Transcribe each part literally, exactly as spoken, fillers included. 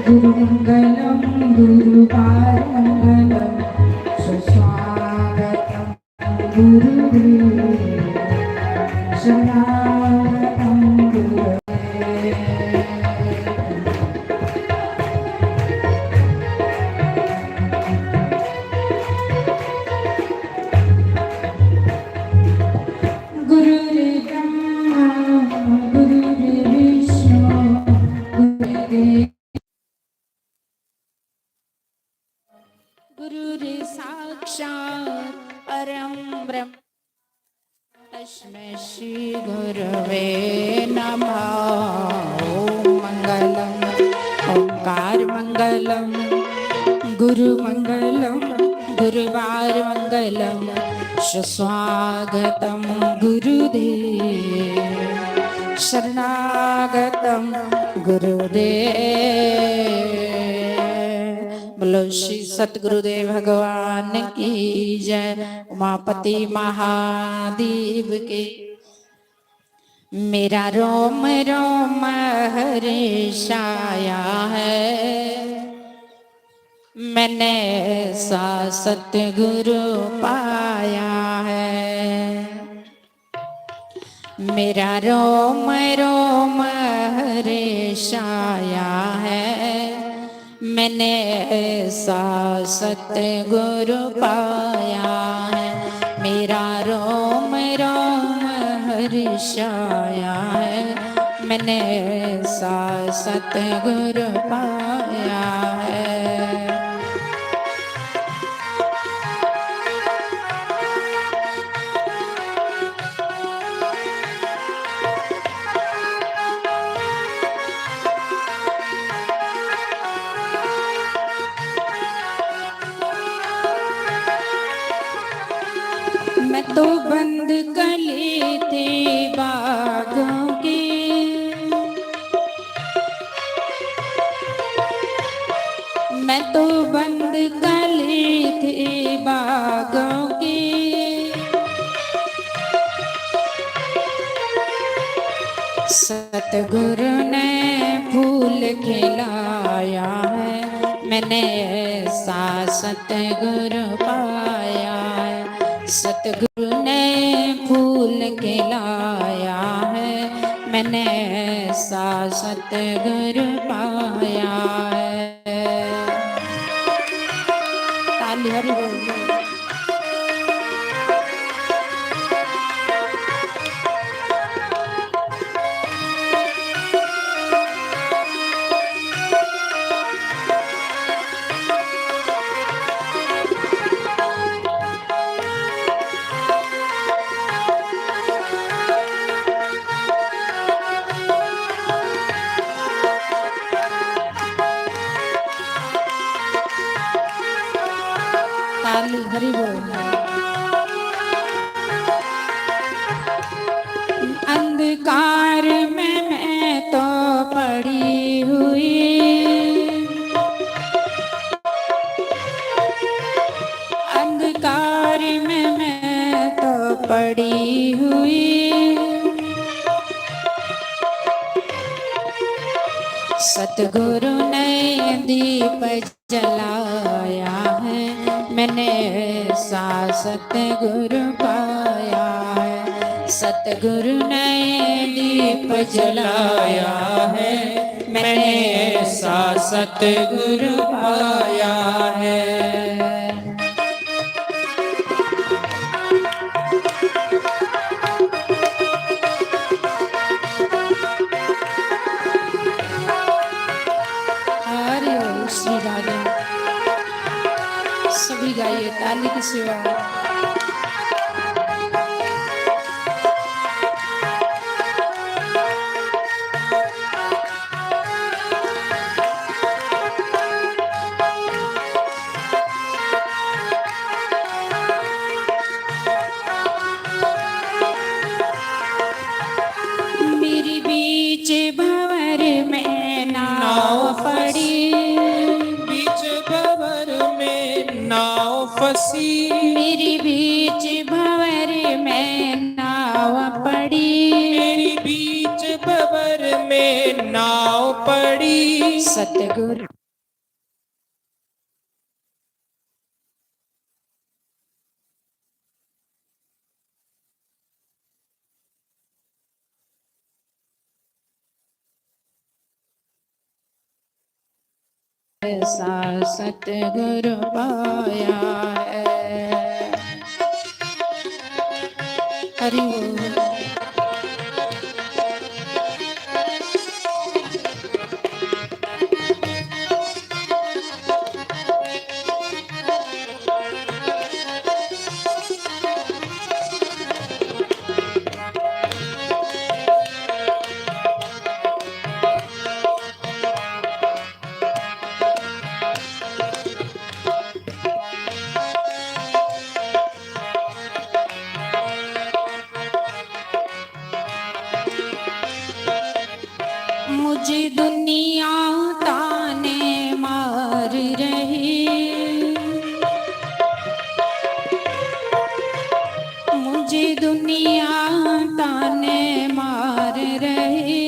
गुरुमङ्गलं गुरुपादमङ्गलं सुस्वागतं गुरुदेव शरणागतं गुरुदेव। गुरुर्ब्रह्मा गुरुर्विष्णु गुरुर्देव गुरुर्साक्षात् परं ब्रह्म तस्मै श्री गुरवे नमः। ॐ मङ्गलम् ओङ्कार मङ्गलम् गुरु मङ्गलम् गुरुवार मङ्गलम् सुस्वागतं गुरुदेव शरणागतं गुरुदेव। बोलो श्री सतगुरुदेव भगवान की जय। उमापति महादेव की। मेरा रोम रोम हर्षाया है, मैंने सा सतगुरु पाया है। मेरा रोम रोम हर्षाया है, मैंने ऐसा सतगुरु पाया है। मेरा रोम रोम हर्षाया है, मैंने ऐसा सतगुरु पाया है। मैं तो बंद कली थी बागों की, मैं तो बंद कली थी बागों की। सतगुरु ने फूल खिलाया है, मैंने ऐसा सतगुरु पाया है। सतगुरु ने फूल खिलाया है, मैंने ऐसा सतगुरु पाया है। ताली हरि बोल। ताली हरि बोल। अंधकार में मैं तो पड़ी हुई, अंधकार में मैं तो पड़ी हुई। सतगुरु ने दीप जलाया है, मैंने ऐसा सतगुरु पाया है। सतगुरु ने दीप जलाया है, मैंने ऐसा सतगुरु पाया है। हरि ओम श्री राधे। सभी गाइए ताली की सेवा। मेरी बीच भंवर में नाव पड़ी, बीच भंवर में नाव फंसी। मेरी बीच भंवर में नाव पड़ी, मेरी बीच भंवर में नाव पड़ी। सतगुरु ऐसा सतगुरु पाया है। हरि बोल। मुझे दुनिया ताने मार रही, मुझे दुनिया ताने मार रही।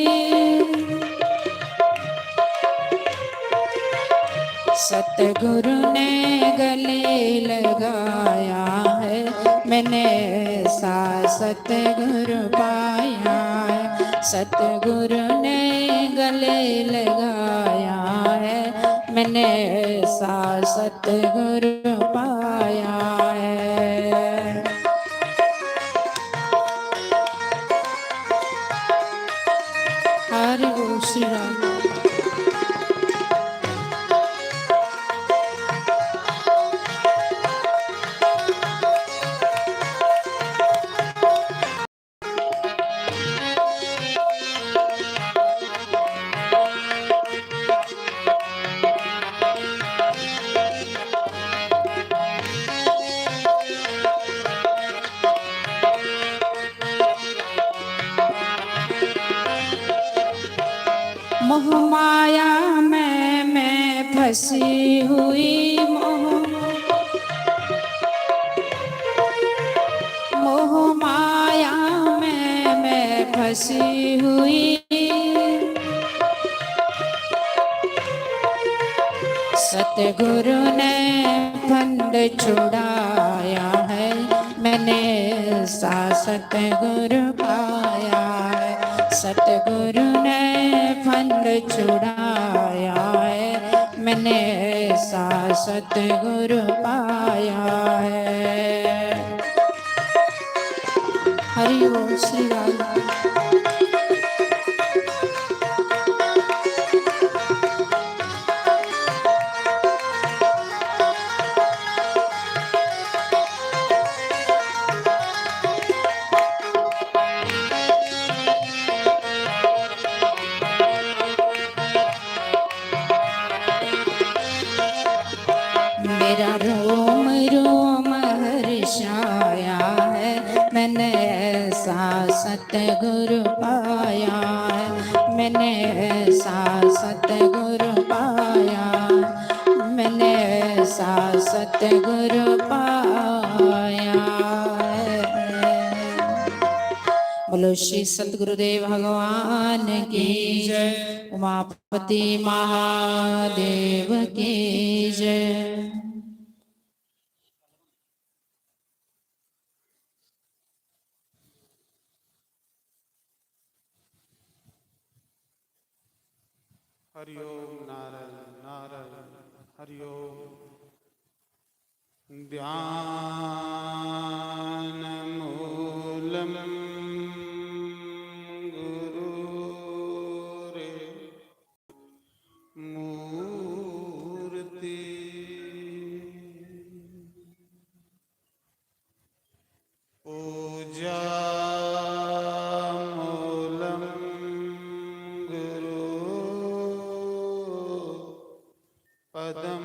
सतगुरु ने गले लगाया है, मैंने ऐसा सतगुरु पाया है। सतगुरु ने गले लगाया है, मैंने ऐसा सतगुरु पाया है। हरि बोल श्री राम। मोह माया में मैं फंसी हुई, मोह, मोह माया में मैं फंसी हुई। सतगुरु ने फंद छुड़ाया है, मैंने ऐसा सतगुरु पाया है। सतगुरु ने फंद छुड़ाया है, मैंने ऐसा सतगुरु पाया है। हरि ओम श्री राम। मेरा रोम रोम हर्षाया है, मैंने ऐसा सतगुरु पाया है, मैंने ऐसा सतगुरु पाया, मैंने ऐसा सतगुरु पाया है। बोलो श्री सतगुरुदेव भगवान की जय। उमापति महादेव की जय। हरि ओम नारायण नारायण। हरि ओम। ध्यानमूलं गुरोरेव मूर्ति। पूजामूलं गुरु पदम।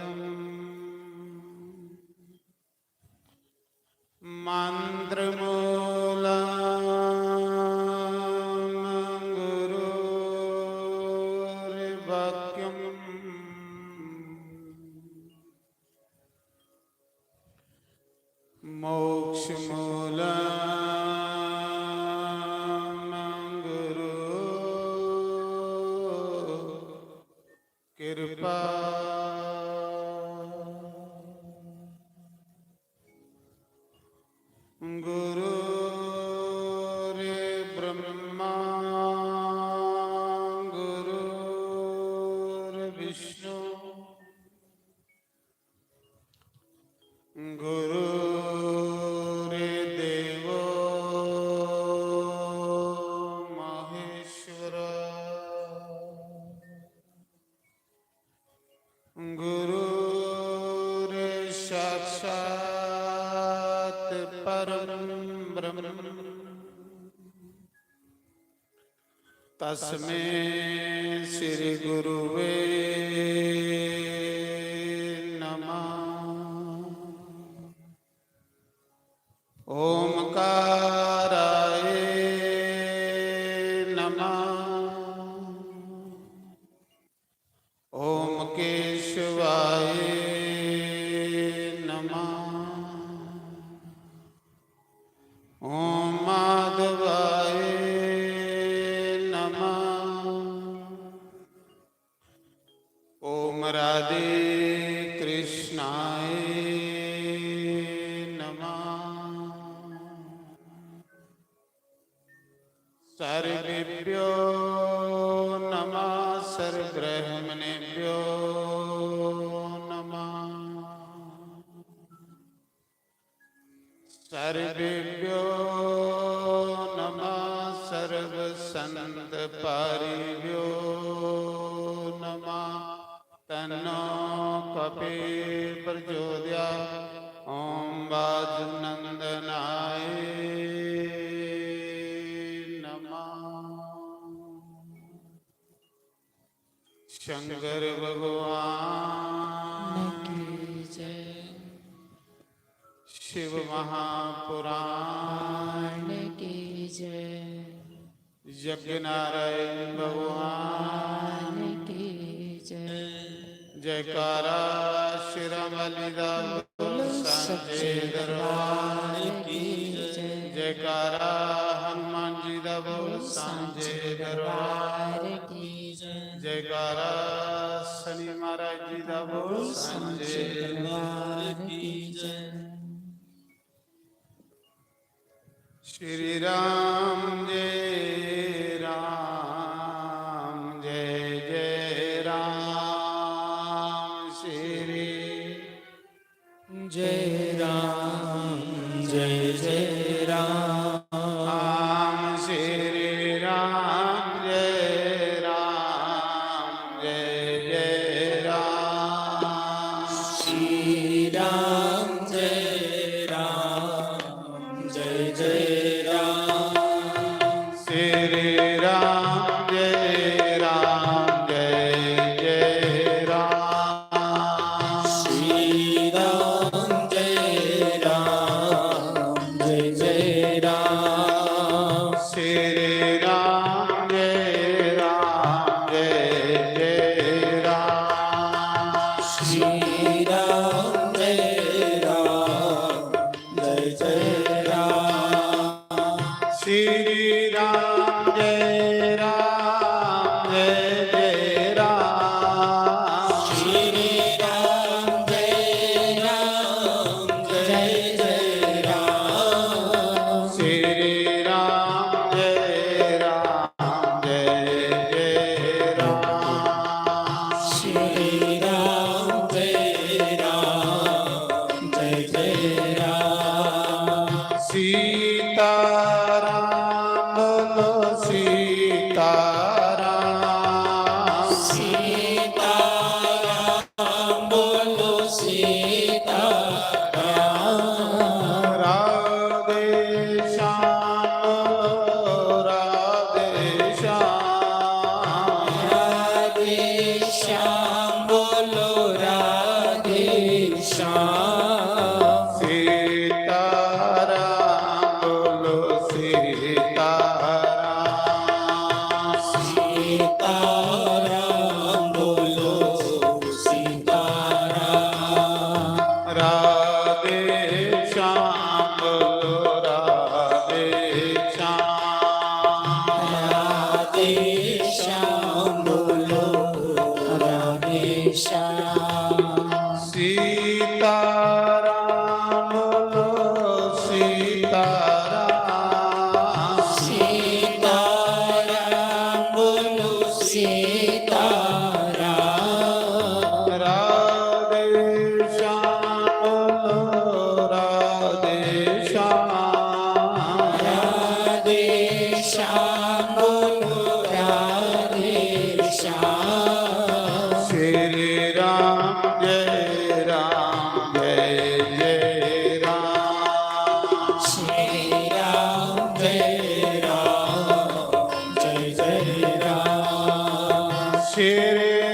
कृपा। गुरुर्ब्रह्मा गुरुर्विष्णु गुरुर्देवो महेश्वर। गुरुर्साक्षात् परं ब्रह्म। तस्मै श्री गुरुवे नमः। ओमकाराय नमः। ओम केशवाय नमः। ओम माधवाय नमः। ओम राधे कृष्णाय नमः। सर्वेभ्यो नमः, सर्वब्राह्मणेभ्यो नमः। सर्वेभ्यो नमः, सर्वसंतपारिभ्यो नमः। तन्नो कपि प्रचोदयात्। ओम वासुनंदनाय नमः। शंकर भगवान की जय। शिव महापुराण की जय। यज्ञ नारायण भगवान की जय। जयकारा श्री राम जी दा बोलो सांचे दरबार की जय। जयकारा हनुमान जी दा बोलो सांचे दरबार की जय। जयकारा शनि महाराज जी दा बोलो सांचे दरबार की जय। श्री राम जय राम जय जय राम श्री जय राम जय जय राम। श्री राम जय राम जय जय राम। श्री राम जय राम जय जय राम। श्री राम जय राम जय जय राम। श्री राम जय राम जय जय राम। श्री राम जय राम जय जय राम। श्री राम जय राम जय जय राम। श्री राम जय राम जय जय राम। श्री राम जय राम जय जय राम। श्री राम जय राम जय जय राम। श्री राम जय राम जय जय राम। सीताराम बोलो सीताराम। सीताराम बोलो सीताराम। राधे श्याम बोलो राधे श्याम। राधे श्याम बोलो राधे श्याम। सीताराम बोलो सीताराम। सीताराम बोलो सीताराम। राधे श्याम बोलो राधे श्याम। राधे श्याम बोलो राधे राम। श्री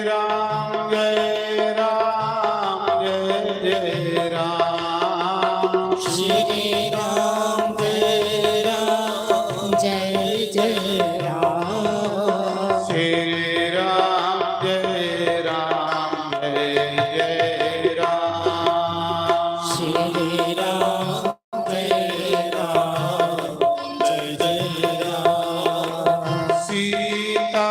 राम जय राम जय जय राम। श्री राम जय राम जय जय राम। श्री राम जय राम जय जय राम। श्री राम जय राम जय जय राम। सीता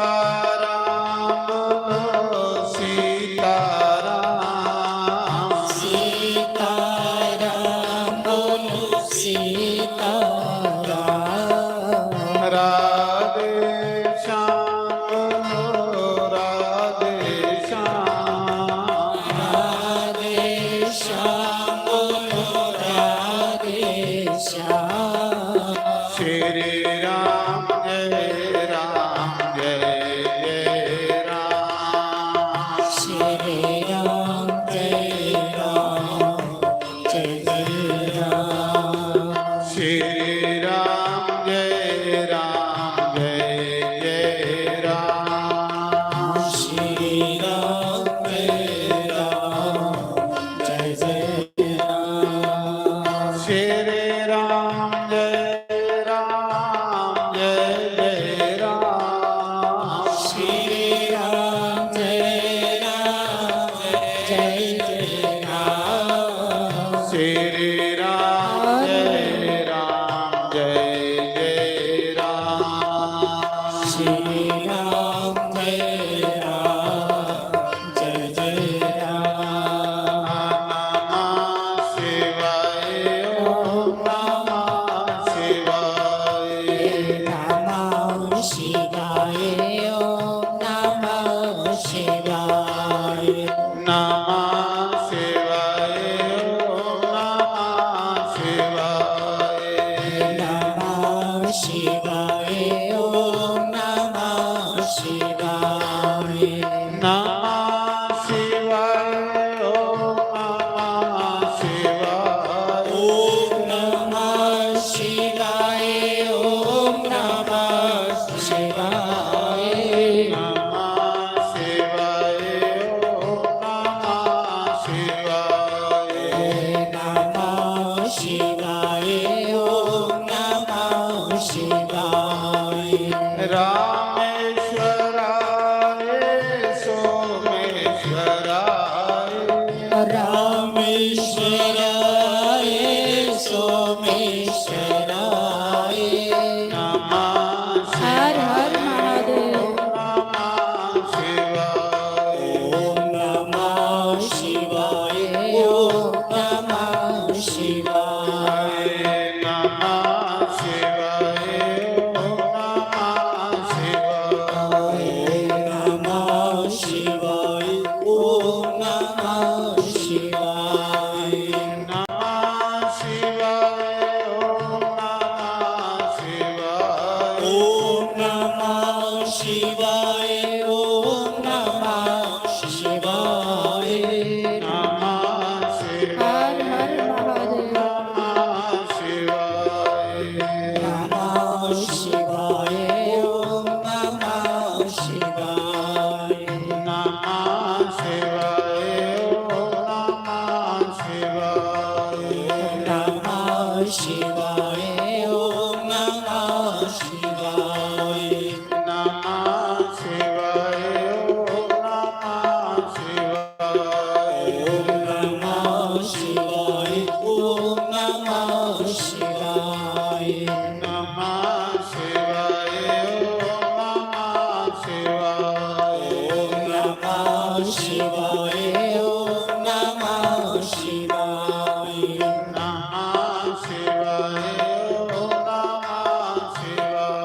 राम बोलो सीता राम। सीता राम बोलो सीता राम। राधे श्याम बोलो राधे श्याम। राधे श्याम बोलो राधे श्याम। श्री राम जय राम जय जय राम। श्री राम जय राम जय जय राम। श्री राम जय राम जय जय राम। श्री राम जय राम जय जय राम। श्री राम जय राम जय जय राम। श्री राम जय राम जय जय राम। श्री राम जय राम जय जय राम। श्री राम जय राम जय जय राम। नमः शिवाय ओम नमः शिवाय। नमः शिवाय ओम नमः शिवाय। नमः शिवाय ओम नमः शिवाय। नमः शिवाय ओम नमः शिवाय। नमः शिवाय ओम नमः शिवाय। ओम नमः शिवाय ओम नमः शिवाय। नमः शिवाय ओम नमः शिवाय। नमः शिवाय ओम नमः शिवाय। रामेश्वराय सोमेश्वराय। रामेश्वराय सोमेश्वराय। नमः हर हर महादेव। नमः शिवाय। ओम नमः शिवाय। ओम नमः शिवाय। नमः शिवाय। ओम नमः शिवाय। नमः शिवाय। ओम नमः शिवाय। नमः शिवाय। ओम नमः शिवाय। ओम नमः शिवाय। ओम नमः शिवाय। नमः शिवाय। हर हर महादेव। नमः शिवाय। नमः शिवाय। ओम नमः शिवाय। नमः शिवाय। ओम नमः शिवाय। नमः शिवाय। ओम नमः शिवाय। नमः शिवाय। ओम नमः शिवाय। ओम नमः शिवाय। ओम नमः शिवाय। नमः शिवाय। ओम नमः शिवाय। ओम नमः शिवाय। ओम नमः शिवाय। नमः शिवाय। ओम नमः शिवाय।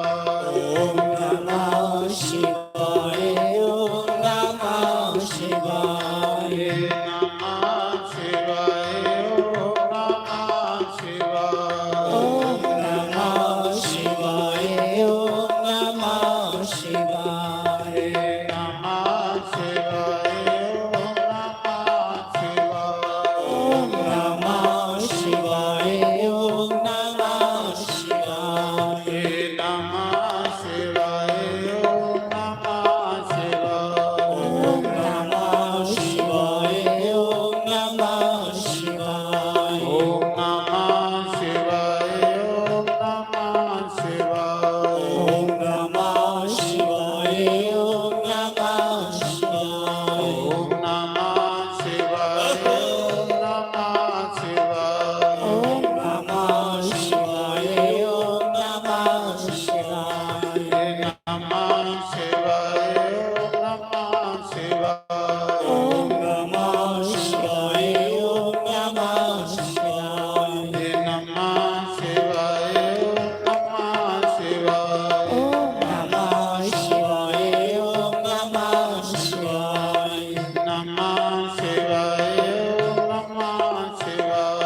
ओम नमः शिवाय। ओम नमः शिवाय। नमः शिवाय। ओम नमः शिवाय। ओम नमः शिवाय। ओम नमः शिवाय। नमः शिवाय। ओम नमः शिवाय। ओम नमः शिवाय। ओम नमः शिवाय। नमः शिवाय। ओम शिवाय, ओम नमः शिवाय। ओम नमः शिवाय, ओम नमः शिवाय। नमः शिवाय, ओम नमः शिवाय। ओम नमः शिवाय, ओम नमः शिवाय। नमः शिवाय, ओम नमः शिवाय।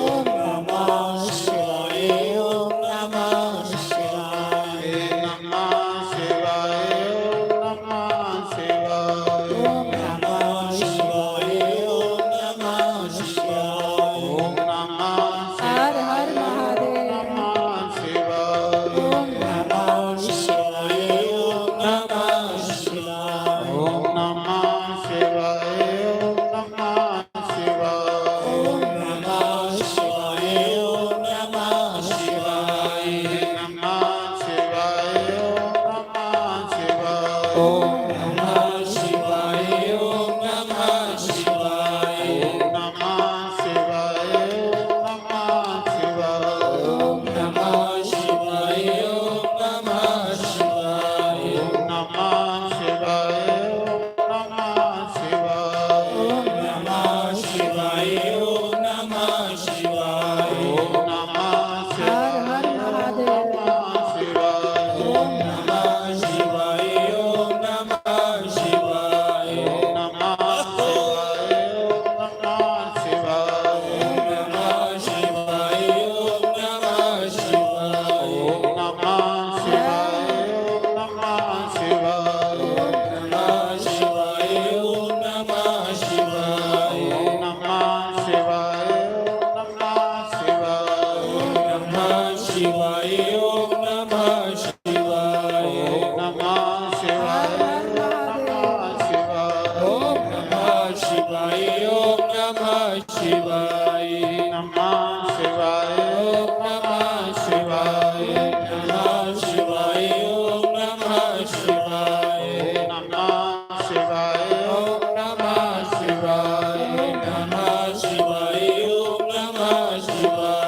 ओम नमः शिवाय, ओम नमः शिवाय। नमः शिवाय, ओम नमः शिवाय। ओम नमः शिवाय, ओम नमः शिवाय। ओम नमः हर हर शिवाय, महादेव। ओम नमः शिवाय। ओम नमः शिवाय, ओम नमः शिवाय। ओम नमः शिवाय, ओम नमः शिवाय। ओम नमः शिवाय, ओम नमः शिवाय। नमः शिवाय, ओम नमः शिवाय। ओम नमः शिवाय, ओम नमः शिवाय। ओम नमः शिवाय, ओम नमः शिवाय। ओम नमः शिवाय, ओम नमः शिवाय। ओम नमः शिवाय, ओम नमः शिवाय। ओम नमः शिवाय, ओम नमः शिवाय। ओम नमः हर हर शिवाय, महादेव। ओम नमः शिवाय। ओम नमः शिवाय, ओम नमः शिवाय। ओम नमः शिवाय, ओम नमः शिवाय। ओम नमः शिवाय, ओम नमः शिवाय। ओम नमः शिवाय, ओम नमः शिवाय। ओम नमः शिवाय, ओम नमः शिवाय। ओम नमः शिवाय, ओम नमः शिवाय। ओम नमः शिवाय, ओम नमः शिवाय। ओम नमः शिवाय, ओम नमः शिवाय। ओम नमः शिवाय, ओम नमः शिवाय। नमः शिवाय, ओम नमः शिवाय। नमः शिवाय, ओम नमः शिवाय। नमः शिवाय, ओम नमः शिवाय। नमः शिवाय,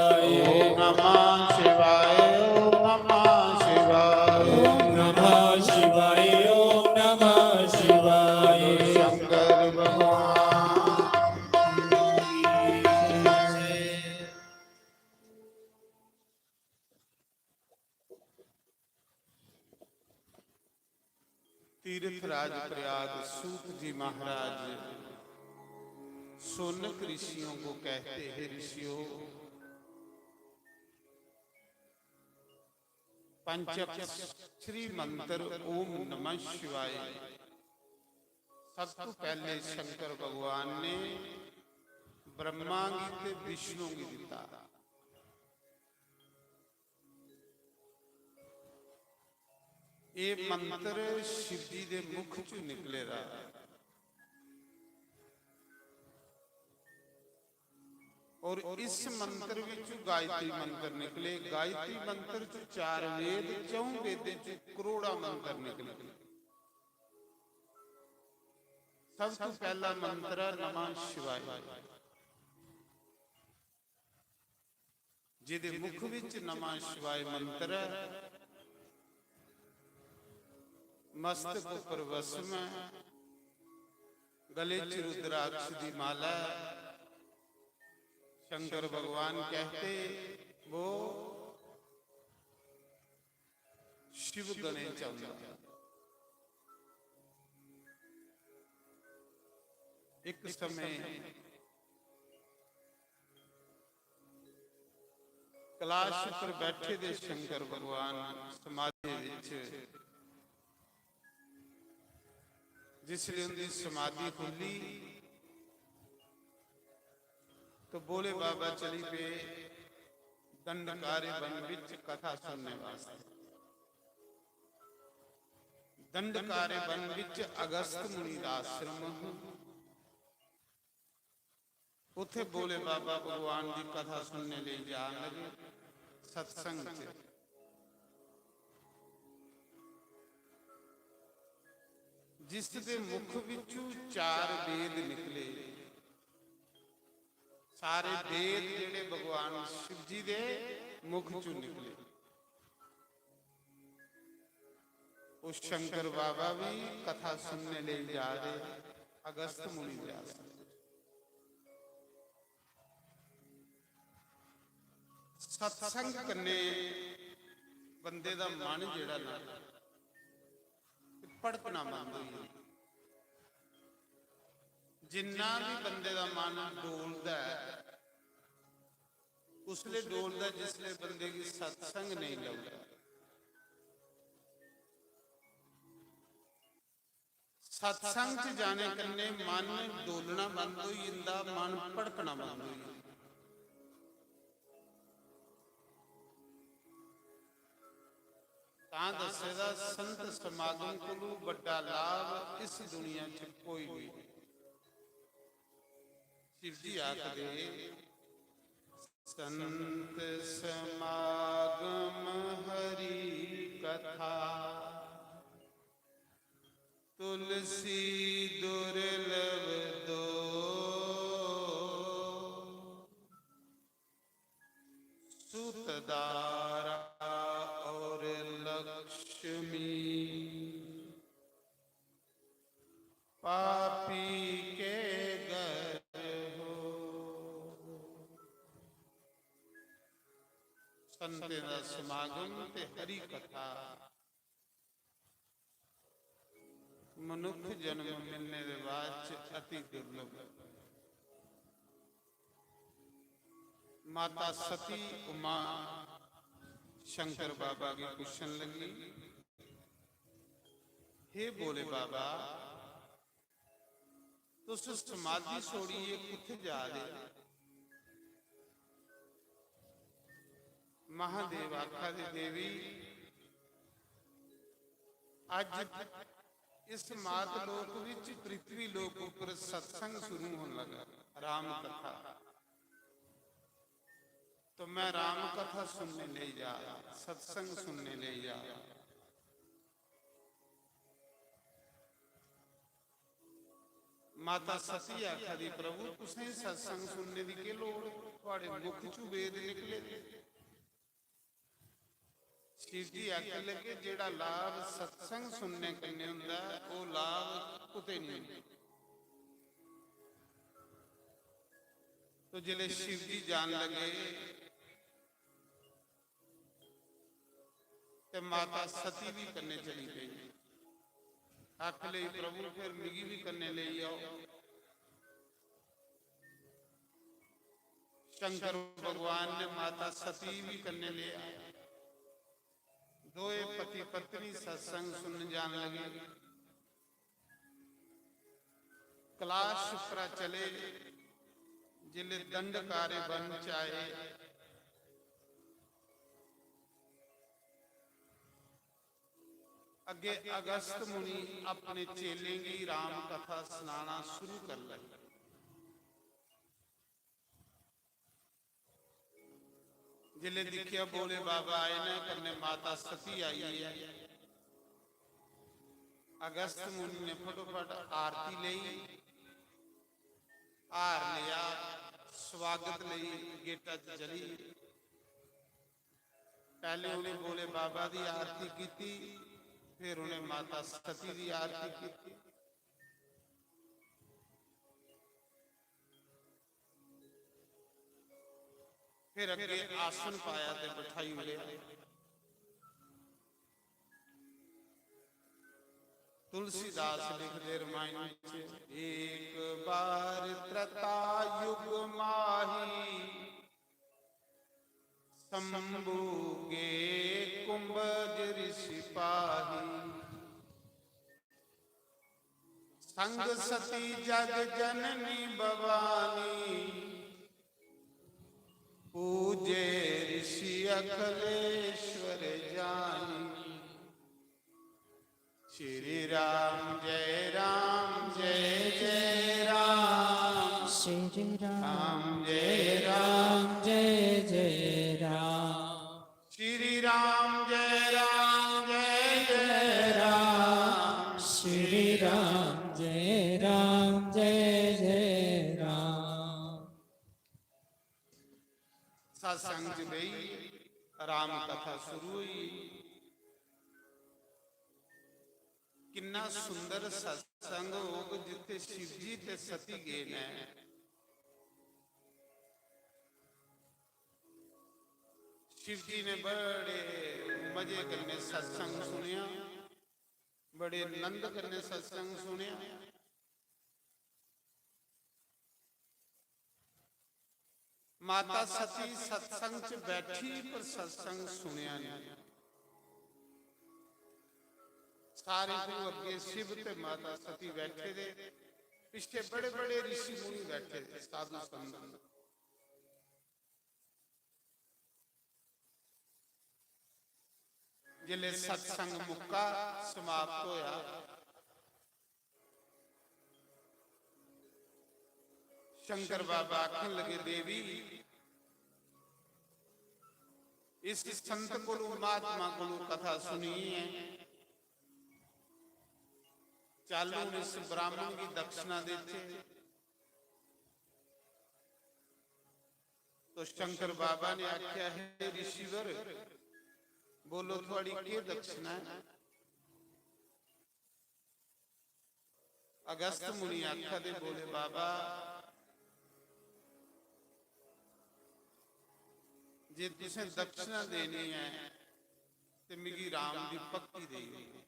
ओम नमः शिवाय। नमः शिवाय, ओम नमः शिवाय। नमः शिवाय, ओम नमः शिवाय। शंकर भगवान। तीर्थ राज प्रयाग सूत जी महाराज सोनक ऋषियों को कहते हैं, ऋषियों, पंचाक्षरी मंत्र ओम नमः शिवाय सब तो पहले शंकर भगवान ने ब्रह्मा गी ते विष्णु गी दिता। ये मंत्र शिव जी दे मुख चों निकले दा। और इस मंत्र विचों गायत्री मंत्र निकले। गायत्री मंत्र च चार वेद, चौं वेदें च करोड़ां मंत्र निकले। सब तो पहला मंत्र है नमः शिवाय। जिदे मुख विच नमः शिवाय मंत्र है, मस्तक उपर भस्म है, गले च रुद्राक्ष दी माला है। शंकर भगवान कहते, वो शिव गणे च आंदा। एक समय कैलाश पर बैठे दे शंकर भगवान समाधि विच, जिसले उनकी समाधि खुली तो भोले बाबा चली पे दंडकारे वन विच कथा सुनने वास्ते। दंडकारे वन विच अगस्त मुनि का आश्रम है। उथे भोले बाबा भगवान की कथा सुनने ले जान लगे सत्संग च। जिस दे मुख विचू चार वेद निकले। सारे वेद जेड़े भगवान शिव जी दे मुख चू निकले। ਉਹ ਸ਼ੰਕਰ ਬਾਬਾ ਵੀ ਕਥਾ ਸੁਣਨੇ ਲਈ ਜਾ ਰਹੇ, ਅਗਸਤ ਮੁਨੀ ਦੇ ਆਸਣ। ਸਤਸੰਗ ਕਨੇ ਬੰਦੇ ਦਾ ਮਨ ਜਿਹੜਾ ਨਾ, ਇਹ ਭੜਕਣਾ ਬੰਦ ਹੋ ਜਾਂਦਾ। ਜਿੰਨਾ ਵੀ ਬੰਦੇ ਦਾ ਮਨ ਡੋਲਦਾ ਹੈ, ਉਸਲੇ ਡੋਲਦਾ, ਜਿਸਲੇ ਬੰਦੇ ਦੀ ਸਤਸੰਗ ਨਹੀਂ ਲੱਗਦਾ। ਸਤਸੰਗ ਚ ਜਾਣੇ ਕੰਨੇ ਮਨ ਡੋਲਣਾ ਬੰਦ ਹੋ ਜਾਂਦਾ, ਮਨ ਭੜਕਣਾ ਬੰਦ ਹੋ ਜਾਂਦਾ। ਤਾਂ ਦੱਸੇਦਾ, ਸੰਤ ਸਮਾਗਮ ਕੋਲੋਂ ਵੱਡਾ ਲਾਭ ਇਸ ਦੁਨੀਆ ਚ ਕੋਈ ਨਹੀਂ। ਸ਼ਿਵ ਜੀ ਆਖਦੇ, संत समागम हरि कथा, तुलसी दुर्लभ दो, सुत दारा और लक्ष्मी पापी के घर हो। संतें दा समागम ते हरि कथा मनुख जन्म मिलने दे बाद च अति दुर्लभ। माता सती उमा शंकर बाबा गी पुछन लगी, हे भोले बाबा, तुस समाधि छोड़ियै कुत्थै जा दे? महादेव आखा दे, देवी, अज इस मात लोक विच पृथ्वी लोक ऊपर सत्संग शुरू होन लगा, राम कथा। तो मैं राम कथा सुनने ले जा, सत्संग सुनने ले जा। माता सती आखा दी, प्रभु, तुसें सत्संग सुनने दी केह् लोड़? थुआड़े मुख चू वेद निकले दे। शिव जी आखन लगे, जेड़ा लाभ सत्संग सुनने कन्नै हुंदा ऐ, ओह् लाभ कुतै नहीं हुंदा। तो जिसलै शिव जी जान लगे, ते माता सती भी कन्नै चली पेई। आख लई, प्रभु, फिर मिगी भी कन्नै लेई आओ। शंकर भगवान ने माता सती भी कन्नै लेआ। दोए पति पत्नी सत्संग सुनन जान लगे। कैलाश उप्परा चले, जिसले दंडकारे वन च आए, अगे अगस्त मुनि अपने चेलें गी राम कथा सनाना शुरू कर लगे। जिसले दिखिया भोले बाबा आए ने, कन्ने माता सती आई है, अगस्त मुनि ने फटोफट आरती लेई, हार लिया, स्वागत लेई गेटा च चली। पहले उन्हें भोले बाबा की आरती की, फिर उन्हें माता सती की आरती की। फिर अगे आसन पाया ते बिठाई उड़े। तुलसीदास लिखदे रामायण च, एक बार त्रेता युग माही, शंभू गे कुंभज ऋषि पाही। संग सती जग जननी भवानी, पूजे ऋषि अखिलेश्वर जानी। श्री राम जय राम जय जय राम। श्री राम जय राम जय जय राम। श्री राम जय राम जय जय राम। श्री राम जय राम जय जय राम। सत्संग च बेही, राम कथा शुरू हुई। किन्ना सुंदर सत्संग होग जित्थे शिव जी ते सती गे न। शिव जी ने बड़े मजे कन्नै सत्संग सुनेआ, बड़े आनंद कन्नै सत्संग सुनेआ। माता सती सत्संग च बैठी पर सत्संग सुनेआ नहीं। सारे को अगे शिव ते माता सती बैठे दे, पिछे बड़े बड़े ऋषि मुनि बैठे दे, साधु संत। जिसले सत्संग मुक्का, समाप्त होया, शंकर बाबा आखन लगे, "देवी, इस संत कोलू, महात्मा कोलू कथा सुनी है, चल हुन इस ब्राह्मण की दक्षिणा देचे।" तो शंकर बाबा ने आख्या, "हे ऋषिवर, बोलो, थुआड़ी के दक्षिणा है?" अगस्त मुनि आखा दे, बोले, "बाबा, जे तुसें दक्षिणा देनी है ते मिगी राम दी भक्ति देई ओड़ो।"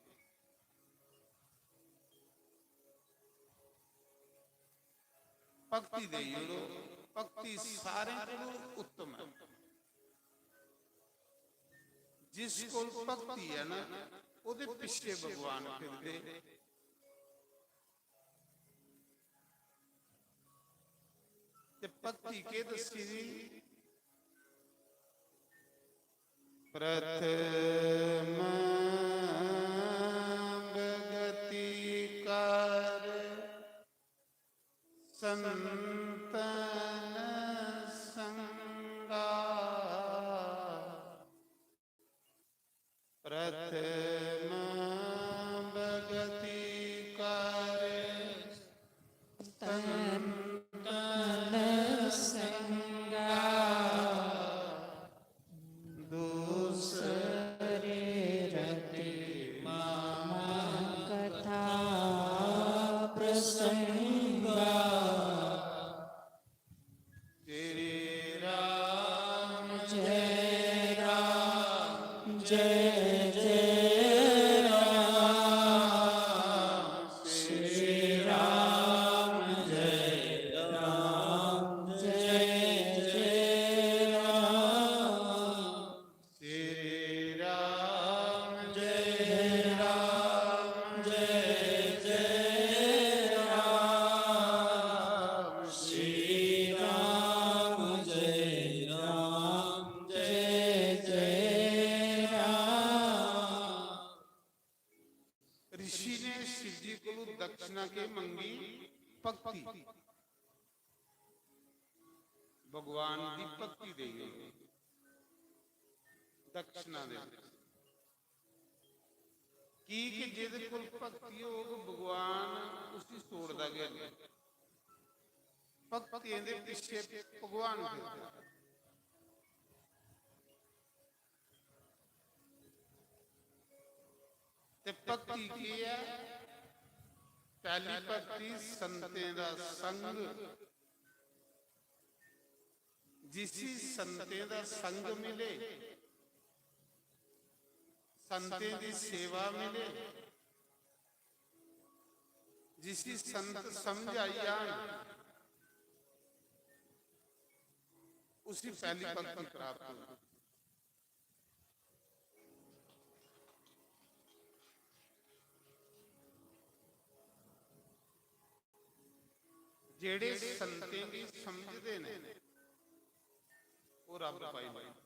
भक्ति देई ओड़ो, भक्ति सारें कोलों उत्तम है। जिस कोल भक्ति है ना, ओदे पिछे भगवान फिरदे। ते भक्ति के दसी दी? प्रथम भगति कर संतन संगा। प्रथम भगति कर संतन संगा। दूसरे रति मम कथा प्रसंगा। श्री राम जय राम जय जय राम। श्री राम जय राम जय जय राम। श्री राम जय राम जय जय राम। श्री राम जय राम जय जय राम। ऋषि ने शिव जी कोलू दक्षिणा के मंगी? भक्ति। भगवान दी भक्ति देई ओड़ो, दक्षिणा दे। की कि जेदे कोल भक्ति होग, भगवान उसी छोड़दा गै नहीं। भक्तियें दे पिछे भगवान फिरदा। ते भक्ति केह् ऐ? पहली भक्ति संतें दा संग, जिसी संतें दा संग मिले, संतें दी सेवा मिले, जिसी संत समझ आई जान, उसी पहली भक्ति प्राप्त होती। जेड़े संतें गी समझदे न, ओह् रब पाई लैंदे।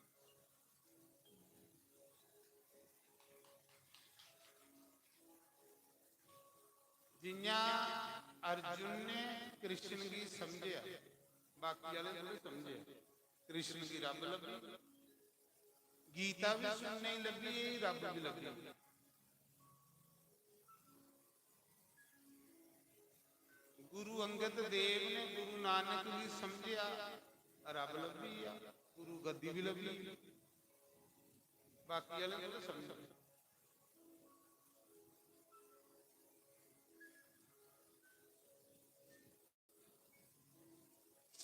जियां अर्जुन ने कृष्ण गी समझेआ, बाकी आह्ले थोड़े समझे। कृष्ण गी रब लब्भी, गीता भी सुनने गी लब्भी, रब भी लब्भी। गुरु अंगद देव ने गुरु नानक गी समझेआ, रब लब्भी गेआ, गुरु गद्दी भी लब्भी गेई। बाकी आह्ले कोला समझो।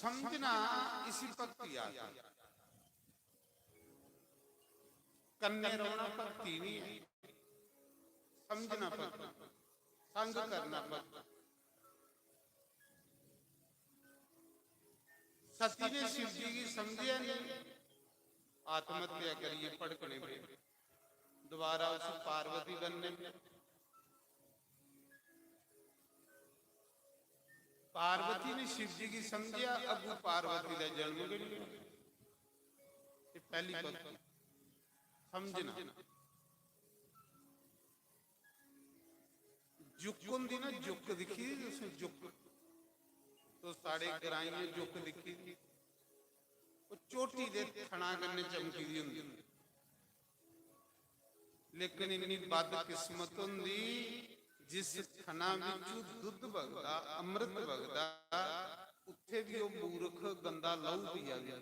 समझना, इसी भक्ति आखदे। कन्नै रौह्ना भक्ति नहीं है, समझना भक्ति, संग करना भक्ति। सती ने शिव जी गी समझेआ नहीं, आत्महत्या करियै भड़कने पे। दोबारा उस पार्वती बनने पे। पार्वती ने शिव जी गी समझेआ, अग्गू पार्वती दा जन्म गै नहीं होआ। ये पहली बात समझना। जुक होंदी ना, जुक दिक्खी दी तुसें? जुक, तो साढ़े ग्रांई में जुक दिक्खी दी, वो चोटी दे थना कन्नै चमकी दी होंदी, लेकिन इन्नी बदकिस्मत होंदी, जिस थना विचू दुद्ध बगदा, अमृत बगदा, उत्थे भी वो मूर्ख गंदा लहू पिया दी,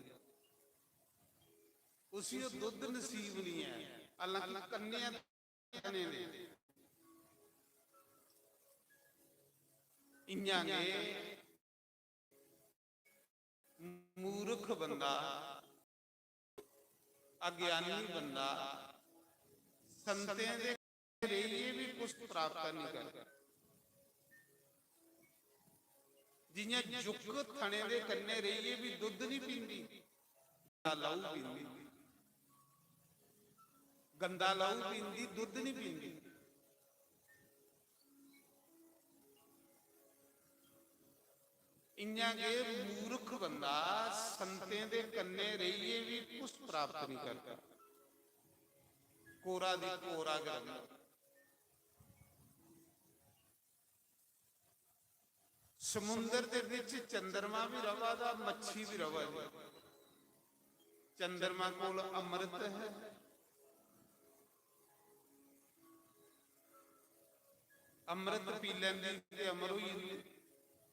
उसी वो दुद्ध नसीब नहीं है, हालांकि कन्या थने ने। इयां गै मूर्ख बंदा, अज्ञानी बंदा संतें दे रेहियै भी कुछ प्राप्त नहीं करदा। जियां जुक थने दे कन्नै रेहियै भी दुद्ध नहीं पींदी, गंदा लहू पींदी, गंदा लहू पींदी, दुद्ध नहीं पींदी। इयां गै मूर्ख बंदा संतें दे कन्नै रेहियै भी कुछ प्राप्त नहीं करदा, कोरा दी कोरा गै रौंह्दा। समुंदर दे विच चंद्रमा भी रवा दा, मच्छी भी रवा दी। चंद्रमा कोल अमृत है, अमृत पी लैंदी ते अमर होई जंदी,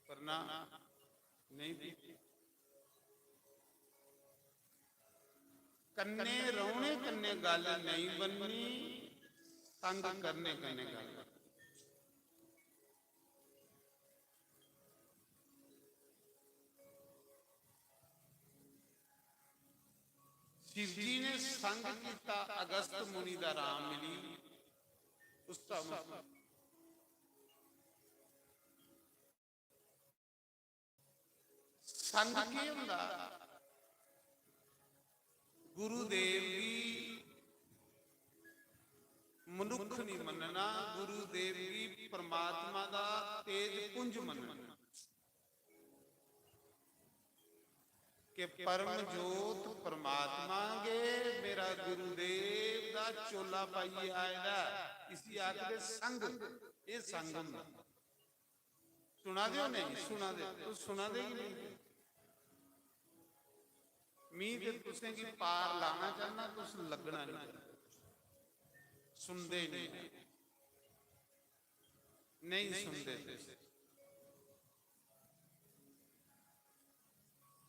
पर ना, नहीं पीती। कन्ने रौहने कन्ने गल्ल नहीं बननी, संग करने कन्ने गल्ल। शिव जी ने संग किया, अगस्त मुनि दा राम मिली, उस दा मतलब संग की हुंदा? गुरुदेव गी मनुख नहीं मनना, गुरुदेव गी परमात्मा दा तेज पुंज मनना। कि परम जोत परमात्मा गे, मेरा गुरुदेव दा चोला पाइयै आए दा, इसी आखदे संग। ये संग हुंदा। सुना दे हो नहीं? सुना दे। तुस सुना दे कि नहीं? मी ते तुसें गी पार लाना चाहना, तुस लगना नहीं, सुनदे नहीं, नहीं सुनदे तुस।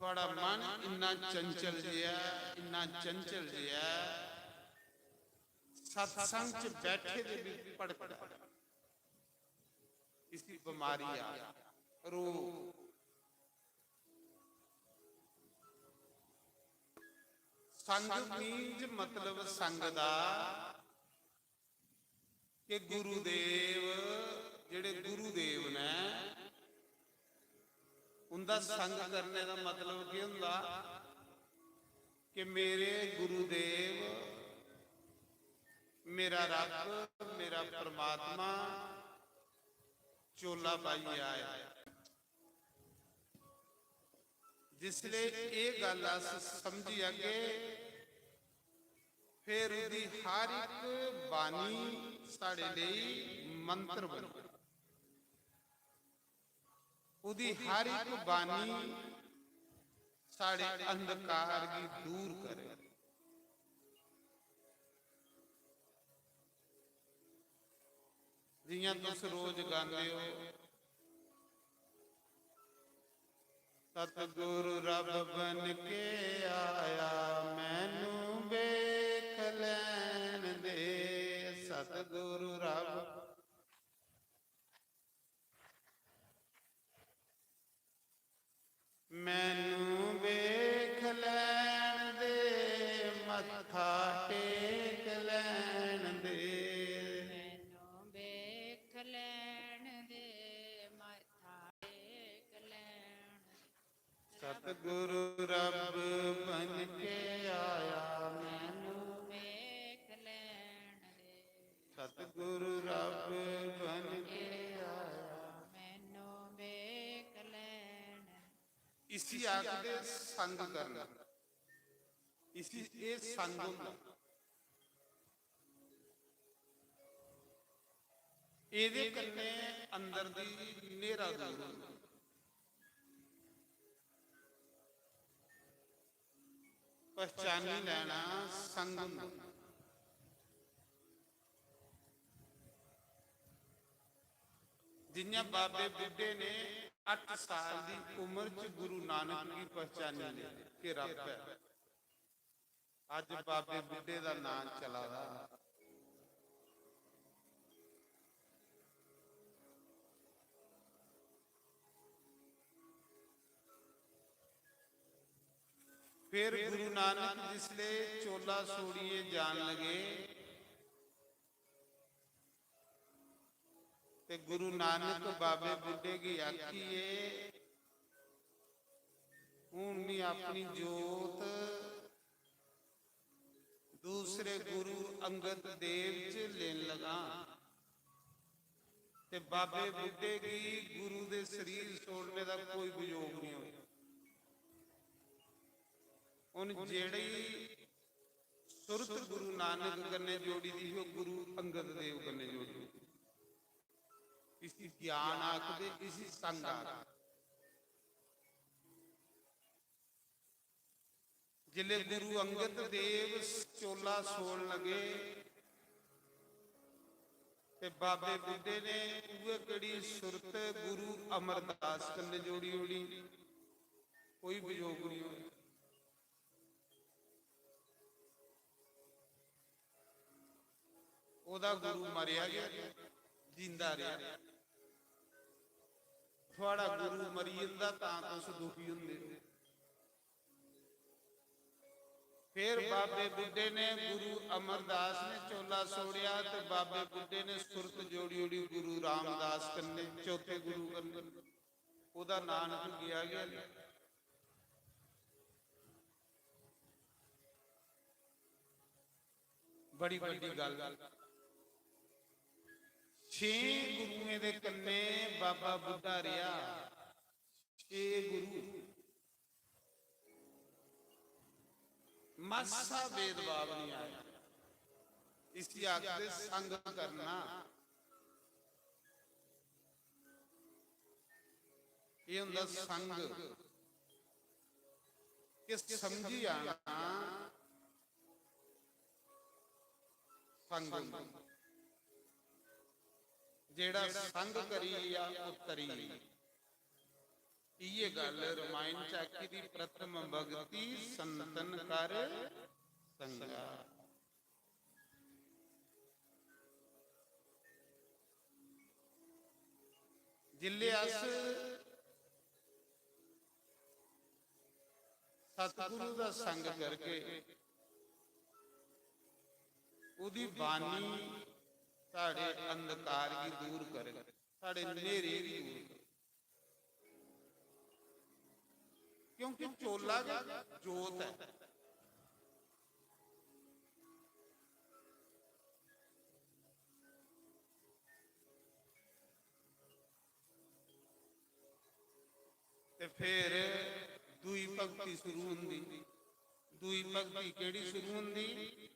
थुआड़ा मन इन्ना चंचल जेहा, इन्ना चंचल जेहा, सत्संग च बैठे दे भी भड़कदा। इसी बमारी आ, रोग। संग मींज मतलब संग दा कि गुरुदेव, जेड़े गुरुदेव ने, उंदा संग करने दा मतलब केह् हुंदा कि मेरे गुरुदेव, मेरा रब, मेरा परमात्मा चोला पाइयै आया। जिसले एह् गल्ल अस समझी जागे, फिर ओह्दी हर इक बाणी साढ़े लेई मंत्र बनी। ओह्दी हर इक बाणी साढ़े अंधकार गी दूर करे। जियां तुस रोज गांदे हो, "सतगुरु रब बन के आया, मैनू वेख लैन दे।" सतगुरु रब, मैनू दे, मत्था टेक लैन दे। सतगुरु रब बन के आया, मैनू वेख लैन दे। सतगुरु रब बन के आया, मैनू वेख लैन। इसी आखदे संग करना। इसी, एह् संग होंदा। एह्दे कन्नै अंदर दी न्हेरा दूर होंदा। पहचानी लैना संग होंदा। जि'यां बाबे बुड्ढे ने अट्ठ साल दी उम्र च गुरु नानक गी पहचानी लेआ कि रब ऐ। अज्ज बाबे बुड्ढे दा नांऽ चला दा। फिर गुरु नानक जिसले चोला छोड़ियै जान लगे, ते गुरु नानक बाबे बुड्ढे गी आखिए, "हून मैं अपनी जोत दूसरे गुरु अंगद देव च लेन लगा।" ते बाबे बुड्ढे गी गुरु दे शरीर छोड़ने दा कोई वियोग नहीं होया। उन जेड़ी सुरत गुरु नानक कन्नै जोड़ी दी ही, ओह् गुरु अंगद देव कन्नै जोड़ी दी। इसी ज्ञान आखदे, इसी संग आखदे। जिसले गुरु अंगद देव चोला छोड़न लगे, ते बाबे बुड्ढे ने उ'ऐ कड़ी सुरत गुरु अमरदास कन्नै जोड़ी ओड़ी, कोई वियोग नहीं होया। ओह्दा गुरु मरेआ गै, जींदा रेहा। थुआढ़ा गुरु मरी जंदा तां तुस दुखी होंदे ओ। फिर बाबे बुड्ढे ने, गुरु अमरदास ने चोला छोड़ेआ ते बाबे बुड्ढे ने सुरत जोड़ी ओड़ी गुरु रामदास कन्नै, चौथे गुरु कन्नै। ओह्दा नानक गेआ गै। बड़ी बड्डी गल्ल। छे गुरुएं दे कन्नै बाबा बुड्ढा रेहा। छे गुरु, मासा भेदभाव नहीं आया। इसी आखदे संग करना। एह् होंदा संग, कि समझी जाना संग होंदा। जेड़ा संग करी गेआ, ओह् तरी गेआ। इ'यै गल्ल रमायण च आखी दी, "प्रथम भगति संतन कर संगा।" जिसलै अस सतगुरु दा संग करगे, ओह्दी बाणी साढ़े अंधकार गी दूर करग, साढ़े न्हेरे गी दूर करग। क्योंकि चोला गै जोत ऐ। ते फिर दूई भक्ति शुरू होंदी। दूई भक्ति केह्ड़ी शुरू होंदी?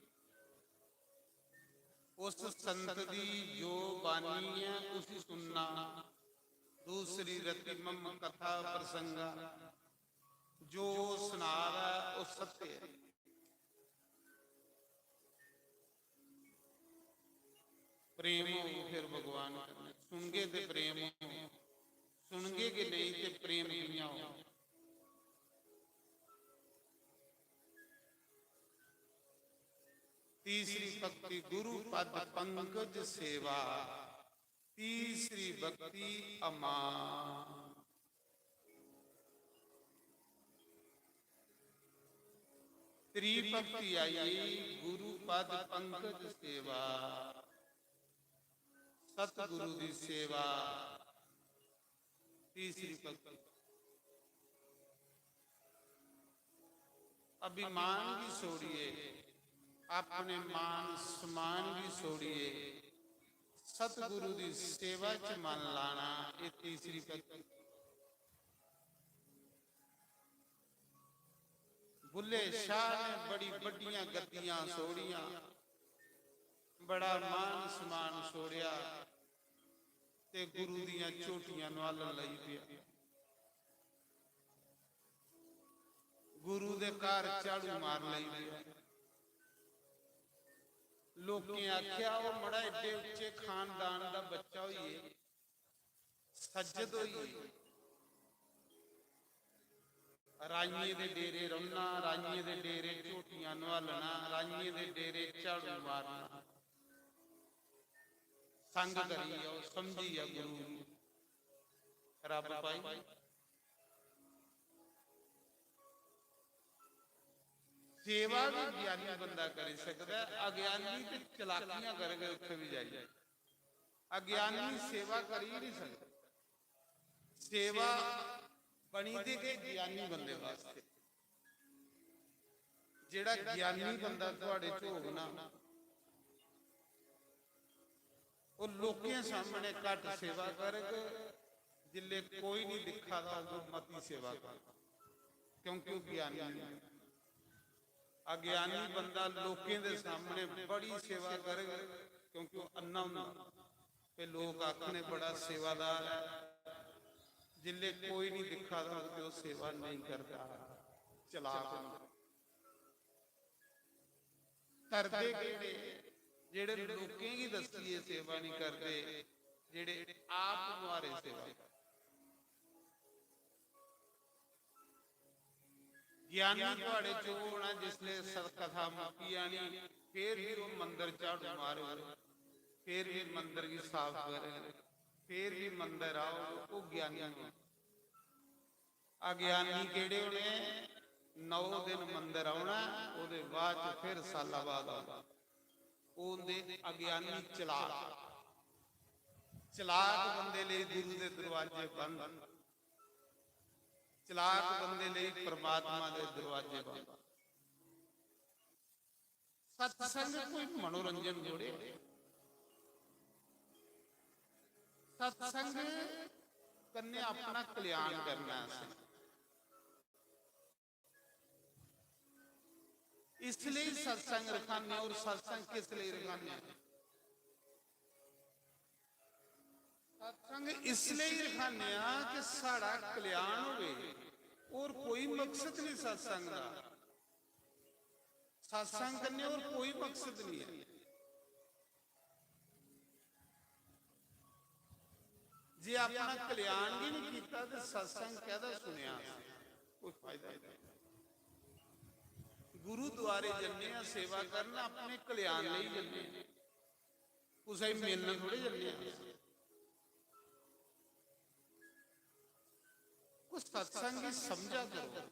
उस संत दी जो बानी ऐ, उसी सुनना। दूसरी रति मम कथा प्रसंगा, जो सुना रहा है, वो सत्य है। प्रेम हो फिर भगवान कन्नै, सुनगे ते प्रेम हो, सुनगे गै नेईं ते प्रेम कि'यां हो? तीसरी भक्ति गुरु पद पंकज सेवा, तीसरी भक्ति अमा। त्री भक्ति आई गुरु पद पंकज सेवा। सतगुरु दी सेवा। तीसरी पंक्ति। अभिमान गी छोड़िए, अपने मान सम्मान गी छोड़िए सतगुरु दी सेवा च मन लाना, ये तीसरी पंक्ति। बुल्ले शाह ने बड़ी बड्डियां गद्दियां छोड़ियां, बड़ा मान सम्मान छोड़िया ते गुरु दियां चोटियां नुहालन लगी पिया। गुरु दे घर झाड़ू मार लगी पिया। लोकें आख्या, "ओह मड़ा एड्डे उच्चे खानदान दा बच्चा होइए, सज्जद होइए, राइयें दे डेरे रौह्ना, राइयें दे डेरे झोटियां नुहालना, राइयें दे डेरे झाड़ू मारना, संग करी आओ, समझी आ गुरु गी।" रब भाई, सेवा भी ज्ञानी बंदा करी सकदा है, अज्ञानी ते चलाकियां करग उत्थे भी जाइए। अज्ञानी सेवा करी ही नहीं सकदा। सेवा बनी दी गै ज्ञानी बंदे वास्ते। जेड़ा ज्ञानी बंदा थुआड़े च होग ना, ओह लोकें सामने घट सेवा करग, जिल्ले कोई नहीं दिखा दा, उदों मती सेवा करग, क्योंकि ओह ज्ञानी है। अज्ञानी बंदा लोकें दे सामने बड़ी सेवा करग, क्योंकि ओह अन्ना होंदा। ते लोक आखने, "बड़ा सेवादार है।" जिल्ले कोई नहीं दिखा दा, ते ओह सेवा नहीं करदा, चलाक होंदा। करदे केह्ड़े? जेड़े लोकें गी दस्सिए सेवा नहीं करदे, जेड़े आप मुहारे सेवा करदे। ज्ञानी थुआड़े च ओह होना, जिसले सतकथा मुक्की जानी, फिर भी ओह मंदर झाड़ू मारग, फिर भी मंदर गी साफ करग, फिर भी मंदर आओ, ओह ज्ञानी होना। अज्ञानी केड़े होने? नौ दिन मंदर औना, ओहदे बाद च फिर साला बाद औना। ओह होंदे अज्ञानी चलाक। चलाक बंदे लेई गुरु दे दरवाजे बंद, चलाक बंदे लेई परमात्मा दे दरवाजे बंद। सत्संग कोई मनोरंजन थोड़े, सत्संग कन्नै अपना कल्याण करना है असें। इसलिए सत्संग रखाने, और सत्संग किस लिए रखाने? सत्संग इसलिए रखाने कि साढ़ा कल्याण होवे, और कोई मकसद नहीं सत्संग का। सत्संग कन्नै और कोई मकसद नहीं है। जे अपना कल्याण भी नहीं किया तो सत्संग कहदा सुनिया, कोई फायदा नहीं। गुरुद्वारे जन्ने, सेवा करना, अपने कल्याण लिए जन्ने, कुछ मिलन थोड़े जन्ने। कुछ सत्संग की समझा करो।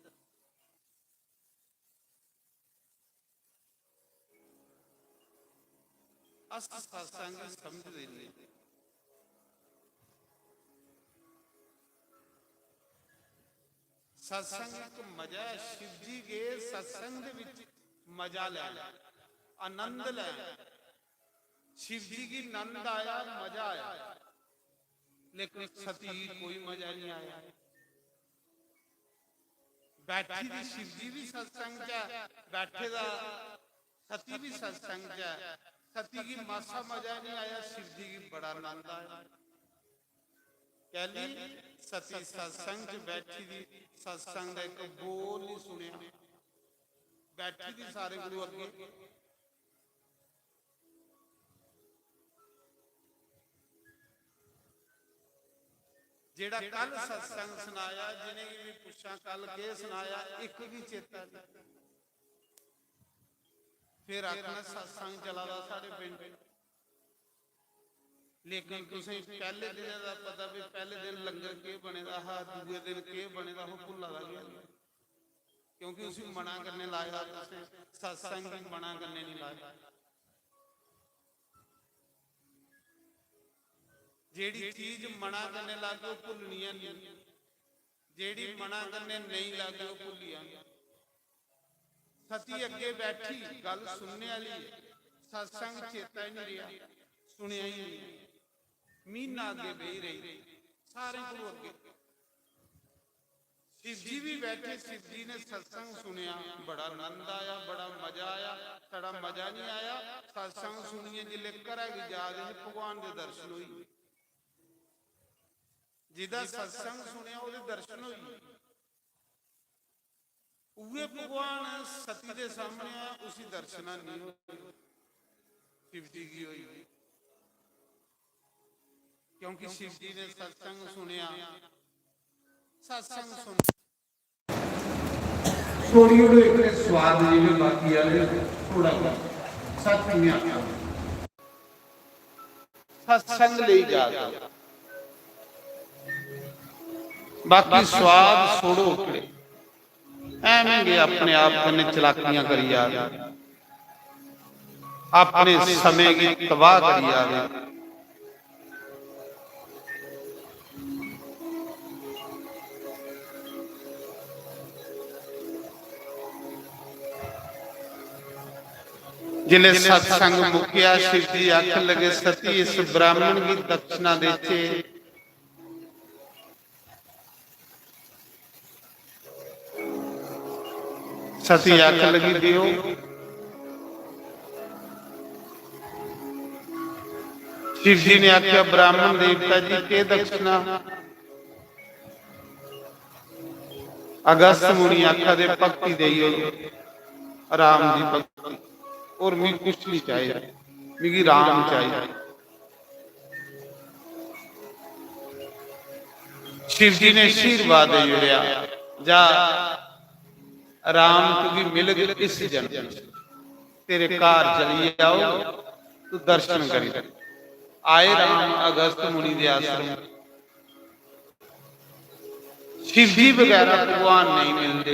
अस सत्संग समझदे नहीं। सत्संग एक मजा है। शिव जी के सत्संग दे विच मजा लैना, आनंद लैना। शिव जी की नंद आया, मजा आया, लेकिन सती कोई मजा नहीं आया। बैठी दी शिव जी भी सत्संग च है, बैठे दा सती भी सत्संग च है। सती की मासा मजा नहीं आया, शिव जी की बड़ा आनंद आया। कहली सती सत्संग च बैठी दी, सत्संग का एक बोल नहीं सुनिया, बैठी दी सारे गुरु अगे। जेड़ा कल सत्संग सुनाया, जिन्हें भी पूछा कल के सुनाया, एक भी चेता नहीं। फिर आखना सत्संग चला दा साढ़े पिंड, लेकिन तुसें पहले दिन का पता भी, पहले दिन लंगर के बने दा हा, दूए दिन के बने दा हा, भुल्ला दा गया। क्योंकि उसी मना करने लाया, तुसें सत्संग भी मना करने नहीं लाया। जेह्ड़ी चीज मना कन्नै लागे, ओह् भुल्लनी ऐ नेईं। जेह्ड़ी मना कन्नै नेईं लागे, ओह् भुल्ली जानी। सती अग्गे बैठी, गल्ल सुनने आह्ली ऐ, सत्संग चेता ही नहीं रेहा, सुनेआ ही नहीं। म्हीना अग्गे बेही रेही, सारें कोलू अग्गे। शिव जी भी बैठे, शिव जी ने सत्संग सुनेआ, बड़ा आनंद आया, बड़ा मजा आया। साढ़ा मजा नहीं आया? सत्संग सुनियै जिसलै घरा गी जा दे हे, भगवान दे दर्शन होई गे। जिदा सत्संग सुनेआ, ओह्दे दर्शन होई गे। उ'ऐ भगवान सती दे सामने आ, उसी दर्शना नहीं होए, शिव जी गी होई गे। क्योंकि शिव जी ने सत्संग सुनेआ। सत्संग सुन छोड़ी ओड़ो, इतने स्वाद जेह्ड़े बाकी आह्ले थोड़ा बहुत सत्संग में आखा। सत्संग लेई जा दे। बाकी स्वाद छोड़ो, ओकड़े एवें गै अपने आप कन्नै चलाकियां करी जा दे, अपने समें गी तबाह करी जा दे। जिसलै सत्संग मुक्केआ, शिव जी आखन लगे, "सती, इस ब्राह्मण गी दक्षिणा देचे।" सती आखन लगी, "दियो।" शिव जी ने आख्या, "ब्राह्मण देवता जी, के दक्षिणा?" अगस्त मुनि आखा दे, "भक्ति देई ओड़ो, राम दी भक्ति, और मिगी कुछ नहीं चाहिए, मिगी राम चाहिए।" शिव जी ने आशीर्वाद दे ओड़ेआ, "जा, राम तुगी मिलग इस जन्म च, तेरे घर चली आओ, तू दर्शन करी।" आए राम अगस्त मुनि दे आश्रम। शिव जी बगैरा भगवान नहीं मिलते।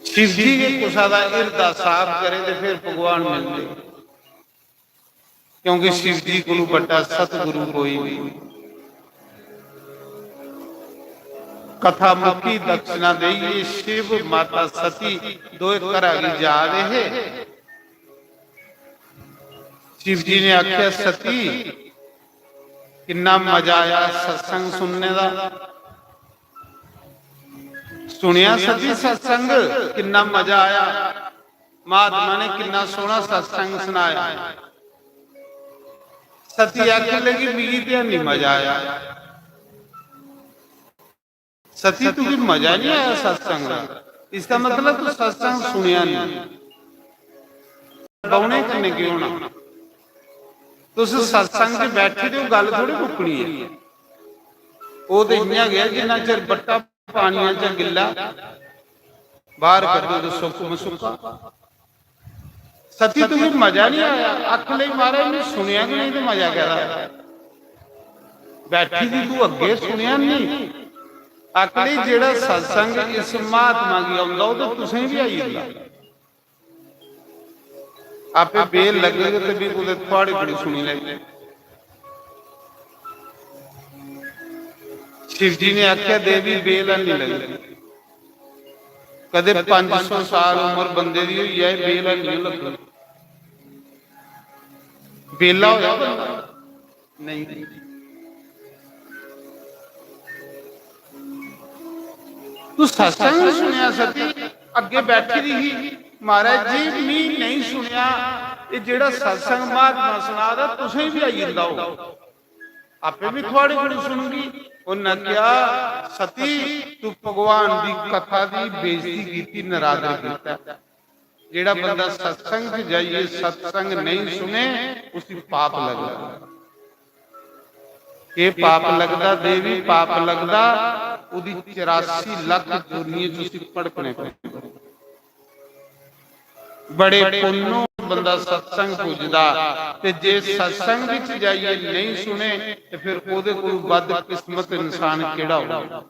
शिव जी के कुसा दा हिरदा साफ करे ते फिर भगवान मिलते, क्योंकि शिव जी कोलू बड्डा सतगुरु कोई नहीं। कथा मुक्की, दक्षिणा देइए शिव माता सती दोए घरा गी जा रहे हे। शिव जी ने आख्या, "सती, किन्ना मजा आया सत्संग सुनने दा। सुनेआ सती सत्संग, किन्ना मजा आया। महात्मा ने किन्ना सोहना सत्संग सुनाया।" सती आखन लगी, "मिगी ते हैनी मजा आया।" "सती, तुगी मजा नहीं आया सत्संग दा? इसदा मतलब तू सत्संग सुनेआ नहीं।" बौह्ने कन्नै केह् होना? तुस सत्संग च बैठे दे ओ, गल्ल थोड़ी मुक्कनी ऐ। ओह् ते इ'यां गै जिन्ना चिर बट्टा पानिया च गिल्ला, बाहर कड्ढो ते सुक्क मसुक्का। सती, तुगी मजा नहीं आया? आखन लगी, "महाराज, मैं सुनेआ गै नहीं ते मजा कैदा? बैठी दी तू अग्गे, सुनेआ नहीं?" आखन लगी, "जेड़ा सत्संग इस महात्मा गी औंदा, ओह् ते तुसें बी आई जंदा। आपे बेल लग्गग ते भी कुतै थुआड़ी बड़ी सुनी लैगी।" शिव जी ने आख्या, "देवी, बेल नहीं लगदी। कदे पंज सौ साल उम्र बंदे दी होई जाए, बेल नहीं लगदी। बेला होया बंदा?" नहीं। तू सत्संग सुनेआ सती, अग्गे बैठी दी ही, "महाराज जी, मी नहीं सुनेआ, ये जेड़ा सत्संग महात्मा सुना दा, तुसें भी आई जंदा हो, आपे भी थुआड़े कोल सुनगी।" उन्हें कहा, "सती, तू भगवान दी कथा दी बेइज्जती कीती, नरादर कीता।" जेड़ा बंदा सत्संग च जाइए सत्संग नहीं सुने, उसी पाप लगदा। के पाप लगदा देवी? पाप लगदा, ओदी चौरासी लख जोनियें च उसी भड़कने पैंदे। बड़े पुन्नो बंदा सत्संग पुजदा, ते जे सत्संग विच जाइए नहीं सुने, ते फिर ओदे कोल बद किस्मत इंसान केड़ा होगा?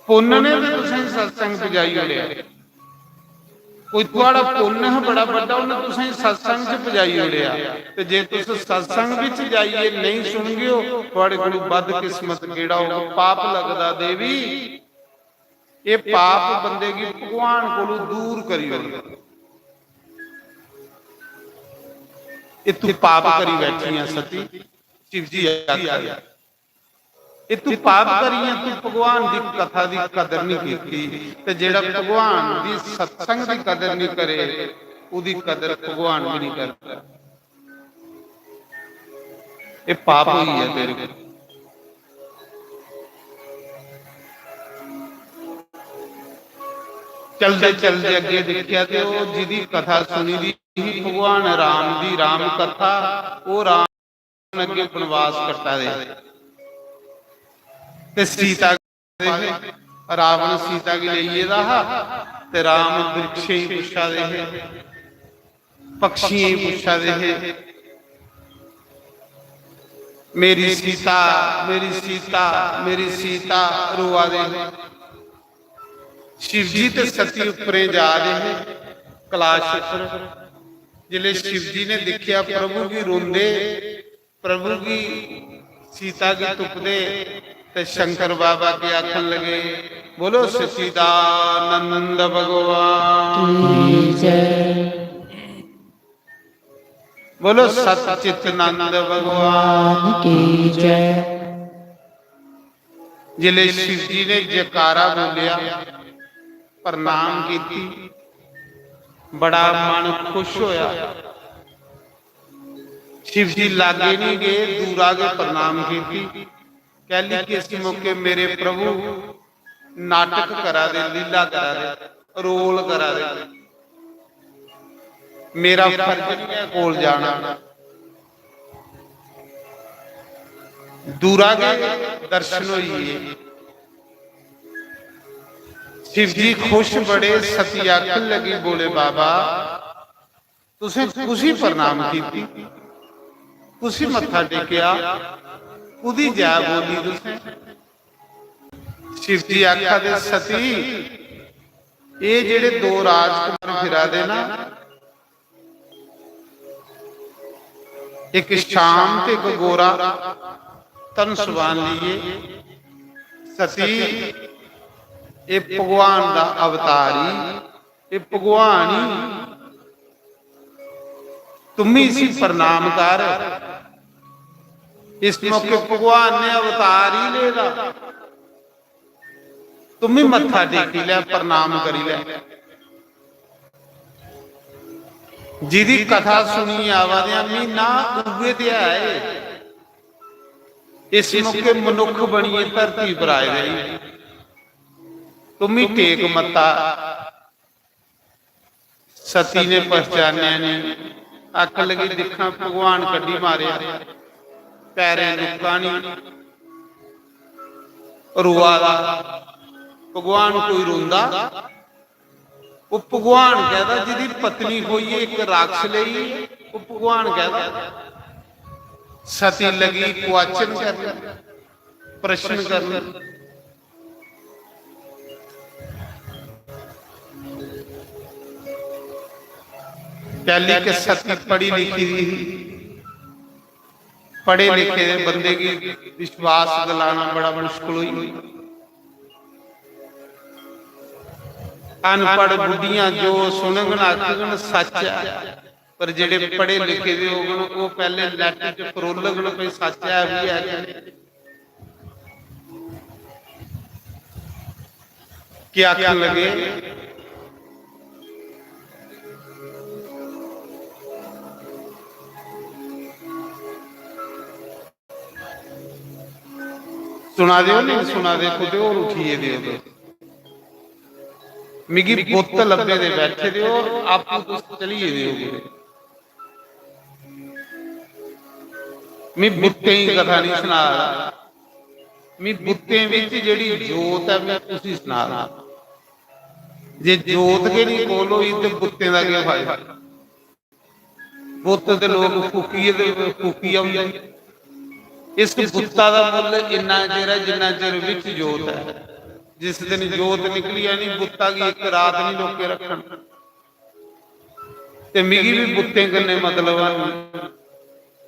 पुन्न ने ते तुसें सत्संग पजाई ओड़ेआ। कोई थुआढ़ा पुन्न हा बड़ा बड्डा, उन्नै तुसेंगी सत्संग च पजाई ओड़ेआ। ते जे तुस सत्संग बिच जाइयै नेईं सुनगेओ, थुआढ़े कोलू बदकिस्मत केह्ड़ा होग? पाप लगदा देवी, एह् पाप बंदे गी भगवान कोलू दूर करी ओड़दा। एह् तू पाप करी बैठी ऐ सती, शिव जी आखा दे। एह् तू पाप करियै तू भगवान दी कथा दी कदर नहीं कीती, ते जेड़ा भगवान दी सत्संग दी कदर नहीं करे, ओदी कदर भगवान भी नहीं करदा। एह् पाप होई गेआ तेरे कोल। चलदे चलदे अग्गे दिक्खेआ ते ओह् जिदी कथा सुनी दी ही भगवान राम दी, राम कथा, ओह् राम अग्गे बनवास कट्टा दे हे। ते सीता दे हे, रावण सीता गी लेई गेदा हा। ते राम वृक्षें गी पुच्छा दे हे, पक्षियें गी पुच्छा दे हे, "मेरी सीता, मेरी सीता, मेरी सीता," रोआ दे हे। शिव जी ते सती उप्परें जा दे हे, कैलाश उप्पर। जिसलै शिव जी ने दिक्खेआ प्रभु गी रोंदे, प्रभु गी, सीता गी तुपदे, ते शंकर बाबा के आखन लगे, "बोलो सच्चिदानंद भगवान की जय।" बोलो सच्चिदानंद भगवान की जय। जिसलै शिव जी ने जयकारा बोलिया, प्रणाम कीती, बड़ा मन खुश होया। शिव जी लागे नहीं गए, दूरा गै प्रणाम कीती। कह ली कि इस मौके मेरे प्रभु नाटक करा दे, लीला करा दे, रोल करा दे। मेरा फर्ज नहीं है कोल जाना। दूरा गै दर्शन होई गे। शिव जी खुश बड़े, सती आखन लगी, "बोले बाबा, तुसें कुसी प्रणाम कीती, कुसी मत्था टेकेआ, कुदी जय बोली तुसें?" शिव जी आखा दे, "सती, एह् जेह्ड़े दो राजकुमार फिरा दे ना, इक श्याम ते इक गोरा, धनुष बाण लिए, सती, एह् भगवान दा अवतार ही, एह् भगवान ही, तुम्मी इसी प्रणाम कर।" इस मौके भगवान ने अवतार ही लेदा, तुम्मी मत्था टेकी लै, प्रणाम करी लै। जिदी कथा सुनी आवा दे आं, मी ना उ'ऐ ते है। इस मौके मनुक्ख बनियै धरती पर आए दे, तुम्मी टेक मत्था। सती ने पहचानेआ नहीं, आखन लगी, "दिक्खां, भगवान कड्ढी मारेआ, पैरें लुक्कां नहीं, रोआ दा।" भगवान कोई रोंदा? ओह् भगवान कहदा, जिदी पत्नी खोइयै इक राक्षस लेई, ओह् भगवान कहदा। सती लगी क्वेश्चन करन, प्रश्न करन। पहली के सती पढ़ी लिखी दी ही, पढ़े लिखे दे बंदे गी विश्वास दिलाना बड़ा मुश्किल होई। अनपढ़ बुड्ढियां जो सुनगन आखगन सच ऐ, पर जेड़े पढ़े लिखे दे होगन, ओह् पैह्ले नैट च फरोलगन भई सच ऐ बी ऐ कि नेईं। केह् आखन लगे? सुना दे ओ, नहीं सुना दे, कुतै होर उठी गेदे ओ तुस। मिगी बुत्त लब्भे दे बैठे दे ओ, आपूं तुस चली गेदे ओ कुतै। मी बुत्तें दी कथा नहीं सना दा, मी बुत्तें बिच जेह्ड़ी जोत ऐ, मैं उसी सना दा। जे जोत गै नहीं कोल होई ते बुत्तें दा केह् फायदा? बुत्त ते लोक फूकियै ते फूकी औंदे। इस बुत्ता दा मुल्ल इन्ना चिर ऐ जिन्ना चिर बिच जोत ऐ। जिस दिन जोत निकली जानी, बुत्ता गी इक रात नहीं लोकें रक्खना। ते मिगी बी बुत्तें कन्नै मतलब ऐ,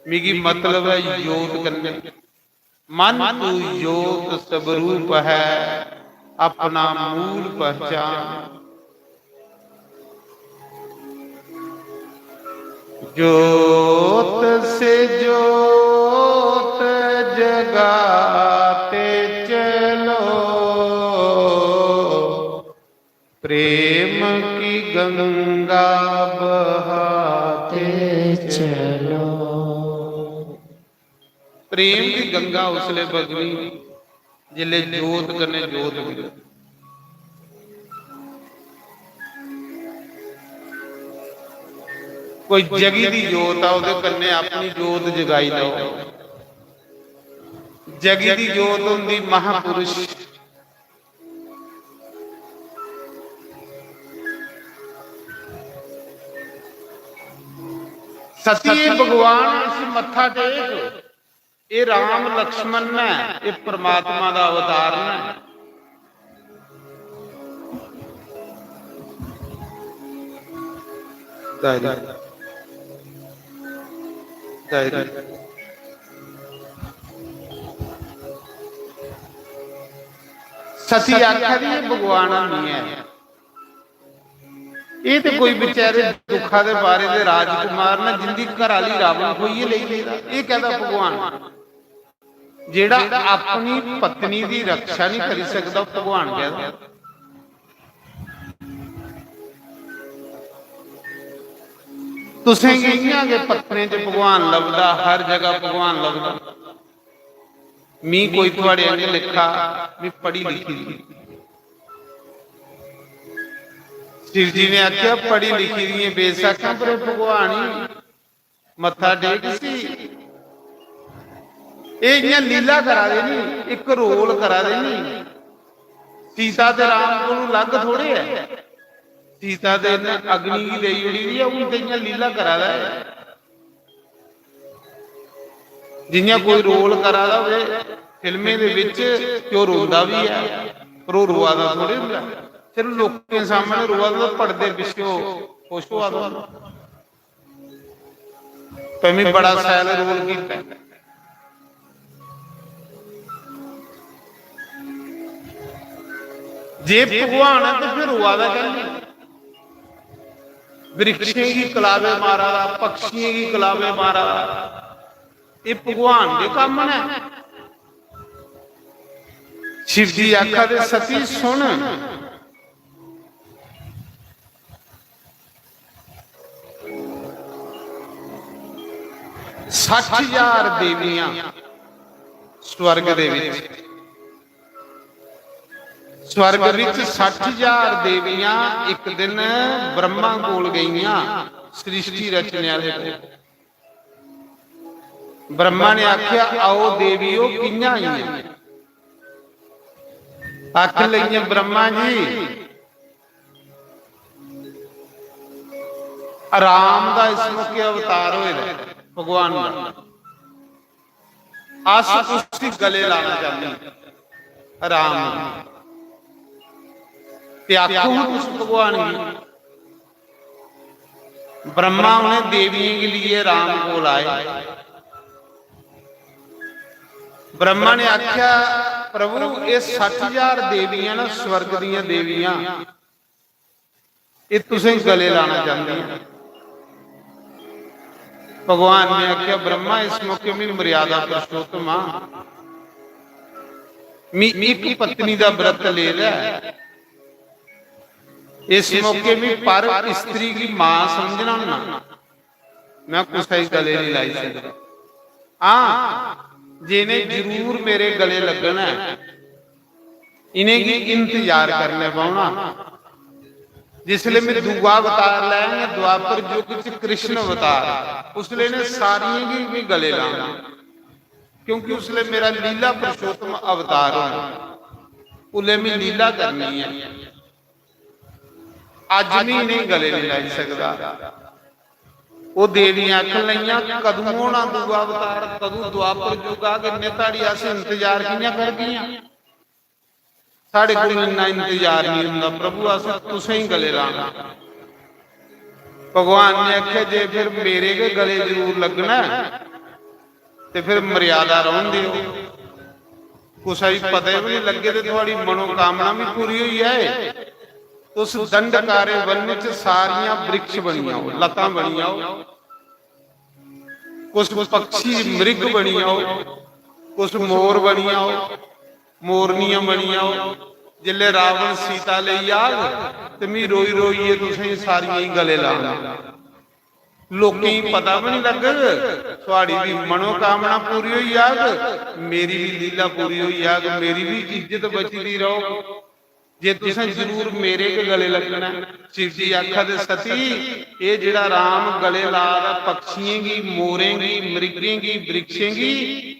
मिगी मतलब ऐ जोत कन्नै। मन तू जोत सब रूप है, अपना मूल पहचान। जोत से जोत जगाते चलो, प्रेम की गंगा बहाते चलो। प्रेम की गंगा उसले बगनी जिसले जोत कन्नै जोत मिले। कोई जगी दी जोत आ, ओह्दे कन्नै अपनी जोत जगाई लैओ। जगी दी जोत होंदी महापुरुष। सतिये भगवान इसी मत्था टेक, एह् राम लक्ष्मण न, एह् परमात्मा दा अवतार न। तारी, तारी। सती आखा दी, "एह् भगवान नहीं है।" एह् ते कोई बेचारे दुखा दे बारे दे राजकुमार न, जिंदी घर आह्ली रावण खोइयै लेई गेदा। एह् कैह्दा भगवान? जेह्ड़ा अपनी पत्नी दी रक्षा नहीं करी सकदा, ओह् भगवान कैह्दा? तुसें गी इ'यां गै पत्थरें च भगवान लभदा, हर जगह भगवान लभदा। मी कोई थुआड़े आंगे लिखा, मी पढ़ी लिखी दी। शिव जी ने आख्या, "पढ़ी लिखी दियें बेशक आं, पर भगवान ही मत्था टेक सी।" एह् इ'यां लीला करा दे नी, इक रोल करा दे नी। सीता ते राम कोलू अलग थोड़े ऐ। सीता ते इ'न्नै अग्नि गी देई ओड़ी दी ऐ, हून ते इ'यां लीला करा दा ऐ। जि'यां कोई रोल करा दा होवे फिल्में दे बिच, ते ओह् रोंदा बी ऐ, पर ओह् रोआ दा थोड़े होंदा। सिर्फ लोकें सामने रोआ दा, पर्दे पिच्छें ओह् खुश होआ दा होंदा। भाई, में बड़ा शैल रोल कीता। जे भगवान ऐ ते फिर रोआ दा कैल्ली? वृक्षें गी कलावे मारा दा, पक्षियें गी कलावे मारा दा, एह् भगवान दे कम्म न। शिव जी आखा दे, "सती सुन, सट्ठ हजार देवियां स्वर्ग दे विच, स्वर्ग विच सट्ठ हजार देवियां इक दिन ब्रह्मा कोल गईयां, सृष्टि रचने आह्ले कोल।" ब्रह्मा ने आख्या, "आओ देवियो, कि'यां आइयां?" आखन लगियां, "ब्रह्मा जी, राम दा इस मौके अवतार होए दा ऐ, भगवान दा। अस उसी गले लाना चाहन्ने आं, राम गी। ते आखो हां तुस भगवान गी।" ब्रह्मा उन्हें देवियें गी लिए राम कोल आए। ब्रह्मा ने आख्या, "प्रभु, एह् सट्ठ हजार देवियां न, स्वर्ग दियां देवियां, एह् तुसें गले लाना चाहंदियां।" भगवान ने आख्या, "ब्रह्मा, इस मौके में मर्यादा पुरुषोत्तम हां, में इक पत्नी दा व्रत ले दा ऐ, इस मौके में पर स्त्री गी मां समझना होन्ना, में कुसै गी गले नहीं लाई सकदा। हां, जिनें जरूर मेरे गले लग्गना ऐ, इनेंगी इंतजार करने पौना। जिसले में दूआ अवतार लैंग, द्वापर युग च कृष्ण अवतार, उसले ने सारियें गी भी गले लाना, क्योंकि उसले मेरा लीला पुरुषोत्तम अवतार होना, उसले में लीला करनी है। अज में इनेंगी गले नहीं लाई सकदा।" ओह् देवियां आखन लगियां, "कदूं होना दूआ अवतार, कदूं द्वापर युग आग? इन्ने धड़ी अस इंतजार कि'यां करगियां? साढ़े कोल इन्ना इंतजार नहीं होंदा प्रभु, अस तुसें ही गले लाना।" भगवान ने आखेआ, "जे फिर मेरे गै गले जरूर लग्गना ऐ, ते फिर मर्यादा रौह्न देओ। कुसै गी पता बी निं लग्गे ते थुआढ़ी मनोकामना बी पूरी होई जाए। तुस दंडकारे वन च सारियां वृक्ष बनी जाओ, लतां बनी जाओ, कुछ पक्षी मृग बनी जाओ, कुछ मोर बनी जाओ, मोरनियां बनी जाओ। जिसलै रावण सीता लेई आग ते मी रोई रोइयै तुसें सारियें गी गले लाना।" लोकें गी पता बी निं लग्गग, थुआढ़ी बी मनोकामना पूरी होई जाग, मेरी बी लीला पूरी होई जाग, मेरी बी इज्जत बची दी रौह्ग। जे तुसें जरूर मेरे गै गले लग्गना ऐ। शिव जी आखा दे, "सती, एह् जेह्ड़ा राम गले ला दा पक्षियें गी, मोरें गी, मृगें गी, वृक्षें गी,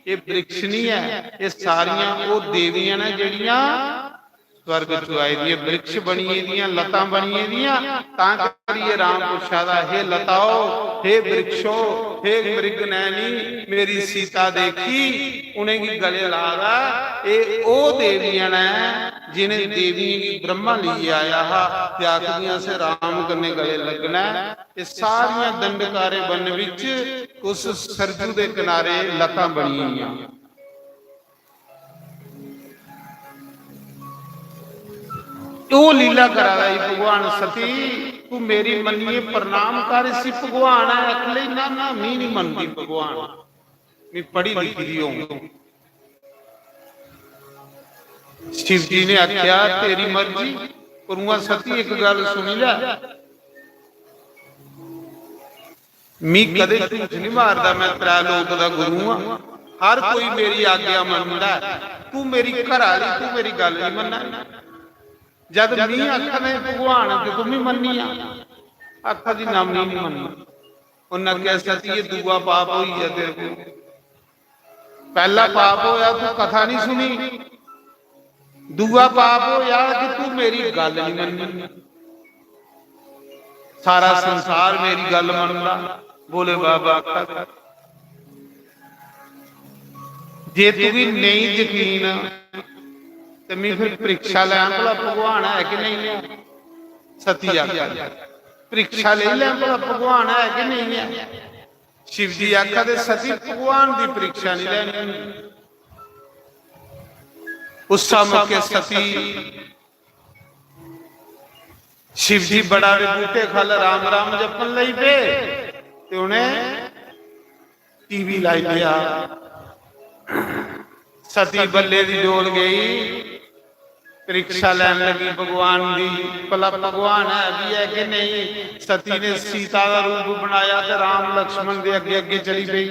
एह् वृक्ष निं ऐ, एह् सारियां ओह् देवियां न जेह्ड़ियां स्वर्ग चुआई दियां, वृक्ष बनियै दियां, लतां बनियै दियां।" तां करियै राम पुच्छा दा, "हे लताओ, हे वृक्षो, हे मृग नैनी, मेरी सीता देखी, उ'नेंगी गले ला दा, एह् ओह् देवियां न जिनें देवियें गी ब्रह्मा लेइयै आया हा ते आखदियां, 'असें राम कन्नै गले लग्गना ऐ।' एह् सारियां दंडकारे वन बिच उस सरजू दे किनारे लतां बनी गेइयां। ओह् लीला करा दा ई भगवान। सती, तू मेरी मन्नियै प्रणाम कर, इसी भगवान ऐ आखी लेई। "ना, ना, मी निं मनदी भगवान, मी पढ़ी लिखी दी होंग।" शिव जी ने आखेआ, "तेरी मर्जी, पर उ'आं सती इक गल्ल सुनी लै, मी कदें झूठ निं मारदा, मैं त्रै लोक दा गुरु आं, हर कोई मेरी आज्ञा मनदा ऐ। तू मेरी घर आह्ली, तू मेरी गल्ल निं मन्ना। जद मी आखा दे भगवान ते तू मी मन्नी आ।" आखा दी, "ना, मी निं मन्नी।" उन्नै आखेआ, "सती, एह् दूआ पाप होई गेआ तेरे कोल। पैह्ला पाप होया, तू कथा निं सुनी, दूआ पाप होया कि तू मेरी गल्ल निं मन्नी। सारा संसार मेरी गल्ल मनदा।" भोले बाबा आखा दे, "जे तुगी नेईं यकीन ते मी फिर परीक्षा लैं, भला भगवान है कि नेईं है?" सती आखा दे, "परीक्षा लेई लैं, भला भगवान है कि नेईं है?" शिव जी आखा दे, "सती, भगवान दी परीक्षा निं लैनी।" उस्सा मौके सती शिव जी बड़ा दे बूटे खल राम राम जपन लगी पे ते उ'नें टीवी लाई लेआ। सती बल्ले दी डोल गई, परीक्षा लैन लगी भगवान दी, भला भगवान है भी है कि नहीं। सती ने सीता का रूप बनाया ते राम लक्ष्मण दे अगे अगे चली पई।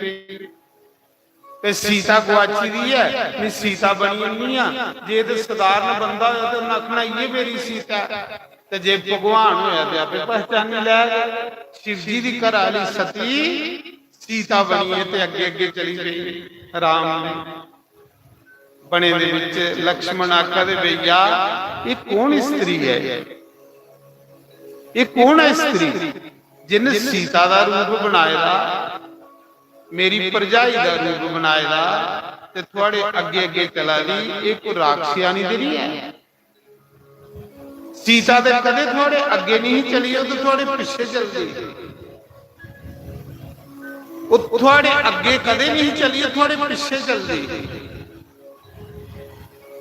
ते सीता गुआची दी ऐ, मैं सीता बनी जन्नी आं। जे ते सधारण बंदा होया ते उन्नै आखना, "इ'यै मेरी सीता ऐ।" ते जे भगवान होया ते आपे पहचानी लैग। शिव जी दी घर आह्ली सती सीता बनियै ते अग्गे अग्गे चली पेई। राम बने दे बिच लक्ष्मण आखा दे, "भैया, ये कौन स्त्री है? ये कौन है स्त्री जिन्ने सीता दा रूप बनाए दा, मेरी भरजाई दा रूप बनाए दा, ते थुआड़े अग्गे अग्गे चला दी, ये कोई राक्षसियानी ते नहीं है?" सीता ते कदे थुआड़े अग्गे नहीं चली, ओह ते थुआड़े पिछे चलदी। ओह थुआड़े अग्गे कदे नहीं चली, ओह थुआड़े पिछे चलदी।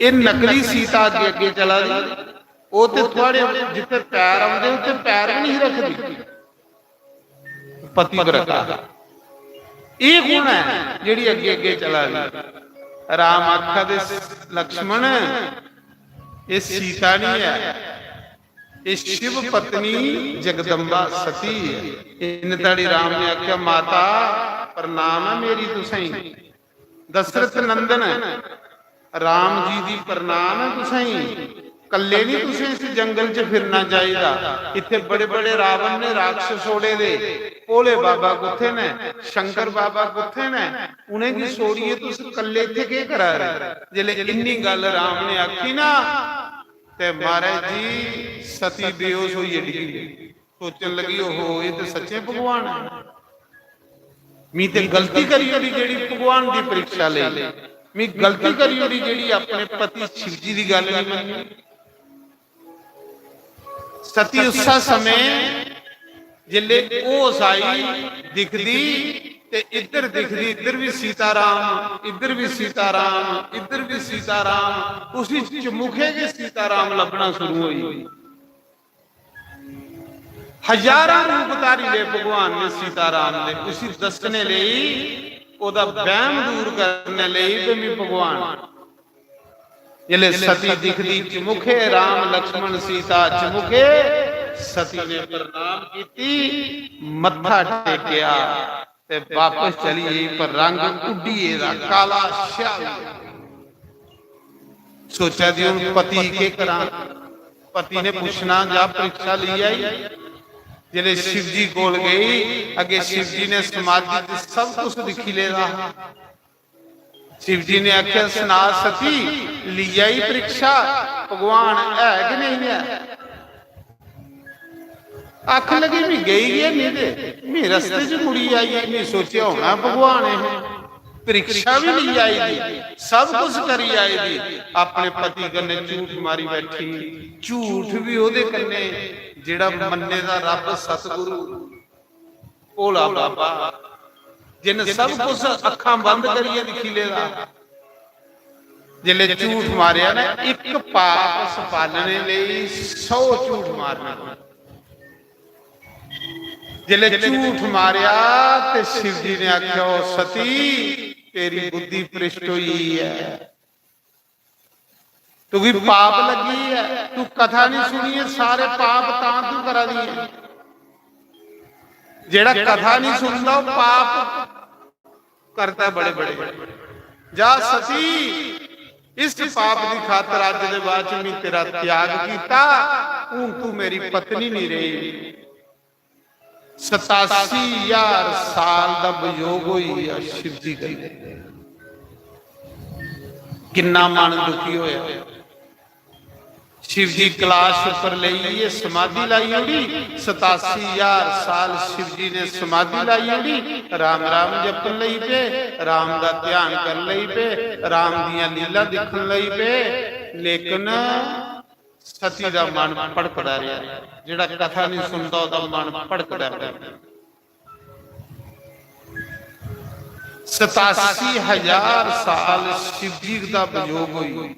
एह नकली सीता अग्गे अग्गे चला दी, ओह ते थुआड़े जिथे पैर आउंदे, उत्थे पैर भी नहीं रखदी। पतिव्रता। एह कौन है जेड़ी अग्गे अग्गे चला दी? राम आखा दे, लक्ष्मण, एह सीता नहीं है, एह शिव पत्नी जगदम्बा सती है। इन्ने ताड़ी राम ने आख्या, माता, प्रणाम है मेरी तुसेंगी। दशरथ नंदन, राम जी दी प्रणाम है तुसेंगी। कल्ले नहीं तुसें इस जंगल च फिरना चाहिदा। इत्थे बड़े बड़े रावण ने राक्षस छोड़े दे, भोले बाबा कुत्थे ने, शंकर बाबा कुत्थे ने, उनेंगी छोड़िए तुस कल्ले इत्थे केह करा दे? जिसले इन्नी गल राम ने आखी ना, ते महाराज जी, सती बेहोश होइए डिग्गी। सोचन लगी, ओहो, ये तो सच्चे भगवान है। मी ते गलती करी ओड़ी जेड़ी भगवान दी परीक्षा लेई, मी गलती करी ओड़ी जेड़ी अपने पति शिव जी दी गल नहीं मन्नी। सती उस समय जिसले होश आई, दिखदी ते इधर दिखदी, इधर भी सीताराम, इधर भी सीताराम, इधर भी सीताराम, उसी चमुखे के सीताराम लभना शुरू होई। हजारां रूप धारी ले भगवान ने सीताराम दे, उसी दस्सने लेई, ओदा वैम दूर करने लेई भी मैं भगवान। जिसले सती दिखदी चमुखे राम लक्ष्मण सीता चमुखे, सती ने प्रणाम कीती, मत्था टेकेया ते वापस चली गई, पर रंग उड्डी गेदा, काला स्याह होई गेदा। सोचा दी हूं पति केह करां। पति ने पुछना, जा परीक्षा ली आई। जिसले शिव जी कोल गई, अगे शिव जी ने समाधि च सब कुछ दिखी लेदा। शिव जी ने आख्या, सना सती, ली आई परीक्षा, भगवान है कि नहीं है? आखन लगी, मैं गई गै नहीं ते मैं रस्ते च मुड़ी आई, मैं सोचेआ होना भगवान है। परीक्षा भी ली आई दी, सब कुछ करी आई दी, अपने पति कन्नै झूठ मारी बैठी, झूठ भी ओदे कन्नै जेड़ा मन्ने दा रब सतगुरु भोला बाबा, जिन सब कुछ अखां बंद करियै दिखी लेदा। जिसले झूठ मारेआ ना, इक पाप छपालने लेई सौ झूठ मारने पौंदे। जिसले झूठ मारेआ ते शिव जी ने आखेआ, "ओ सती, तेरी बुद्धि भ्रष्ट होई है, तुगी पाप लगी है, तू कथा नहीं सुनी है, सारे पाप तां तू करा दी है।" जेड़ा कथा नहीं सुनदा, ओह पाप करता है बड़े बड़े। जा सती, इस पाप की खातर अज दे बाद च मैं तेरा त्याग कीता, हूं तू मेरी पत्नी नहीं रही। सतासी हजार साल दा वियोग होई गेआ शिव जी कन्नै। किन्ना मन दुखी होया। शिव जी कलाश उपर लेइयै समाधि लाई ओड़ी। सतासी हजार साल शिव जी ने समाधि लाई ओड़ी। राम राम जपन लगी पे, राम का ध्यान करन लगी पे, राम दियां लीला दिखन लगी पे। लेकिन सती दा मन भड़कदा रेहा, जेड़ा कथा नहीं सुनदा, ओदा मन भड़कदा रेहा। सतासी हजार साल शिव जी दा वियोग होई।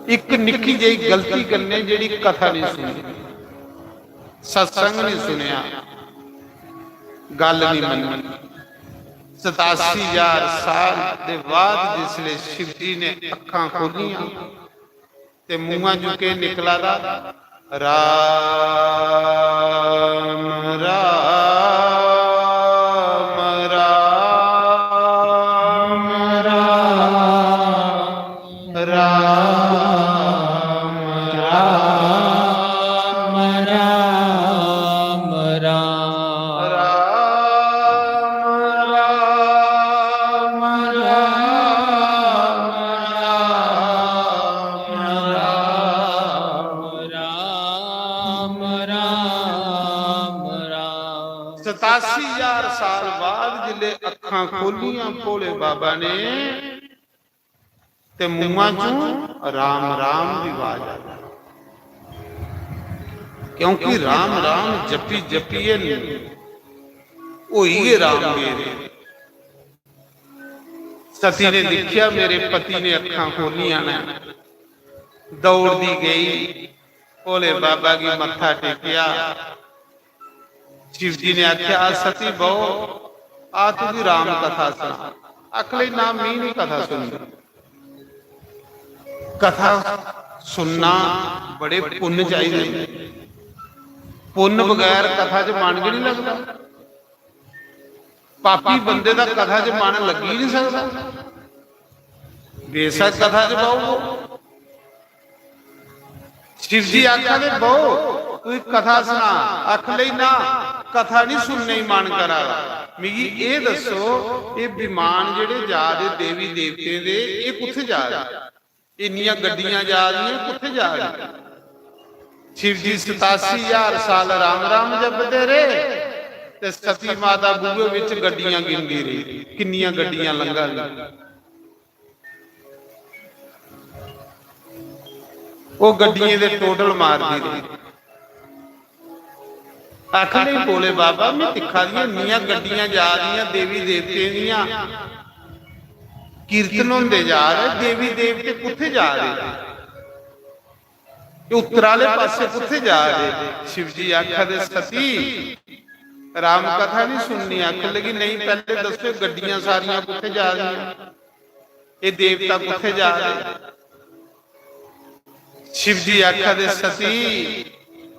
इक निक्की जेही गलती कन्नै, जेड़ी कथा नहीं सुनी, सत्संग नहीं सुनिया, गल नहीं मन्नी। सतासी हजार साल दे बाद जिसले शिव जी ने अखां खोलियां, ते मुंहां चों केह् निकला दा? राम, राम, राम, राम, राम, राम, राम, राम। राम, राम, राम, राम, राम, राम, राम, राम। सतासी हजार साल बाद जिसले अखां खोलियां भोले बाबा ने, ते मुंहां चों राम राम दी आवाज आ गई, क्योंकि राम राम जपी जपियै होई गै राम गेदे। सती ने दिखिया, मेरे पति ने अखां खोलियां ने, दौड़दी गई, भोले बाबा गी मत्था टेकेआ। शिव जी ने आखेआ, "आ सती बहो, आ तुगी राम कथा सुना।" आख लई, "ना, मी नहीं कथा सुननी।" कथा सुनना बड़े पुन्न चाहिदे। पुन्न बगैर कथा च मन गै नहीं लगदा। पापी बंदे दा कथा च मन लग्गी नहीं सकदा। बेशक कथा च बहो। शिव जी आखा दे, "बहो, तू एक कथा सुना।" आख लई, "ना, कथा नहीं सुनने गी मन करा दा। मिगी एह दस्सो, एह विमान जेहड़े जा दे देवी देवतें दे, एह कुत्थे जा दे? इन्नियां गड्डियां जा दियां, कुत्थे जा दियां?" शिव जी सतासी हजार साल राम राम जपदे रेह, ते सती माता बूहे विच गड्डियां गिनदी रेही, किन्नियां गड्डियां लंघा दियां। ओह गड्डियें दे टोटल मारदी रेही। आखन लगी, "भोले बाबा, में दिक्खा दी आं, इन्नियां गड्डियां जा दियां देवी देवतें दियां, कीर्तन होंदे जा रहे, देवी देवते कुत्थै जा दे? एह् उत्तर आह्ले पासै कुत्थै जा दे?" शिव जी आखा दे, "सती, राम कथा नहीं सुननी।" आखन लगी, "नहीं, पैह्ले दस्सो, गड्डियां सारियां कुत्थै जा दियां? एह् देवता कुत्थै जा दे?" शिव जी आखा दे, "सती,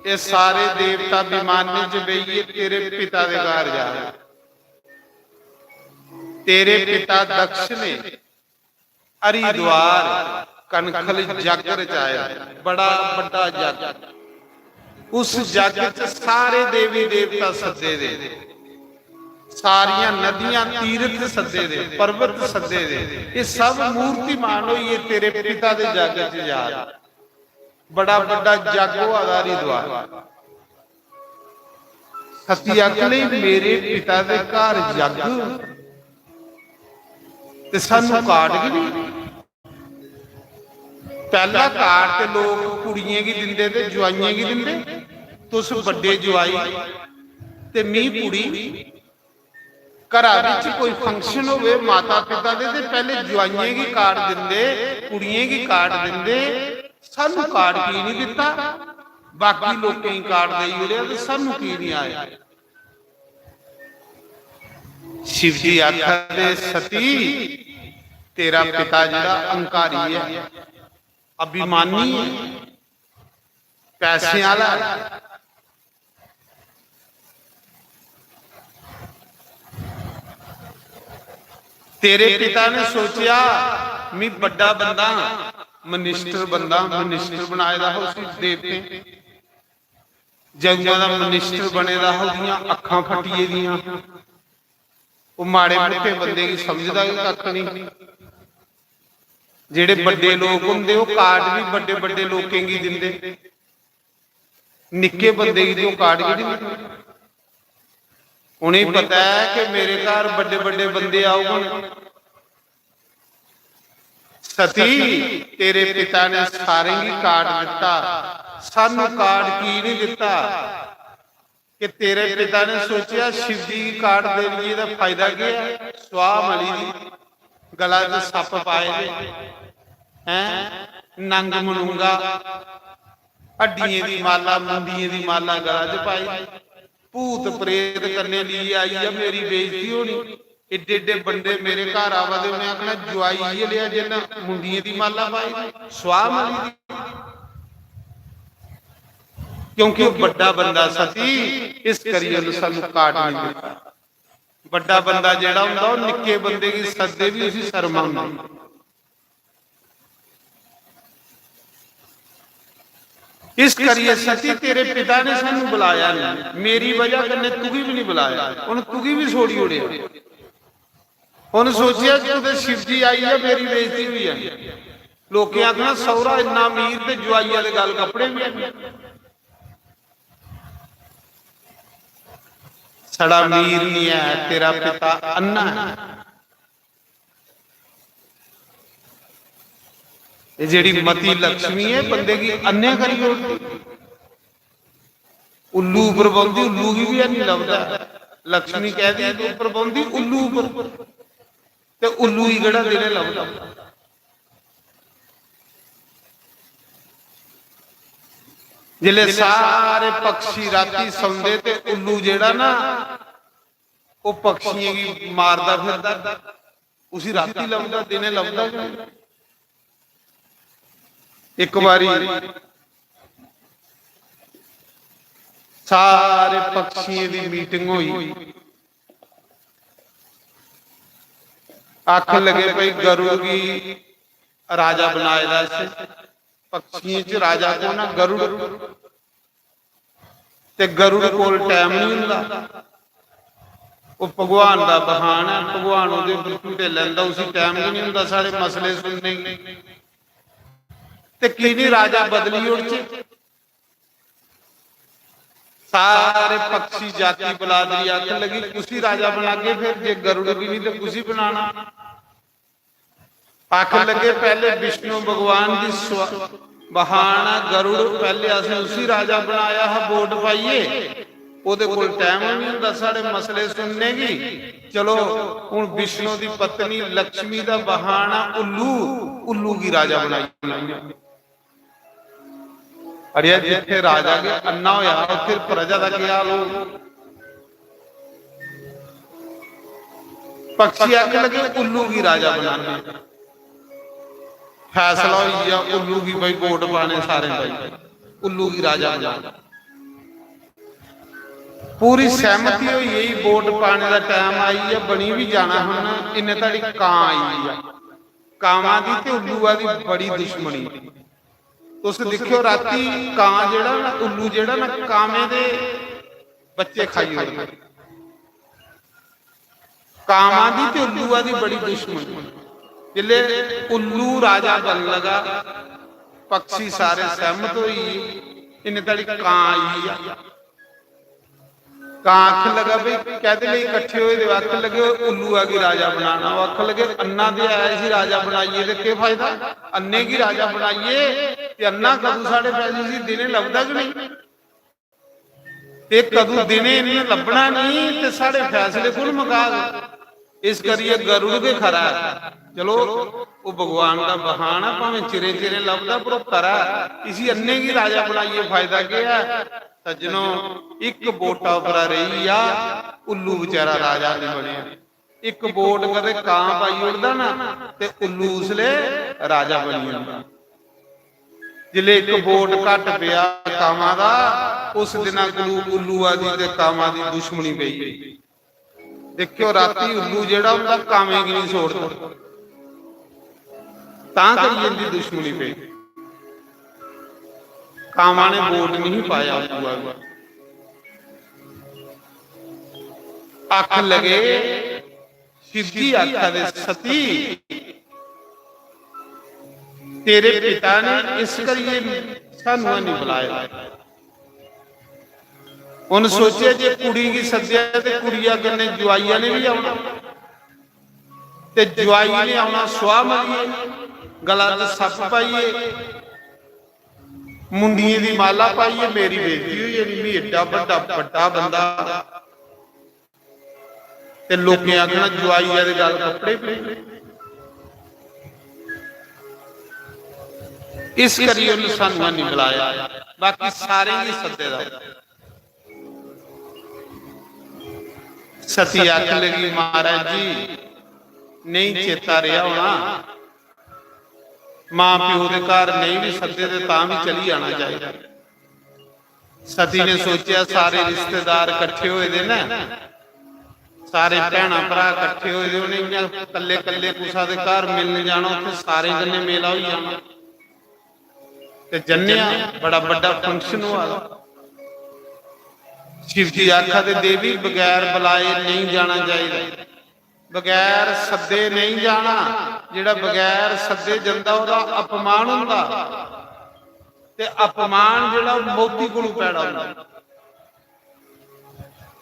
एह् सारे देवता विमानें च बेहियै तेरे पिता दे घर जा दे। तेरे पिता दक्ष ने हरिद्वार कनखल जग रचाया, बड़ा बड्डा जग। उस जग च सारे देवी देवता सद्दे दे, सारियां नदियां, तीर्थ सद्दे दे, पर्वत सद्दे दे, एह् सब मूर्तिमान होइयै तेरे पिता दे जग च जा दे। बड़ा बड्डा जग होआ दा हरिद्वार।" सती आखन लगी, "मेरे पिता दे घर जग ते सानू कार्ड की नहीं? पैह्ला कार्ड ते लोक कुड़ियें गी दिंदे ते जुआइयें गी दिंदे। तुस बड्डे जुआई ते मी कुड़ी, घरा बिच कोई फंक्शन होवे माता पिता दे, ते पैह्ले जुआइयें गी कार्ड दिंदे, कुड़ियें गी कार्ड दिंदे, सानू कार्ड की नहीं दित्ता? बाकी लोकें गी कार्ड देई ओड़ेआ ते सानू की नहीं आया?" शिव जी आखा दे, "सती, तेरा पिता जेह्ड़ा अहंकारी ऐ, अभिमानी ऐ, पैसें आह्ला ऐ। तेरे पिता ने सोचेआ, मी बड्डा बंदा, मिनिस्टर बंदा, मिनिस्टर बनाए दा हा उसी देवतें। जदूं दा मिनिस्टर बने दा हा, ओह्दियां अक्खां फट्टिये दियां। ओह् माड़े मुट्टे बंदे गी समझदा गै कक्ख नहीं। जेह्ड़े बड्डे लोक होंदे, ओह् कार्ड भी बड्डे बड्डे लोकें गी दिंदे, निक्के बंदे गी ते ओह् कार्ड गी नहीं दिंदे। उ'नेंगी पता ऐ कि मेरे घर बड्डे बड्डे बंदे औङन।" सती, तेरे पिता ने सारें गी कार्ड दित्ता, सानू कार्ड की नहीं दित्ता? कि तेरे पिता ने सोचेआ, शिव जी गी कार्ड देइयै दा फायदा केह् ऐ? सुआह मली दी, गला च सप्प पाए दे, हैं, नंग मनुंगा, हड्डियें दी माला, मुंडियें दी माला गला च पाई दी, भूत प्रेत कन्नै लेइयै आई ऐ, मेरी बेइज्जती होनी। एड्डे एड्डे बंदे मेरे घर आवा दे, उ'नें आखना, "जुआई इ'यै लेआ जिन्न मुंडियें दी माला पाई दी, सुआह मली दी।" क्योंकि ओह् बड्डा बंदा सती, इस करियै उन्नै सानू कार्ड नहीं दित्ता। बड्डा बंदा जेह्ड़ा होंदा, ओह् निक्के बंदे गी सद्दे बी उसी शर्म औंदी। इस करियै सती, तेरे पिता ने सानू बुलाया नहीं, मेरी वजह कन्नै तुगी भी नहीं बुलाया, उन्हें तुगी भी छोड़ी ओड़ेआ। उन्हें सोचेआ कि कुतै शिव जी आई जा, मेरी बेइज्जती होई जानी। लोकें आखना, "सौहरा इन्ना अमीर ते जुआइया दे गल कपड़े भी है।" साढ़ा अमीर नहीं है, तेरा पिता अन्ना है। ये जेह्ड़ी मती लक्ष्मी है, बंदे गी अन्ने करी ओड़दी। उल्लू उप्पर बौंह्दी, उल्लू गी बी हैनी लभदा। लक्ष्मी कैह्दी उप्पर बौंह्दी? उल्लू उप्पर। ते उल्लू गी केह्ड़ा दिनै लभदा? जिसलै सारे पक्षी रातीं सौंदे ते उल्लू जेह्ड़ा ना, ओह् पक्षियें गी मारदा फिरदा, उसी रातीं लभदा, दिनै लभदा गै नेईं। इक बारी सारे पक्षियें दी मीटिंग होई, आखन लगे, "भाई, गरुड़ गी राजा बनाए दा इस पक्षियें च राजा कौन ऐ?" गरुड़। ते गरुड़ कोल टैम नहीं हुंदा। ओह् भगवान दा बहान ऐ, भगवान ओह्दे उप्पर झूटे लैंदा, उसी टैम गै नहीं हुंदा साढ़े मसले सुनने गी। ते की नहीं राजा बदली ओड़चे? सारे पक्षी जाति बलादरी आखन लगी, "कुसी राजा बनागे फिर, जे गरुड़ गी नहीं ते कुसी बनाना?" आखन लगे, "पैह्ले विष्णु भगवान दी स्व-, बहान ऐ गरुड़, पैह्ले असें उसी राजा बनाया हा वोट पाइयै, ओह्दे कोल टाइम नहीं होंदा साढ़े मसले सुनने की। चलो, हूं विष्णु दी पत्नी लक्ष्मी दा बहाना उल्लू, उल्लू की राजा बनाई। अड़िया, जिथे राजा के अन्ना होया, उत्थे प्रजा का क्या हाल हो? पक्षी आखन लगे, उल्लू की राजा बनाने। फैसला हो गया उल्लू की, भाई वोट पाने सारे भाई, उल्लू की राजा बनाने। पूरी सहमति हो गई, वोट पाने का टाइम आई है, बनी भी जाना हूं। इन्ने तड़ी कां आई है। कावां दी ते उल्लूआ दी बड़ी दुश्मनी। तुस दिक्खेओ, राती कां जेह्ड़ा ना, उल्लू जेह्ड़ा ना, कामें दे बच्चे खाई ओड़दे। कामां दी ते उल्लूआ दी बड़ी दुश्मनी। जिसले उल्लू राजा बन लगा, पक्षी सारे सहमत होई गे, इन्ने तड़ी कां आई गेआ। कां आखन लगा, "भाई, कैदे लेई कट्ठे होए दे ओ?" आखन लगे, "उल्लूआ गी राजा बनाना।" ओह् आखन लगे, "अन्ना ते ऐ, इसी राजा बनाइयै ते केह् फायदा? अन्ने गी राजा बनाइयै ते अन्ना कदूं साढ़े पैसे, इसी दिनें लभदा गै नेईं। ते कदूं दिनें इन्ने लब्भना नेईं ते साढ़े फैसले कु'न मकाग?" इस करियै गरुड़ गै खरा ऐ। चलो, ओह् भगवान दा बहान ऐ, भामें चिरें चिरें लभदा, पर ओह् खरा ऐ। इसी अन्ने गी राजा बनाइयै फायदा केह् ऐ? सज्जनो, इक वोटा उप्परा रेही गेआ, उल्लू बेचारा राजा निं बनेआ। इक वोट कदें कां पाई ओड़दा ना, ते उल्लू उसले राजा बनी जंदा। जिसले इक वोट घट्ट पेआ कामां दा, उस दिना कोलू उल्लूआ दी ते कामां दी दुश्मनी पेई गेई। दिक्खेओ, राती उल्लू जेह्ड़ा होंदा, कामें गी नहीं छोड़दा, तां करियै इंदी दुश्मनी पेई। कामां ने वोट नहीं पाया उल्लूआ गी। आखन लगे, शिवजी आखा दे, "सती, तेरे पिता ने इस करियै सानू नहीं बुलाया।" उन सोचेआ जे कुड़ी गी सद्देआ ते कुड़िया कन्नै जुआइया ने भी औना, ते जुआई ने औना सुआह मलियै, गला च सप्प पाइयै, मुंडियें दी माला पाइयै। मेरी बेइज्जती होई जानी, मी एड्डा बड्डा, बड्डा बंदा, ते लोकें आखना, "जुआइया दे गल कपड़े पे।" इस करियै उन्हें सानू नहीं बुलाया, बाकी सारें गी सद्दे दा। सती आखन लगी, "महाराज जी, नहीं चेता रेहा होना, मां प्यो दे घर नहीं भी सद्दे ते तां भी चली जाना चाहिए।" सती ने सोचेआ, सारे रिश्तेदार कट्ठे होए दे न, सारे भैनां भ्राऽ कट्ठे होए दे, उ'नें इ'यां कल्ले कल्ले कुसा दे घर मिलन जाना, उत्थै सारें कन्नै मेला होई जाना। ते जन्ने आं, बड़ा बड्डा function होआ दा। शिव जी आखा दे, "देवी, बगैर बुलाए नेईं जाना चाहिदा।" बगैर सद्दे नेईं जाना। जेह्ड़ा बगैर सद्दे जंदा, ओह्दा अपमान होंदा, ते अपमान जेह्ड़ा, ओह् मौती कोलू पैदा होंदा।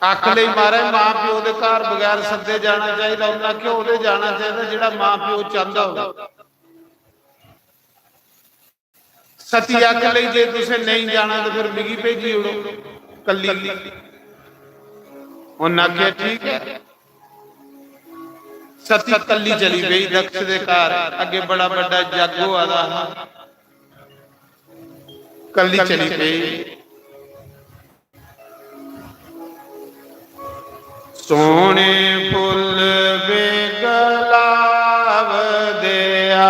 आख लेई, "महाराज, मां प्यो दे घर बगैर सद्दे जाना चाहिदा।" उन्नै आखेआ, "ओह्दे जाना चाहिदा जेह्ड़ा मां प्यो चांह्दा होऐ।" सती आख लेई, "जे तुसें नेईं जाना ते फिर मिगी भेजी ओड़ो कल्ली।" उन्न आखेआ, "ठीक ऐ।" सती कल्ली चली पेई दक्ष दे घर। अग्गे बड़ा बड्डा जग होआ दा हा, कल्ली चली पेई। सोहने फुल्ल वे गुलाब देआ,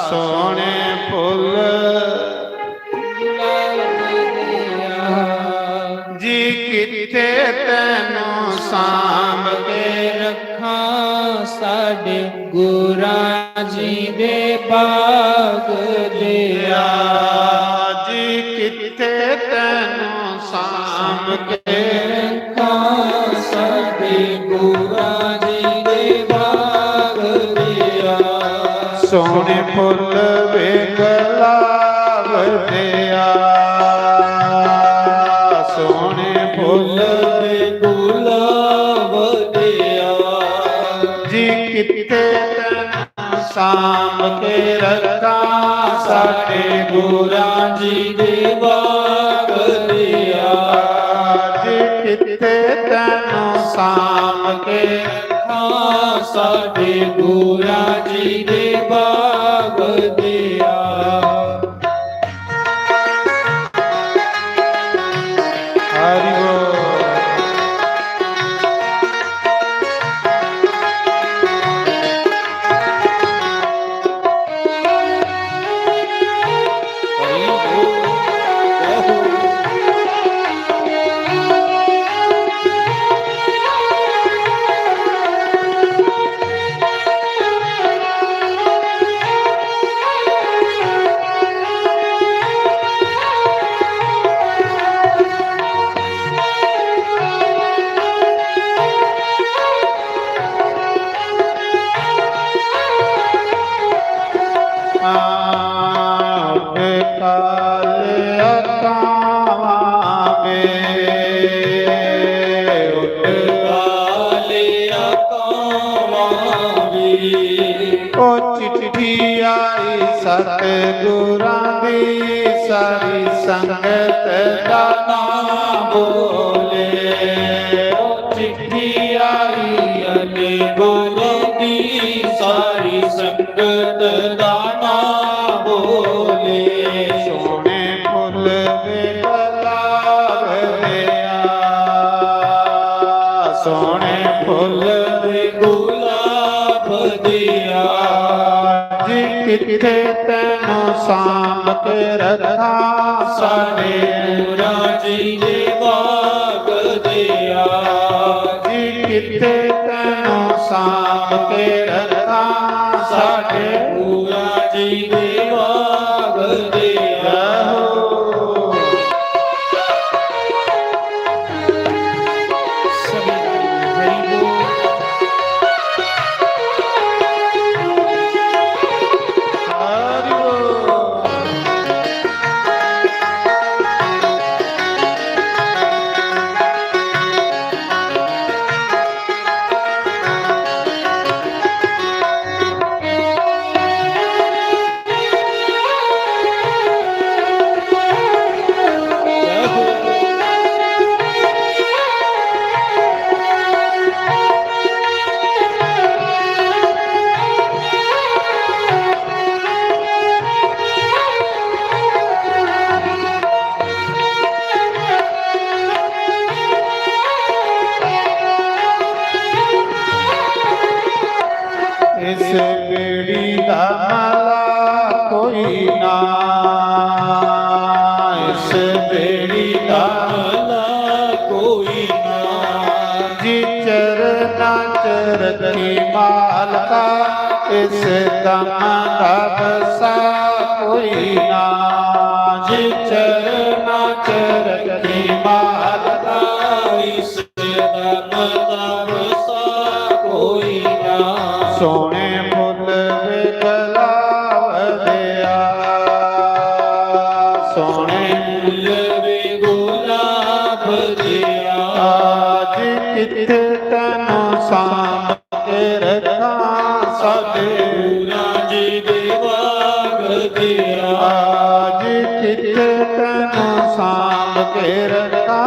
सोहने फुल्ल गुलाब देआ। जी कित्थे तैनू सांभ के रखां साडे गुरां जी दे बाग देआ। जी कित्थे तैनू सांभ के रखां साडे गुरां जी दे बाग देआ। सोहने फुल्ल वे गुलाब देआ, सोहने फुल्ल वे गुलाब देआ। जी कित्थे तैनू ਸਾਂਭ ਕੇ ਰੱਖਾਂ ਸਾਡੇ ਗੁਰਾਂ ਜੀ ਦੇ ਬਾਗ ਦਿਆ। ਜੀ ਕਿੱਥੇ ਤੈਨੂੰ ਸਾਂਭ ਕੇ ਰੱਖਾਂ ਸਾਡੇ ਗੁਰਾਂ ਜੀ ਦੇ ਬਾਗ ਦਿਆ। हरि बोल। ओ चिट्ठी आई सतगुरां दी, सारी संगत दा नाम बोले। ओ चिट्ठी आई अली गुरु दी, सारी संगत दा नाम बोले। सोने फुल वे गुलाब दिया, सोने फुल वे गुलाब दिया। जी किथे तैनू सांभ के रखा, साडे पूरा जी दे बाग दिया। जी किथे तैनू सांभ के रखा, साडे पूरा जी दे बाग दिया। इस बेड़ी दा मला कोई ना, इस बेड़ी दा मला कोई ना। जी चरना च रखी मालका, इस दम दा बसा कोई ना। जी चरना च रखी मालका, इस दम दा बसा कोई ना। सोने फुल वे गुलाब दिया, सोने फुल वे गुलाब दिया। आज किथे तैनू सांभ के रखा, साडे पूरा जी दे बाग दिया। आज किथे तैनू सांभ के रखा,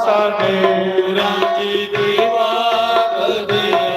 साडे पूरा जी दे बाग दिया।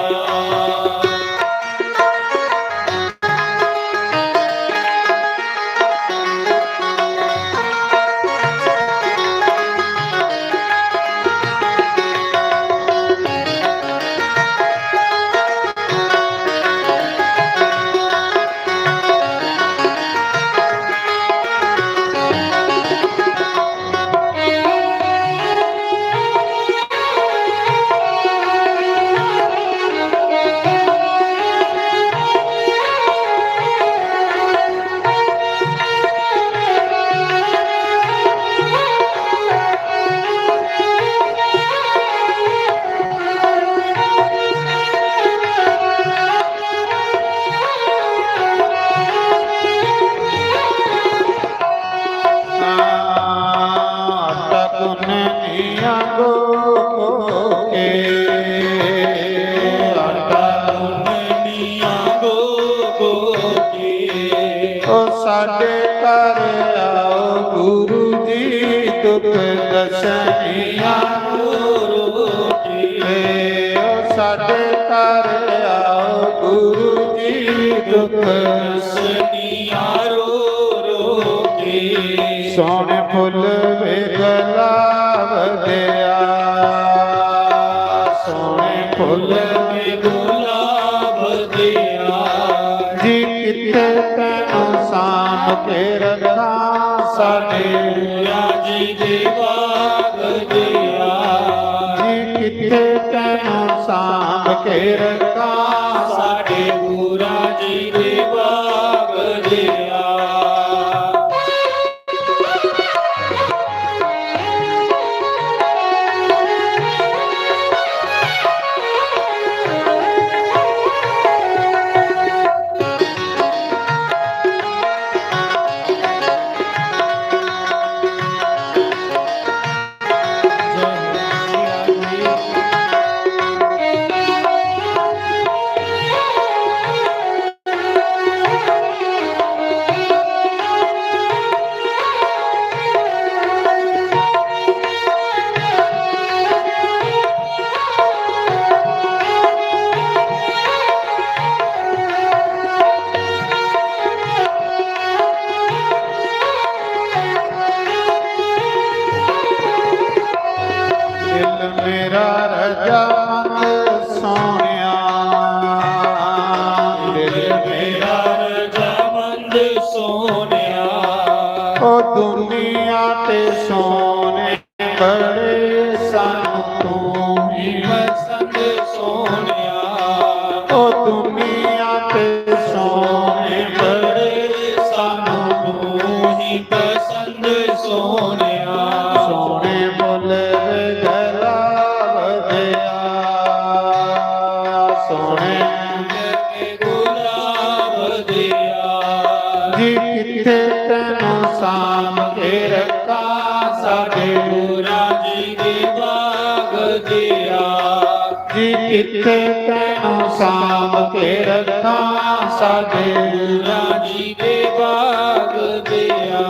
साडे घर आओ गुरु जी, दुख दसनिया रो रो के। ओ साडे घर आओ गुरु जी, दुख दसनिया रो रो के। सोहने फुल वे गुलाब दिया, सोहने फुल वे गुलाब दिया। जी किथे तैनू साम के रखा, साडे गुरु जी दे बाग दिया। जी किथे तैनू साम के रखा, साडे गुरु जी दे बाग दिया। दिल मेरा रजामंद सोहणिया, दिल मेरा रजामंद सोहणिया। ओ दुनिया ते सोहणे बड़े सानू तू ही पसंद सोहणिया। ओ दुनिया ते सोहणे बड़े सानू तू ही पसंद सोहणिया। सोहणे फुल वे गुलाब दिया, सोहणे फुल वे गुलाब दिया। जी किथे तैनू साम के रखा, साडे गुरु जी दे बाग दिया। जी किथे तैनू साम के रखा, साडे गुरु जी दे बाग दिया।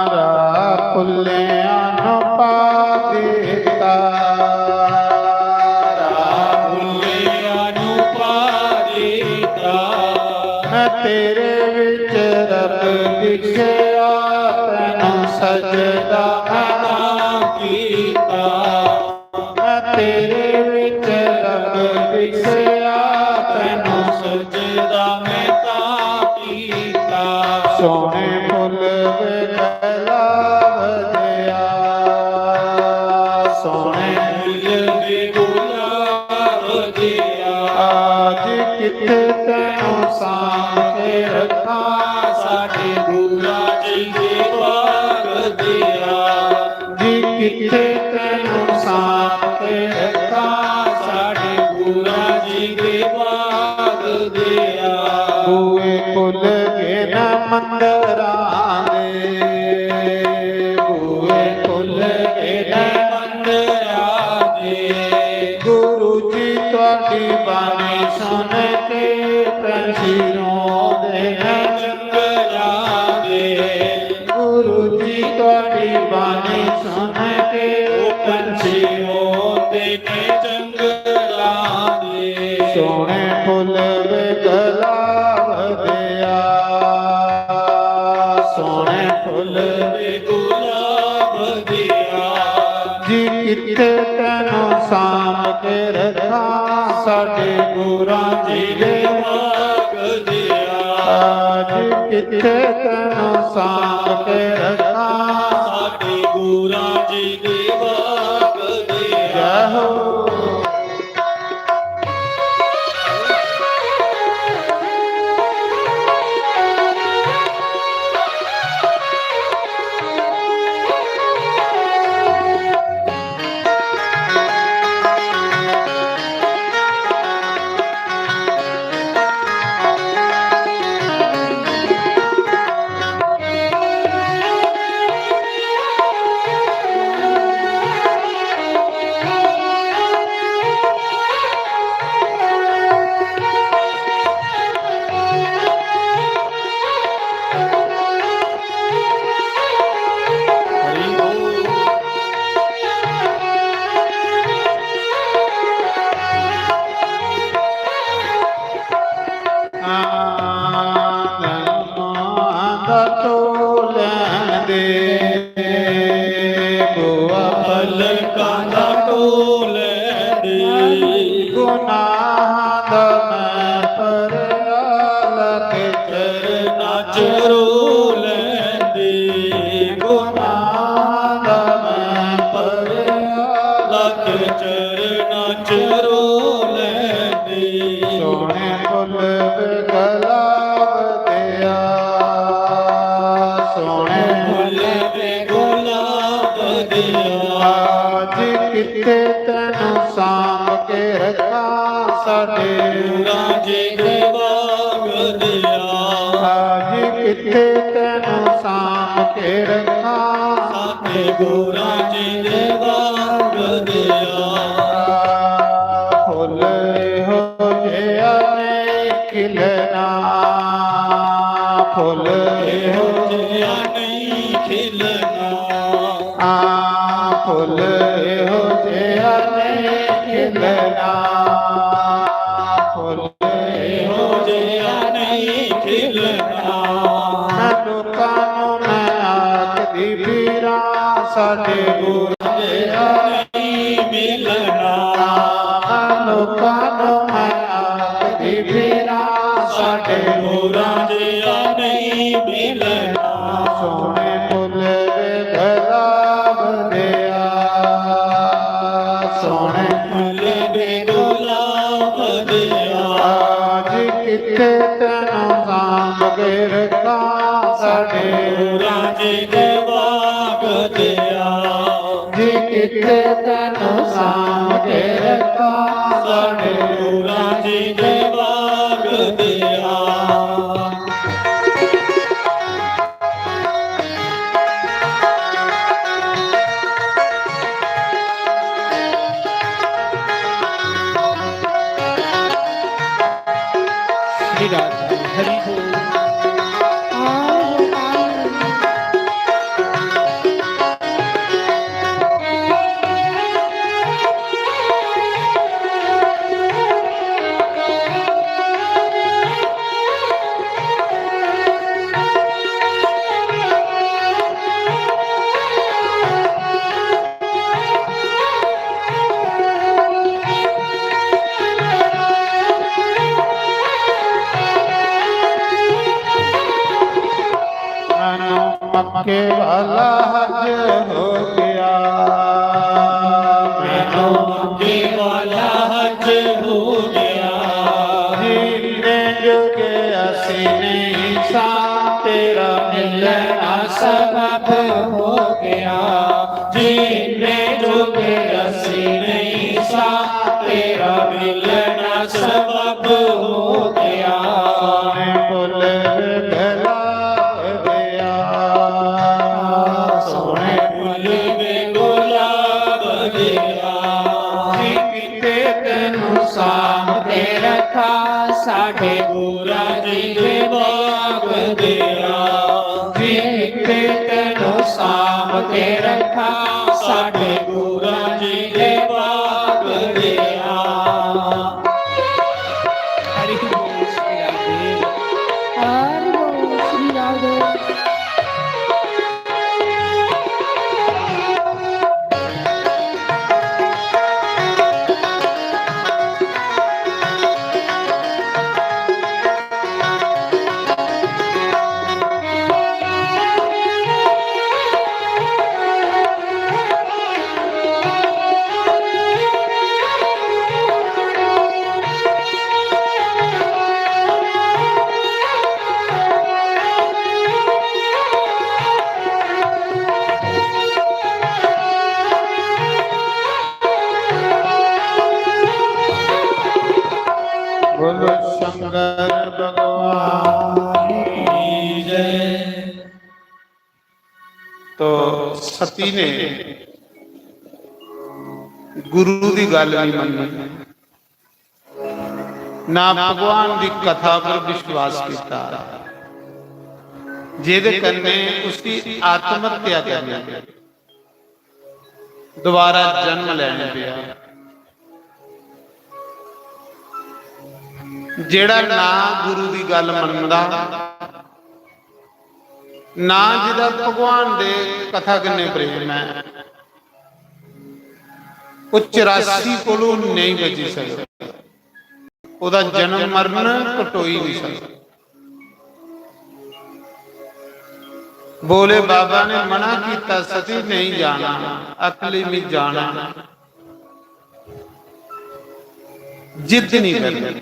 राह भुल्लियां नूं पा दिता, राह भुल्लियां नूं पा दिता। मैं तेरे विच रब दिखया, तैनू सजदा मैं तां कीता। मैं तेरे विच रब दिखया, तैनू सजदा मैं तां कीता। सोहणे फुल वे गुलाब दिया, सोहणे फुल वे गुलाब दिया। आज किथे तैनू साम के रखा, साडे गुरु जी दे बाग दिया। जी किथे तैनू साम के रखा, साडे गुरु जी दे बाग दिया। बूए खुल गए न मंदरां दे, बूए खुल गए न मंदरां दे। गुरु जी तुहाडी बाणी सुन के पंछी रोंदे न जंगलां दे। गुरु जी तुहाडी बाणी सुन के ओ पंछी रोंदे ने जंगलां दे। सोहणे फुल वे गुलाब दिया, सोहणे फुल वे गुलाब दिया। जी ਕਿੱਥੇ ਤੈਨੂੰ ਸਾਂਭ ਕੇ ਰੱਖਾਂ, ਸਾਡੇ ਗੁਰਾਂ ਜੀ ਦੇ ਬਾਗ ਦਿਆ। ਅੱਜ ਕਿੱਥੇ ਤੈਨੂੰ ਸਾਂਭ ਕੇ ਰੱਖਾਂ, ਸਾਡੇ ਗੁਰਾਂ ਜੀ ਦੇ ਬਾਗ ਦਿਆ। शंकर भगवान की जय। तो सती ने गुरु दी गल्ल नहीं मन्नी, ना भगवान दी कथा पर विश्वास किया, जेदे कन्ने उसी आत्महत्या करनी पई, दोबारा जन्म लैना पेआ। जेड़ा ना गुरु दी गल्ल मनदा, ना जिदा भगवान दे कथा कन्नै प्रेम ऐ, ओह चौरासी कोलों नहीं बची सकदा। ओहदा जन्म मरण कटोई नहीं सकदा। भोले बाबा ने मना किया, सती नहीं जाना, अकली में जाना, जिद नहीं करनी।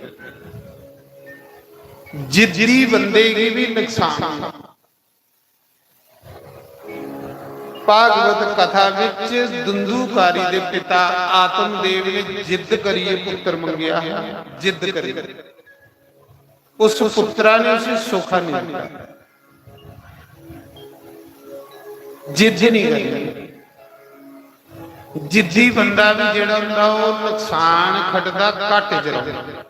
जिद्दी बंदे की भी नुकसान। भागवत कथा विच दुंदुकारी दे पिता आत्मदेव ने जिद करिए पुत्र मंगेआ, जिद करिए। उस पुत्रा ने उसी सोखा नहीं दिता। जिद नहीं करनी। जिद्दी बंदा भी जेड़ा होंदा, ओह नुकसान खटदा, घाटे च रौंदा।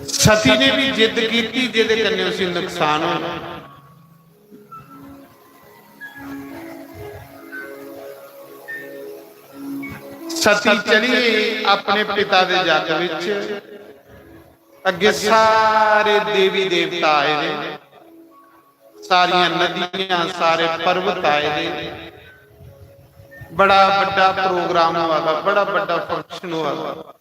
सती ने भी जिद की, जेदे कन्नै उसी नुकसान हो। सती चली गई अपने पिता दे जग विच। अगे सारे देवी देवता आए ने, सारियां नदियां, सारे पर्वत आए ने, बड़ा बड़ा प्रोग्राम हुआ था, बड़ा बड़ा फंक्शन हुआ था।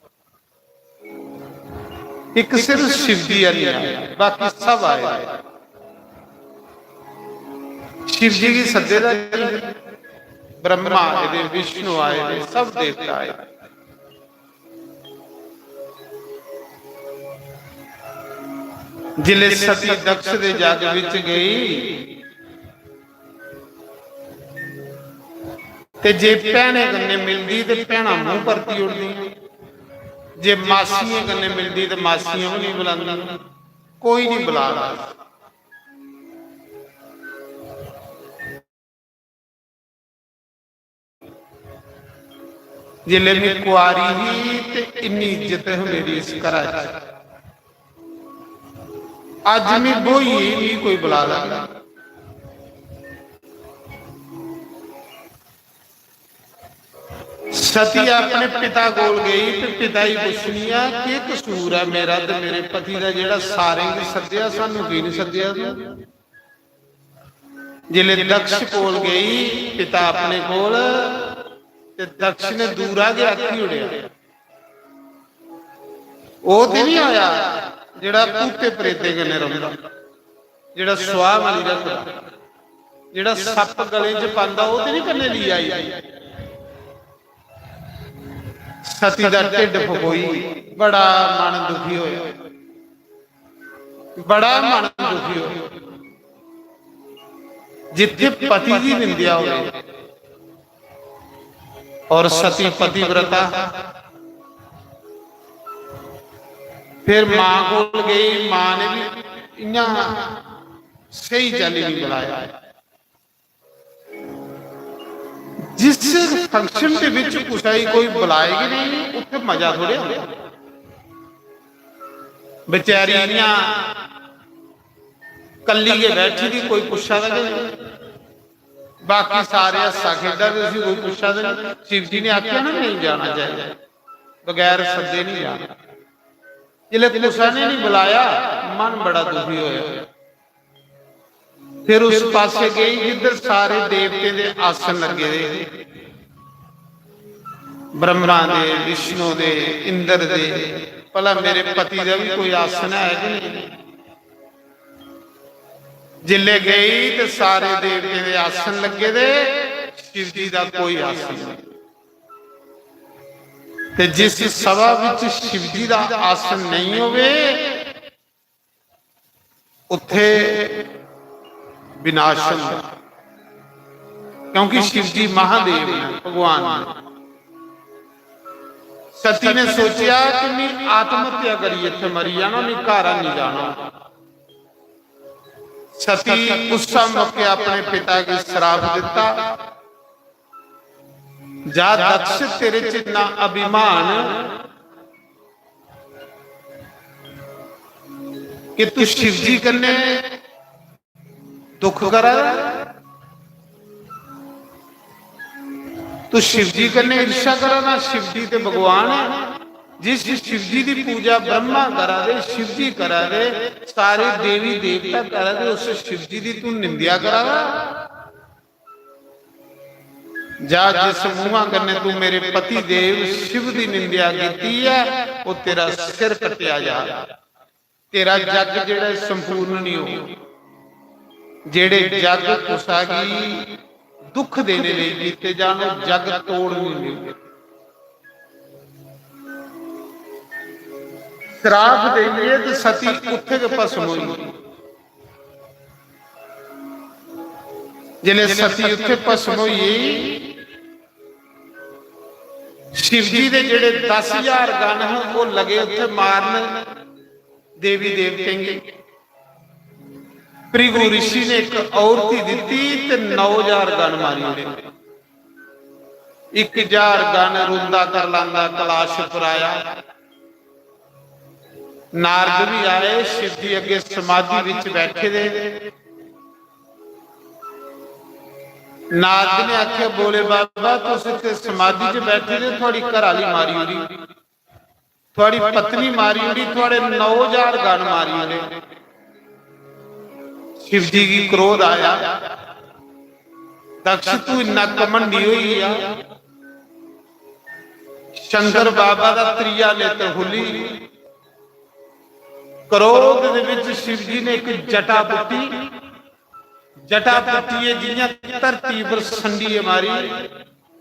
एक सिर्फ शिव जी नहीं आए, बाकी सब आए। शिव जी की सद्दे दा, ब्रह्मा आए दे, विष्णु आए दे, सब देवता आए। जिले सती दक्ष दे जग विच गई, ते जे भैनें कन्नै मिलदी ते भैनां मूंह परती ओड़दियां, जे मासियें कन्नै मिलदी ते मासियां भी नहीं बुलांदी, कोई नहीं बुलादा। जिसले मैं कुआरी ही ते इन्नी इज्जत है मेरी इस घरा च। अज्ज मैं ब्होई ही, मिगी कोई बुला दा नहीं। सती अपने पिता कोल गई ते पिता ही पुछनिया, "केह् कसूर ऐ मेरा ते मेरे पति दा जेह्ड़ा सारें गी सद्देआ, सानू की नहीं सद्देआ तू?" जिसले दक्ष कोल गई, पिता अपने कोल, ते दक्ष ने दूरा गै आखी ओड़ेआ, "ओह् ते नहीं आया जेह्ड़ा भूते प्रेते कन्नै रौंह्दा, जेह्ड़ा सुआह मली रखदा, जेह्ड़ा सप्प गले च पांदा, ओह् ते नहीं कन्नै लेई आई?" सती दा ढिड्ड फकोई, बड़ा मन दुखी होया, बड़ा मन दुखी होया। जिथे पति दी निंदेआ होवे, और सती पतिव्रता, फिर मां कोल गई, मां ने भी इयां सही चाल्ली नहीं बुलाया। जिस फंक्शन दे विच कुसै गी कोई बुलाए गै नहीं, उत्थे मजा थोड़े आंदा। बेचारी इयां कल्ली गै बैठी दी, कोई पुच्छा दा गै नहीं। बाकी सारे हस्सा खेडा दे, उसी कोई पुच्छा दे नहीं। शिव जी ने आख्या ना, नहीं जाना चाहिए, बगैर सद्दे नहीं जाना। जिसले कुसै ने नहीं बुलाया, मन बड़ा दुखी होया। फिर उस पासे गई जिधर सारे देवतें दे आसन लगे दे, ब्रह्मा दे, विष्णु दे, इंद्र दे। भला मेरे पति दा भी कोई आसन है कि नहीं? जिसले गई ते सारे देवतें दे आसन लगे दे, शिव जी दा कोई आसन नहीं। ते जिस सभा विच शिव जी दा आसन नहीं होवे, उत्थे विनाश होंदा, क्योंकि शिव जी महादेव ने, भगवान ने। सती ने सोचेआ कि मी आत्म हत्या करियै इत्थै मरी जाना, मी घर नहीं जाना। सती उस मौके अपने पिता गी श्राप दिता, जा दक्ष, तेरे च इन्ना अभिमान कि तू शिव जी कन्नै दुख करा दा, तू शिव जी कन्नै ईर्ष्या करा दा। शिव जी ते भगवान है, जिस शिव जी दी पूजा ब्रह्मा करा दे, शिव जी करा दे, सारे देवी देवता करा दे, उस शिव जी दी तू निंदेआ करा दा। जा, जिस मुंहा कन्नै तू मेरे पति देव शिव दी निंदेआ कीती है, वो तेरा सिर कट्टेआ जा। तेरा जग जेड़ा संपूर्ण नहीं हो। जेड़े जग कुसा गी दुख देने लेई कीते जान, वो जग तोड़ नहीं हो। श्राप देइयै ते सती उत्थे गै भस्म होई। जिसलै सती उत्थे भस्म होई, शिव जी दे जेड़े दस हजार गण हे, वो लगे उत्थे मारन देवी देवतें गी। भृगु ऋषि ने एक औरती दिती ते नौ हजार गण मारी ओड़े। एक हजार गण रुंदा कर लांदा कलाश पर आया। नारद भी आए, शिव जी अगे समाधि विच बैठे दे। नारद ने आख्या, "भोले बाबा, तुस इत्थे समाधि च बैठे दे, थुआड़ी घराली मारी ओड़ी, थुआड़ी पत्नी मारी ओड़ी, थुआड़े नौ हजार गण मारी ओड़े।" शिव जी गी क्रोध आया, "दक्ष, तू इन्ना घमंडी होई गया।" शंकर बाबा दा त्रिया नेत्र खुली, क्रोध दे विच शिव जी ने एक जटा पुट्टी। जटा पुट्टियै जियां धरती पर संडिये मारी,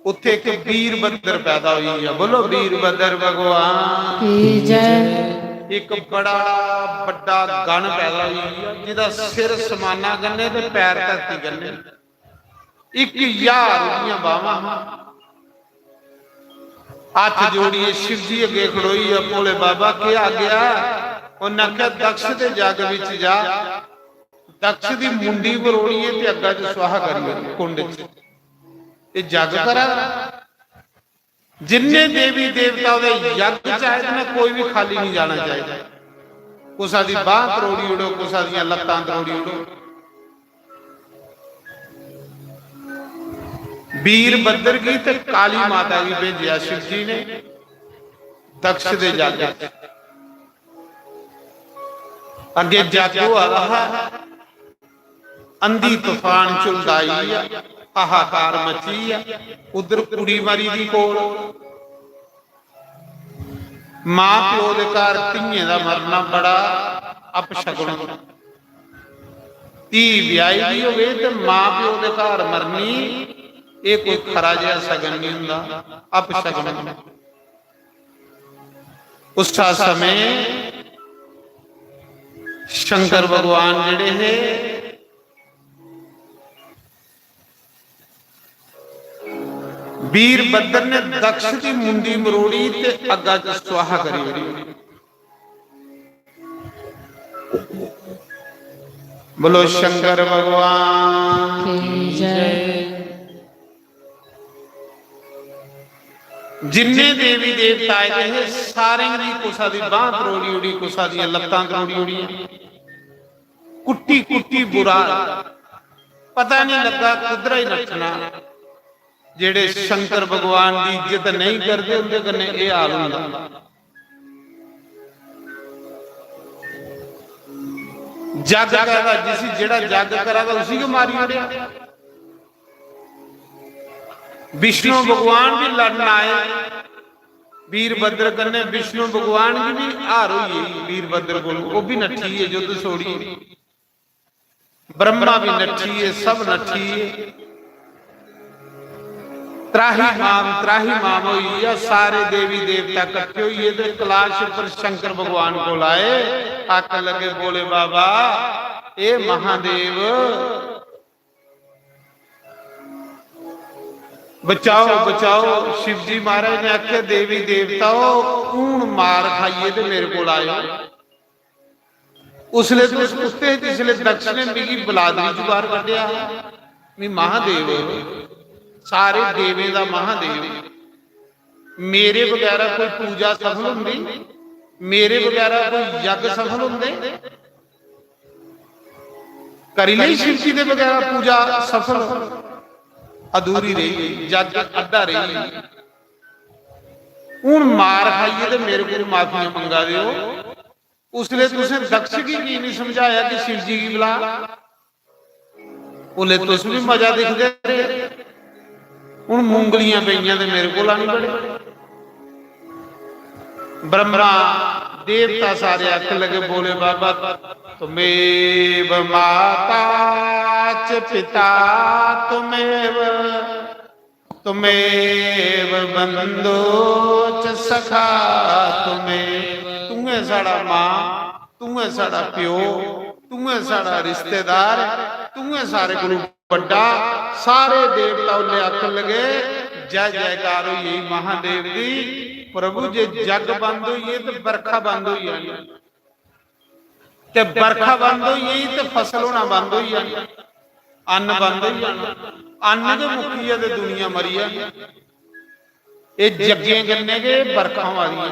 उत्थे एक वीरभद्र पैदा होई गया। बोलो, वीरभद्र भगवान की जय। एक बड़ा बड़ा गण पैदा होई गया, जिदा सिर समाना कन्ने ते पैर धरती कन्ने। एक हजार उदियां बावां हां। हाथ जोड़िए शिव जी अगे खड़ोई आ, "भोले बाबा, क्या आ गया?" उन्हें आख्या, "दक्ष दे जग विच जा, दक्ष दी मुंडी मरोड़िए ते अग्गा च स्वाहा करिए कुंड च।" ये जग करा, जिन्ने देवी देवता ओदे यज्ञ च आए दे ना, कोई भी खाली नहीं जाना चाहिए। कुसा दी बांह त्रोड़ी ओड़ो, कुसा दियां लत्तां त्रोड़ी ओड़ो। वीरभद्र गी ते काली माता गी भेजेआ शिव जी ने दक्ष दे जग च। अगे जग होआ दा हा, अंधी तूफान झुलदा आई आ, हाहाकार मची आ। उधर कुड़ी मरी दी कोल। मां प्यो दे घर धियें दा मरना बड़ा अपशगुन होंदा। धी ब्याही दी होवे ते मां प्यो दे घर मरनी, एह् कोई खरा जेहा सगन नहीं होंदा, अपशगुन होंदा। उस समय शंकर भगवान जेड़े हे, वीरभद्र ने दक्ष दी मुंडी मरोड़ी ते अग्गा च स्वाहा करी ओड़ी। बोलो शंकर भगवान की जय। जिन्ने देवी देवता आए दे हे, सारें दी कुसा दी बांह त्रोड़ी ओड़ी, कुसा दियां लत्तां त्रोड़ी ओड़ियां, कुट्टी कुट्टी बुरा, पता नहीं लग्गा कुदरा ही नट्ठना। जेड़े शंकर भगवान दी इज्जत नहीं करदे, उंदे कन्नै एह् हाल होंदा। जग करा दा, जिसी जेड़ा जग करा दा, उसी गै मारी ओड़ेआ। विष्णु भगवान भी लड़न आए वीरभद्र कन्नै, विष्णु भगवान गी भी हार होई गेई वीरभद्र कोल, ओह भी नट्ठी गे युद्ध छोड़ी। ब्रह्मा भी नट्ठी गे, सब नट्ठी गे। त्राही माम, त्राही माम होई गेआ, सारे देवी देवता कट्ठे होई गे ते कैलाश पर शंकर भगवान कोल आए, आखन लगे, "भोले बाबा, ए महादेव, बचाओ, बचाओ। शिव जी महाराज ने आखेआ, "देवी देवताओ, हून मार खाइयै ते मेरे कोल आएओ।" उसले तुस कुत्ते, जिसले दक्ष ने मिगी बलादरी च बाहर कड्ढेआ हा, मी महादेव, सारे देवें दा महादेव, मेरे बगैरा कोई पूजा सफल होंदी? मेरे बगैरा कोई यज्ञ सफल होंदे? करी लेई शिव जी दे बगैरा पूजा सफल? अधूरी रेही, यज्ञ अद्धा रेही। हून मार खाइयै ते मेरे कोल माफी मंगा दे ओ। उसले तुसें दक्ष गी की नहीं समझाया कि शिव जी गी बुला? उसले तुस भी मजा दिखदे रेह्। हून मुंगलियां पेइयां ते मेरे कोल आनी बड़े। ब्रह्मा देवता सारे आखन लगे, "बोले बाबा, त्वमेव माता च पिता त्वमेव, त्वमेव बंधु च सखा त्वमेव।" तू ऐ साढ़ा मां, तू ऐ साढ़ा प्यो, तू ऐ साढ़ा रिश्तेदार, तू ऐ सारे कोलू बड्डा। सारे देवता उल्ले आखन लगे, "जय जयकार होई गेई महादेव दी।" प्रभु, जे जग बंद होई गे ते बरखा बंद होई जानी, ते बरखा बंद होई गेई ते फसल होना बंद होई जानी, अन्न बंद होई जाना। अन्न गै मुक्की गेआ ते दुनिया मरी जानी। एह् जग्गें कन्नै गै बरखा होआ दियां,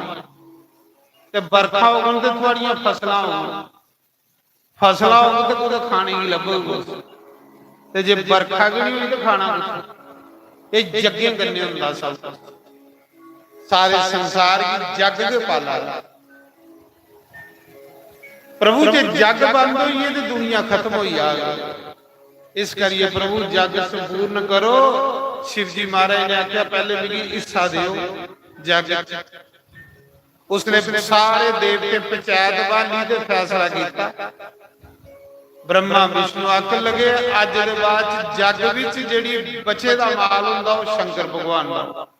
ते बरखा होङन ते थुआड़ियां फसलां होङन, फसलां होङन ते कुतै खाने गी लब्भग कुछ, ते जे बरखा गै नहीं होई ते खाना कुछ? एह् जग्गें कन्नै होंदा सब कुछ। सारे संसार गी जग गै पाला दा। प्रभु, जे जग बंद होई गे ते दुनिया खत्म होई जाग। इस करियै प्रभु, जग संपूर्ण करो। शिव जी महाराज ने आखेआ, "पैह्ले मिगी हिस्सा देओ जग च।" उसने सारे देवते पंचैत बाली ते फैसला कीता। ब्रह्मा विष्णु आखन लगे, "अज्ज दे बाद च जग विच जेह्ड़ी बचे दा माल होंदा, ओह् शंकर भगवान दा।"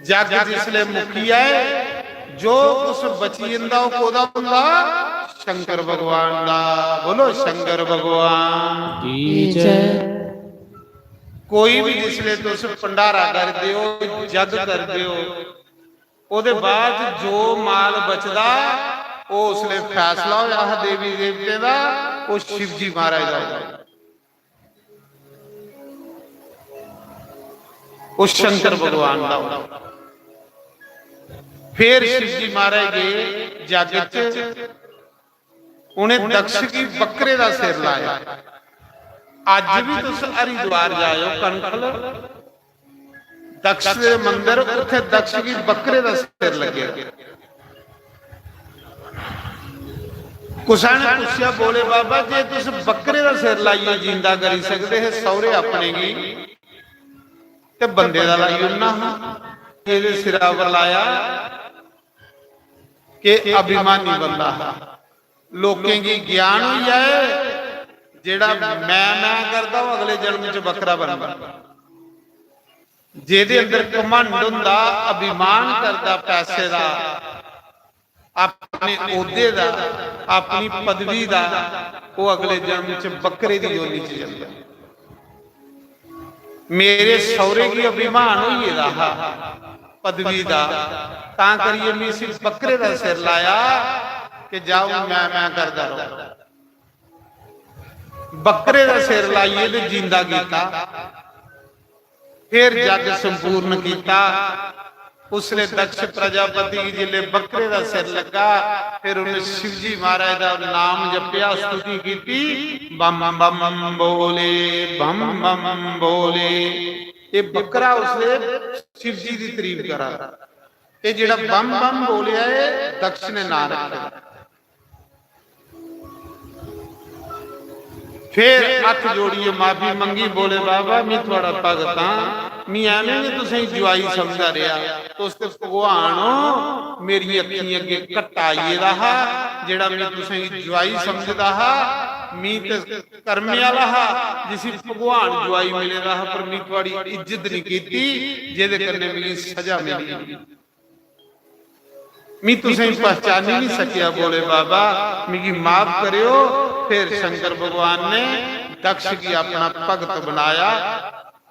जग जिसले मुक्की जाए, जो कुछ बची जंदा, ओह् कोह्दा होंदा? शंकर भगवान दा। बोलो, शंकर भगवान की जय। कोई भी जिसले तुस भंडारा करदे हो, जग करदे हो, ओह्दे बाद जो माल बचदा, ओह् उसले फैसला होया हा देवी देवतें दा, ओह् शिव जी महाराज दा होंदा। ओह् शंकर भगवान दा होंदा। फिर शिव जी महाराज गे जग च, उ'नें दक्ष गी बकरे दा सिर लाया। अज्ज भी तुस हरिद्वार जाओ, कनखल, दक्ष दे मंदर, उत्थे दक्ष गी बकरे दा सिर लग्गेआ। कुसै ने पुच्छेआ, "बोले बाबा, जे तुस बकरे दा सिर लाइयै जींदा करी सकदे हे सौह्रे अपने गी, ते बंदे दा लाई ओड़ना हा।" एह्दे सिरा पर लाया कि अभिमानी बंदा हा। लोकें गी ज्ञान होई जाए, जेह्ड़ा मैं, मैं करदा, ओह् अगले जन्म च बकरा बनदा। जेह्दे अंदर घमंड होंदा, अभिमान करदा पैसे दा, अपने ओह्दे दा, अपनी पदवी दा, ओह् अगले जन्म च बकरे दी योनि च जंदा। मेरे सौह्रे गी अभिमान होई गेदा हा पदवी दा, तां करियै में इसी बकरे दा सिर लाया कि जाओ, मैं, मैं करदा रहो। बकरे दा सिर लाइयै ते जींदा कीता। फिर जग संपूर्ण कीता। उसने दक्ष प्रजापति गी जिसले बकरे दा सिर लग्गा, फिर उन्हें शिव जी महाराज दा नाम जपेआ, स्तुति कीती, "बम बम बोले, बम बम बोले।" ये बकरा उसने शिव जी दी तारीफ करा। ये जेड़ा बम बम बोलिया है, दक्ष ने नाम रखे। फिर हत्थ जोड़ियै माफी मंगी, "बोले बाबा, मैं थुआड़ा भगत हां, मैं एवें गै तुसेंगी जुआई समझदा रेहा। तुस ते भगवान हो, मेरी अक्खीं अग्गें घट्टा आई गेदा हा, जेड़ा मैं तुसेंगी जुआई समझदा हा। मैं ते कर्मे आह्ला हा, जिसी भगवान जुआई मिले दा हा, पर मैं थुआड़ी इज्जत नहीं कीती, जेदे कन्नै मिगी सजा मिली।" "मी तुसें पहचानी नहीं सकेआ भोले बाबा, मिगी माफ करेओ।" फिर शंकर भगवान ने दक्ष गी अपना भगत बनाया।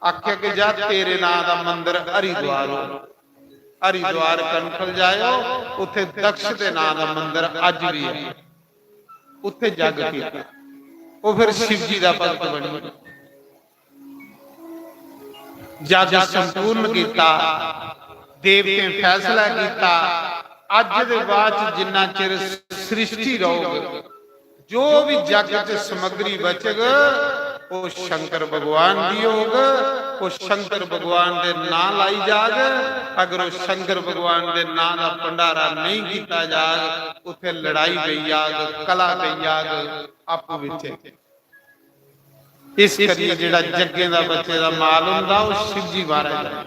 आखेआ कि जा, तेरे नां दा मंदर हरिद्वार हो, हरिद्वार कनखल जाएओ, उत्थे दक्ष दे नां दा मंदर अज्ज भी है, उत्थे जग कीता। ओह् फिर शिव जी दा भक्त बनी। जग संपूर्ण कीता, देवतें फैसला कीता, अज्ज दे बाद च जिन्ना चिर सृष्टि रहोग, जो भी जग च समग्री बचग, ओह् शंकर भगवान दी होग, ओह् शंकर भगवान दे नां लाई जाग। अगर ओह् शंकर भगवान दे नां दा भंडारा नेईं कीता जाग, उत्थे लड़ाई पेई जाग, कला पेई जाग आपूं बिच्चे। इस करियै जेह्ड़ा जग्गें दा बचे दा माल होंदा, ओह् शिव जी महाराज दा।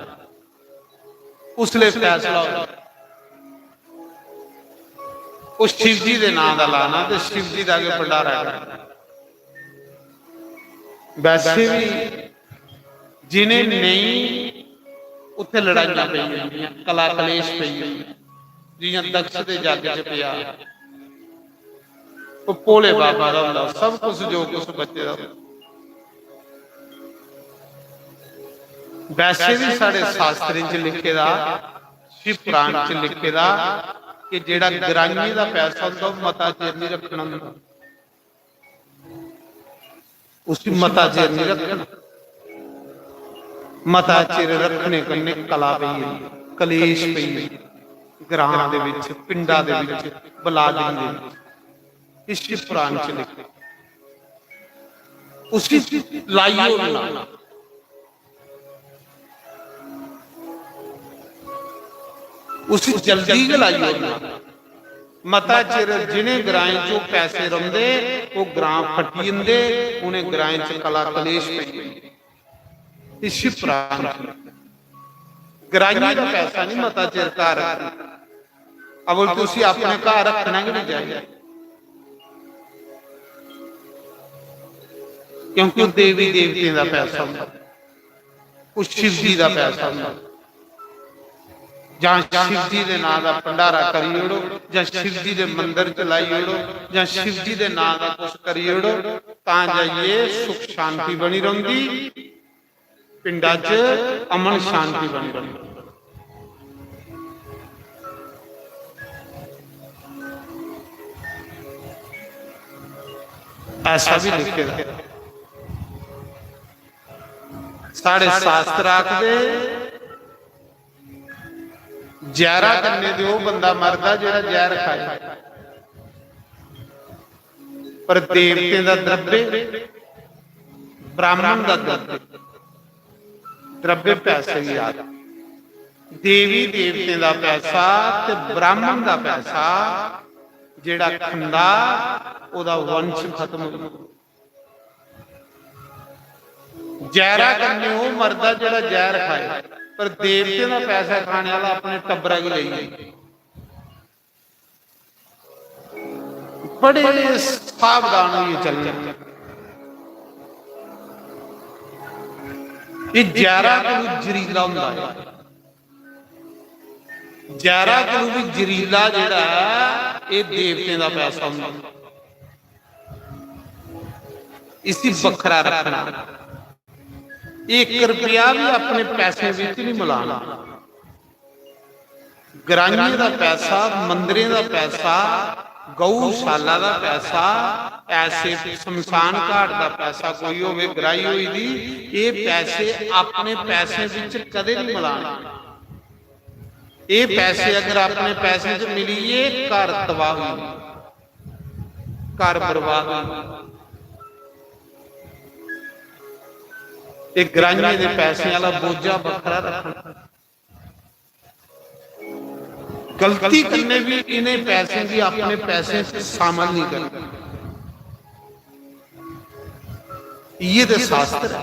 उसले फैसला होंदा, ओह् शिव जी दे नां दा लाना ते शिव जी दा गै भंडारा करना। वैसे भी जिनें नेईं, उत्थे लड़ाइयां पेई जंदियां, कला कलेश पेई जंदियां, जियां दक्ष दे जग च पेआ। ओह् भोले बाबा दा होंदा, सब कुछ जो कुछ बचे दा होंदा। वैसे भी साढ़े शास्त्रें च लिखे दा, शिव पुराण च लिखे दा कि जेह्ड़ा ग्राइयें दा पैसा होंदा, ओह् मता चिर नहीं रखना होंदा, उसी मता चिर नहीं रखना। मता चिर रखने कन्नै कला पेई जंदी, कलेश पेई जंदी, ग्रां दे विच, पिंडा दे विच, बलादरी दे विच। इस शिव पुराण च लिखे, उसी लाई ओड़ना, उसी जल्दी गै लाई ओड़ना। मता चिर जिनें ग्राएं च ओह् पैसे रौंह्दे, ओह् ग्रां फटी जंदे, उनें ग्राएं च कला कलेश पेई जंदे। इसी प्राण ग्राइयें दा पैसा नहीं मता चिर घर रखना। अवल तुसी अपने घर रखना गै नहीं चाहिए, क्योंकि ओह् देवी देवतें दा पैसा होंदा, ओह् शिव जी दा पैसा होंदा। जां शिव जी दे नां दा भंडारा करी ओड़ो, जां शिव जी दे मंदर च लाई ओड़ो, जां शिव जी दे नां दा कुछ करी ओड़ो, तां जाइयै सुख शांति बनी रौंह्दी, पिंडा च अमन शांति बनी रौंह्दी। ऐसा भी लिखे दा। साढ़े शास्त्र आखदे, जैरा कन्नै ते ओह् बंदा मरदा जेह्ड़ा जैर खाए, पर देवतें दा द्रव्य, ब्राह्मण दा द्रव्य, द्रव्य पैसे दी आदत, देवी देवतें दा पैसा ते ब्राह्मण दा पैसा जेह्ड़ा खंदा, ओह्दा वंश खत्म होई जंदा। जैरा कन्नै ओह् मरदा जेह्ड़ा जैह्र खाए, पर देवतें दा पैसा खाने आह्ला अपने टब्बरा गी लेई जंदा। बड़े सावधान होइयै चलना। एह् जैह्रा कोलू जरीला होंदा ऐ। जैह्रा कोलू बी जरीला जेह्ड़ा ऐ, एह् देवतें दा पैसा होंदा। इसी बक्खरा रखना। इक रपेआ बी अपने पैसें बिच नहीं मिलाना। ग्राइयें दा पैसा, मंदरें दा पैसा, गौशाला दा पैसा, ऐसे शमशान घाट दा पैसा कोई होवे, ग्राही होई दी, एह् पैसे अपने पैसें बिच कदें नहीं मिलाने। एह् पैसे अगर अपने पैसें च मिली गे, घर तबाह होई, घर बर्बाद होई। एह् ग्राइयें दे पैसें आह्ला बोझा बक्खरा रखना। गलती कन्नै भी इ'नें पैसें गी अपने पैसें च शामिल नहीं करना। इ'यै ते शास्त्र ऐ।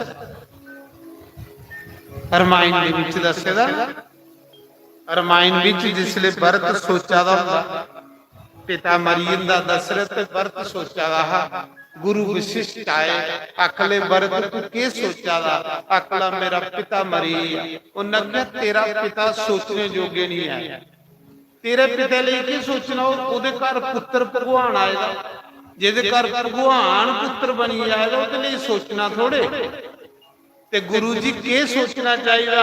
रामायण दे बिच दस्से दा ना, रामायण बिच जिसले भरत सोचा दा होंदा, पिता मरी जंदा दशरथ ते भरत सोचा दा हा, गुरु वशिष्ठ आए, आखले, "भरत, तू केह् सोचा दा?" आखला, "मेरा पिता मरी गेआ।" उन्नै आखेआ, "तेरा पिता सोचने जोगे नहीं है, तेरे पिता लेई केह् सोचना? ओह्, ओह्दे घर पुत्र भगवान आए दा, जेह्दे घर भगवान पुत्र बनी जाए दा, ओह्दे लेई सोचना थोड़े।" ते गुरु जी केह् सोचना चाहिदा?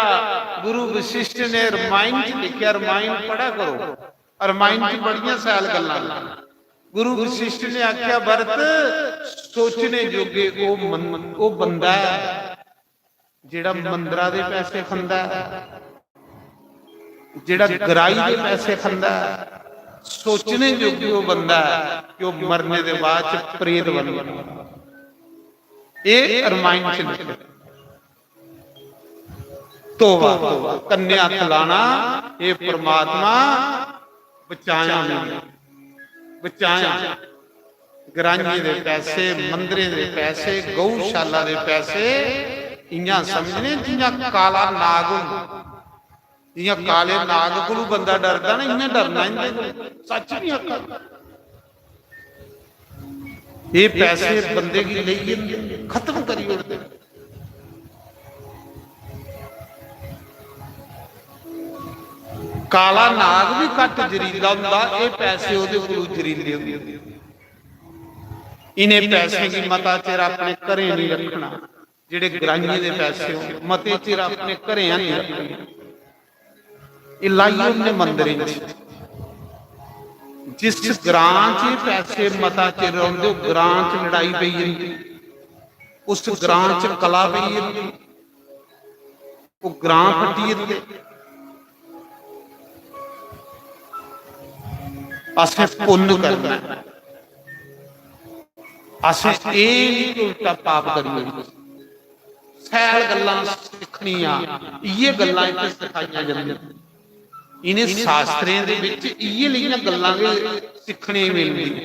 गुरु वशिष्ठ ने रमायण च लिखेआ, रमायण पढ़ा करो, रमायण च बड़ियां शैल गल्लां न। गुरु वशिष्ठ ने आखेआ, भरत, सोचने जोगे ओह् मन, ओह् बंदा ऐ जेह्ड़ा मंदरा दे पैसे खंदा ऐ, जेह्ड़ा ग्राही दे पैसे खंदा ऐ। सोचने जोगी ओह् बंदा ऐ कि ओह् मरने दे बाद च प्रेत बनदा। एह् रमायण च लिखे। तौबा, तौबा, कन्ने हत्थ लाना, "हे परमात्मा, बचाया मिगी, बचाया।" ग्राहियें दे पैसे, मंदरें दे पैसे, गौशाला दे पैसे, इ'यां समझने जि'यां काला नाग होंदा। जि'यां काले नाग कोलू बंदा डरदा ना, इ'यां डरना इं'दे कोलू। सच नहीं आखा। ये पैसे बंदे गी लेई जंदे, खत्म करी ओड़दे। काला नाग भी घट्ट जरीला होंदा, ये पैसे ओह्दे कोलू जरीले होंदे। इ'नें पैसें गी मता चिर अपने घरें नहीं रखना। जेह्ड़े ग्राहियें दे पैसे हो, मते चिर अपने घरें नहीं रखने। एह् लाई ओड़ने मंदरें च। जिस ग्रां च एह् पैसे मता चिर रौंह्दे, ओह् ग्रां च लड़ाई पेई जंदी, उस ग्रां च कला पेई जंदी, ओह् ग्रां फटी जंदे। असें पुन्न करना ऐ। असें एह् नहीं कि उल्टा पाप करी ओड़ना। शैल गल्लां सिक्खनियां, इ'यै गल्लां इत्थै सखाइयां जंदियां। इ'नें शास्त्रें दे बिच इ'यै लेइयां गल्लां गै सिक्खने गी मिलदियां।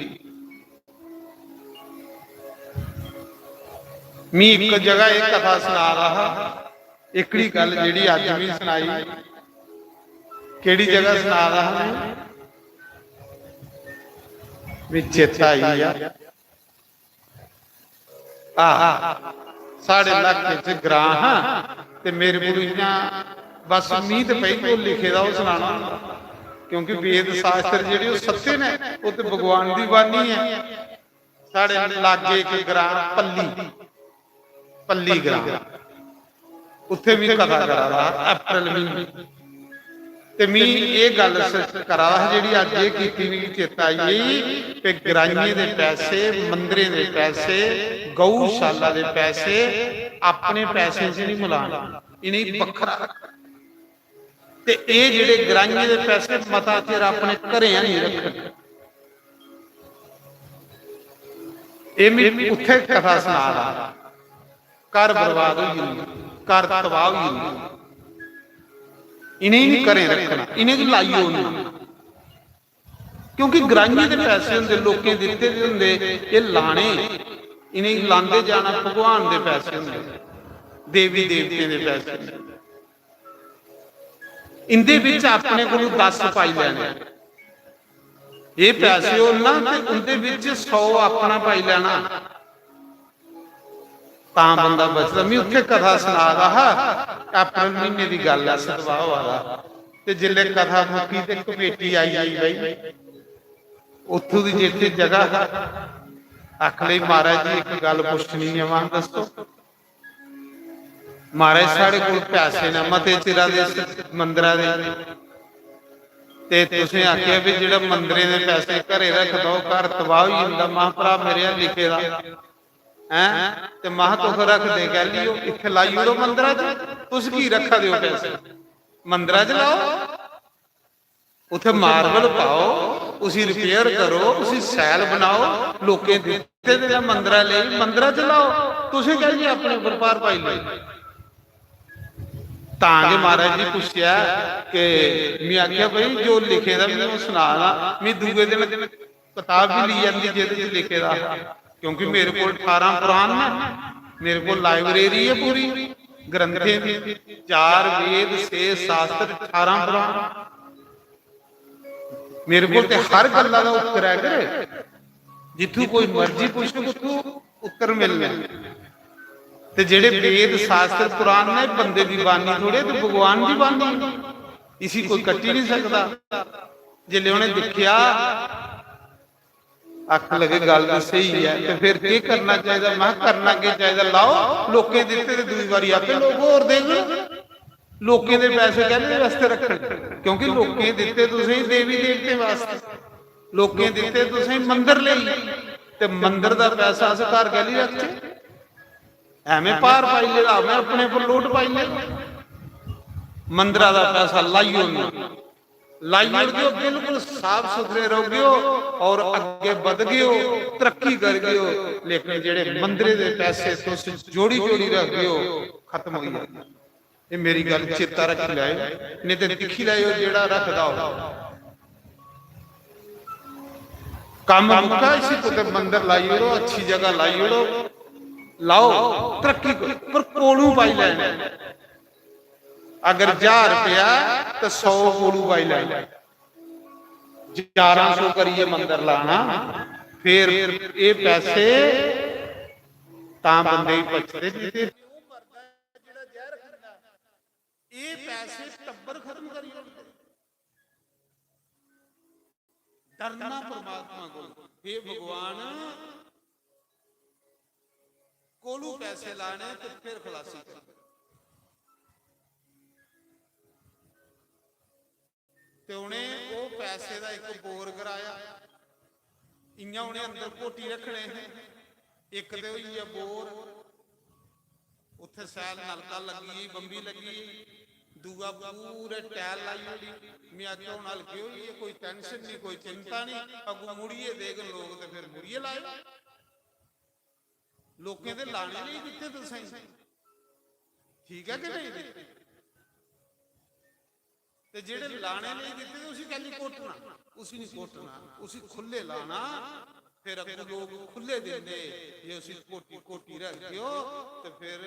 मी इक जगह एह् कथा सना दा हा, एकड़ी गल्ल जेह्ड़ी अज्ज मी सनाई, केह्ड़ी जगह सना दा हा में? मी चेता आई गेआ। आ, साढ़े इलाके च ग्रां हा, ते मेरे कोल इ'यां बस उम्मीद पई कि ओह् लिखे दा ओह् सनाना होंदा, क्योंकि वेद शास्त्र जेह्ड़े ओह् सत्य न, ओह् ते भगवान दी बाणी ऐ। साढ़े लागे इक ग्रां पल्ली, पल्ली ग्रां, उत्थे मी कथा करा दा हा अप्रैल म्हीने। ते मी एह् गल्ल स-, करा दा हा जेह्ड़ी अज्ज एह् कीती, मिगी चेता आई गेई कि ग्राइयें दे पैसे, मंदरें दे पैसे, गौशाला दे पैसे अपने पैसें च निं मलाने, इ'नेंगी बक्खरा रक्खना। ते एह् जेह्ड़े ग्राइयें दे पैसे मता चिर अपने घरें गै निं रक्खन। एह् मी उत्थै कथा सना दा, घर बर्बाद होई जंदा, घर तबाह होई जंदा। इ'नेंगी निं घरें रक्खना, इ'नेंगी लाई ओड़ना। क्योंकि ग्राइयें दे पैसे होंदे, लोकें दित्ते दे होंदे, एह् लाने, इ'नेंगी लांदे जाना, भगवान दे पैसे होंदे, देवी देवतें दे पैसे होंदे। इंदे बिच अपने कोलू दस पाई लैने, एह् पैसे होन ना ते उंदे बिच सौ अपना पाई लैना, तां बंदा बचदा। मी उत्थे कथा सना दा हा, अप्रैल म्हीने दी गल्ल ऐ, सतवाह् होआ दा, ते जिसलै कथा मुक्की ते कमेटी आई गेई भाई, उत्थूं दी जित्थे जगह हा, आखन लगी, "महाराज जी, इक गल्ल पुच्छनी ऐ।" "महां, दस्सो।" "महाराज, साढ़े कोल पैसे न मते चिरा दे इस मंदरा दे, ते तुसें आखेआ भी जेह्ड़ा मंदरें दे पैसे घरे रखदा, ओह् घर तबाह होई जंदा।" "महां, भ्रा मेरे, लिखे दा हैं, ते महां, तुस रखदे कैह्ली ओ? इत्थै लाई ओड़ो मंदरा च, तुस की रखा दे ओ पैसे? मंदरा च लाओ।" उत्थै मार्बल पाओ, उसी रिपेयर करो, उसी शैल बनाओ, लोकें दित्ते दे न मंदरा लेई, मंदरा च लाओ, तुसें कैह्ली अपने उप्पर भार पाई लेई? तां गै महाराज जी पुच्छेआ कि में आखेआ, "भाई, जो लिखे दा में ओह् सना ना।" में दूए दिन कताब भी ली आंदी जेह्दे च लिखे दा हा, क्योंकि मेरे कोल ठारां पुराण न, मेरे कोल लाइब्रेरी ऐ पूरी, ग्रंथें दी, चार वेद, छे शास्त्र, ठारां पुराण। मेरे कोल ते हर गल्ला दा उत्तर ऐ, करे जित्थू कोई मर्जी पुच्छो, उत्थू उत्तर मिलने। ते जेह्ड़े वेद, शास्त्र, पुराण ने, बंदे दी बानी थोड़े, ते भगवान दी बानी, इसी कोई कट्टी नहीं सकदा। जिसले उ'नें दिक्खेआ आखन लगे, "गल्ल ते स्हेई ऐ, ते फिर केह् करना चाहिदा?" मैं, "करना केह् चाहिदा? लाओ, लोकें दित्ते ते दूई बारी आपे लोक होर देङन। लोकें दे पैसे कैह्दे वास्ते रक्खने? क्योंकि लोकें दित्ते तुसें देवी देवतें वास्ते, लोकें दित्ते तुसें मंदर लेई, ते मंदर दा पैसा अस घर कैह्ली रखचै? एवें भार पाई लेदा, एवें अपने पर लोड पाई लेदा। मंदरा दा पैसा लाई ओड़ना, लाई ओड़गेओ, बिल्कुल साफ सुथरे रौह्गेओ और अग्गे बधगेओ, तरक्की करगेओ। लेकिन जेह्ड़े मंदरे दे पैसे तुस जोड़ी जोड़ी रखगेओ, खत्म होई जाने।" ये मेरी गल्ल चेता रखी लैओ, नेईं ते दिक्खी लैओ जेह्ड़ा रखदा हो। कम्म मुक्का, इसी कुतै मंदर लाई ओड़ो, अच्छी जगह लाई ओड़ो, लाओ, तरक्की करो, पर कोलू पाई लैने। अगर ज्हार रपेआ ते सौ कोलू पाई लैने। ग्यारह सौ करियै मंदर लाना, फिर एह् पैसे तां बंदे गी बचदे, नेईं ते एह् पैसे टब्बर खत्म करी ओड़दे। डरना परमात्मा को, "हे भगवान, कोलू पैसे लाने ते फिर खलासी कर।" ते उ'नें ओह् पैसे दा इक बोर कराया। इ'यां उ'नें अंदर घोटी रक्खने हे। इक ते होई गेआ बोर, उत्थै सैल नलका लग्गी गेई, बम्बी लग्गी गेई, दूआ पूरे टैल लाई ओड़ी। में आखेआ, "हून हल्के होई गे, कोई टैंशन निं, कोई चिंता निं, अग्गूं मुड़ियै देङन लोक ते फिर मुड़ियै लाएओ।" लोकें दे लाने नेईं दित्ते तुसें, ठीक ऐ कि नेईं दित्ते? ते जेह्ड़े लाने नेईं दित्ते ते उसी कैल्ली घोटना? उसी निं घोटना, उसी खु'ल्ले लाना। फिर अग्गूं लोक खु'ल्ले दिंदे, जे उसी घोटी घोटी रखगेओ ते फिर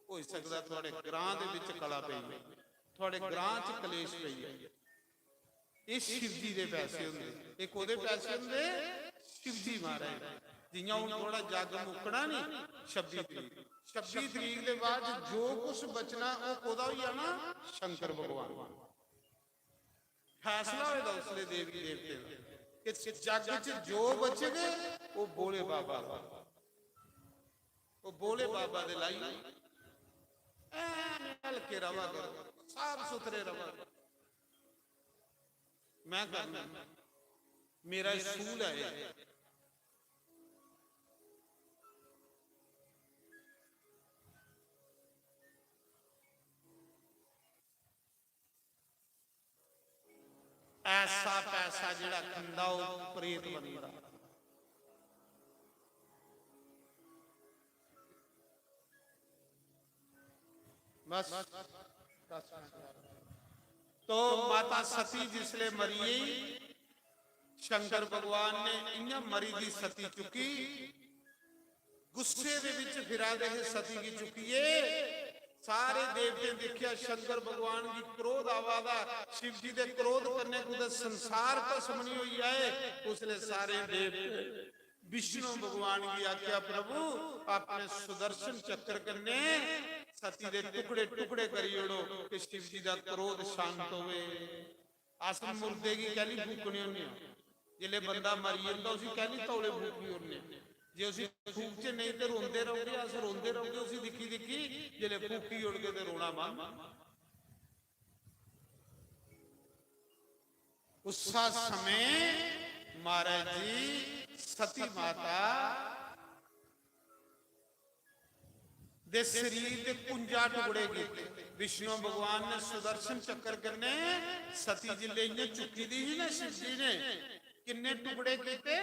होई सकदा थुआढ़े ग्रां दे बिच कला पेई जाए, थुआढ़े ग्रां च कलेश पेई जाए। एह् शिव जी दे पैसे होंदे। एह् कोह्दे पैसे होंदे? शिव जी महाराज। जियां हून थुआढ़ा जग मुक्कना नी, छब्बी तरीक, छब्बी तरीक दे बाद जो कुछ बचना, ओह् कोह्दा होई जाना? शंकर भगवान। फैसला होए दा उसले देवी देवतें दा कि जग च जो बचग, ओह् भोले बाबा दा। ओह् भोले बाबा दे लाई, ऐ हल्के रवा करो, साफ सुथरे रवा करो। मैं करना, मेरा एह् सूल ऐ। ऐसा पैसा जेह्ड़ा खंदा, ओह् प्रेत बनदा। बस, दस मिनट। तो माता सती जिसले मरी गेई, शंकर भगवान ने इ'यां मरी दी सती चुक्की, गुस्से दे विच फिरा दे हे, सती गी चुक्कियै। सारे देवतें दिक्खेआ, शंकर भगवान गी क्रोध आवा दा, शिव जी दे क्रोध कन्नै कुतै संसार भस्म निं होई जाए। उसलै सारे देवते विष्णु भगवान गी आखेआ, "प्रभु, अपने सुदर्शन चक्र कन्नै सती दे टुकड़े टुकड़े करी ओड़ो कि शिव जी दा क्रोध शांत होवे।" अस मुर्दे गी कैह्ली फूकने होन्ने आं? जिसलै बंदा मरी जंदा, उसी कैह्ली तौले फूकी ओड़ने आं? जे उसी फूकचै नेईं ते रोंदे रौह्गे, अस रोंदे रौह्गे उसी दिक्खी दिक्खी, जिसलै फूकी ओड़गे ते रोना बंद। उस्सा समें महाराज जी सती माता दे शरीर दे कुंजा टुकड़े कीते। विष्णु भगवान ने सुदर्शन चक्कर कन्नै सती जिसलै इ'यां चुक्की दी ही ना शिव जी ने, किन्ने टुकड़े कीते?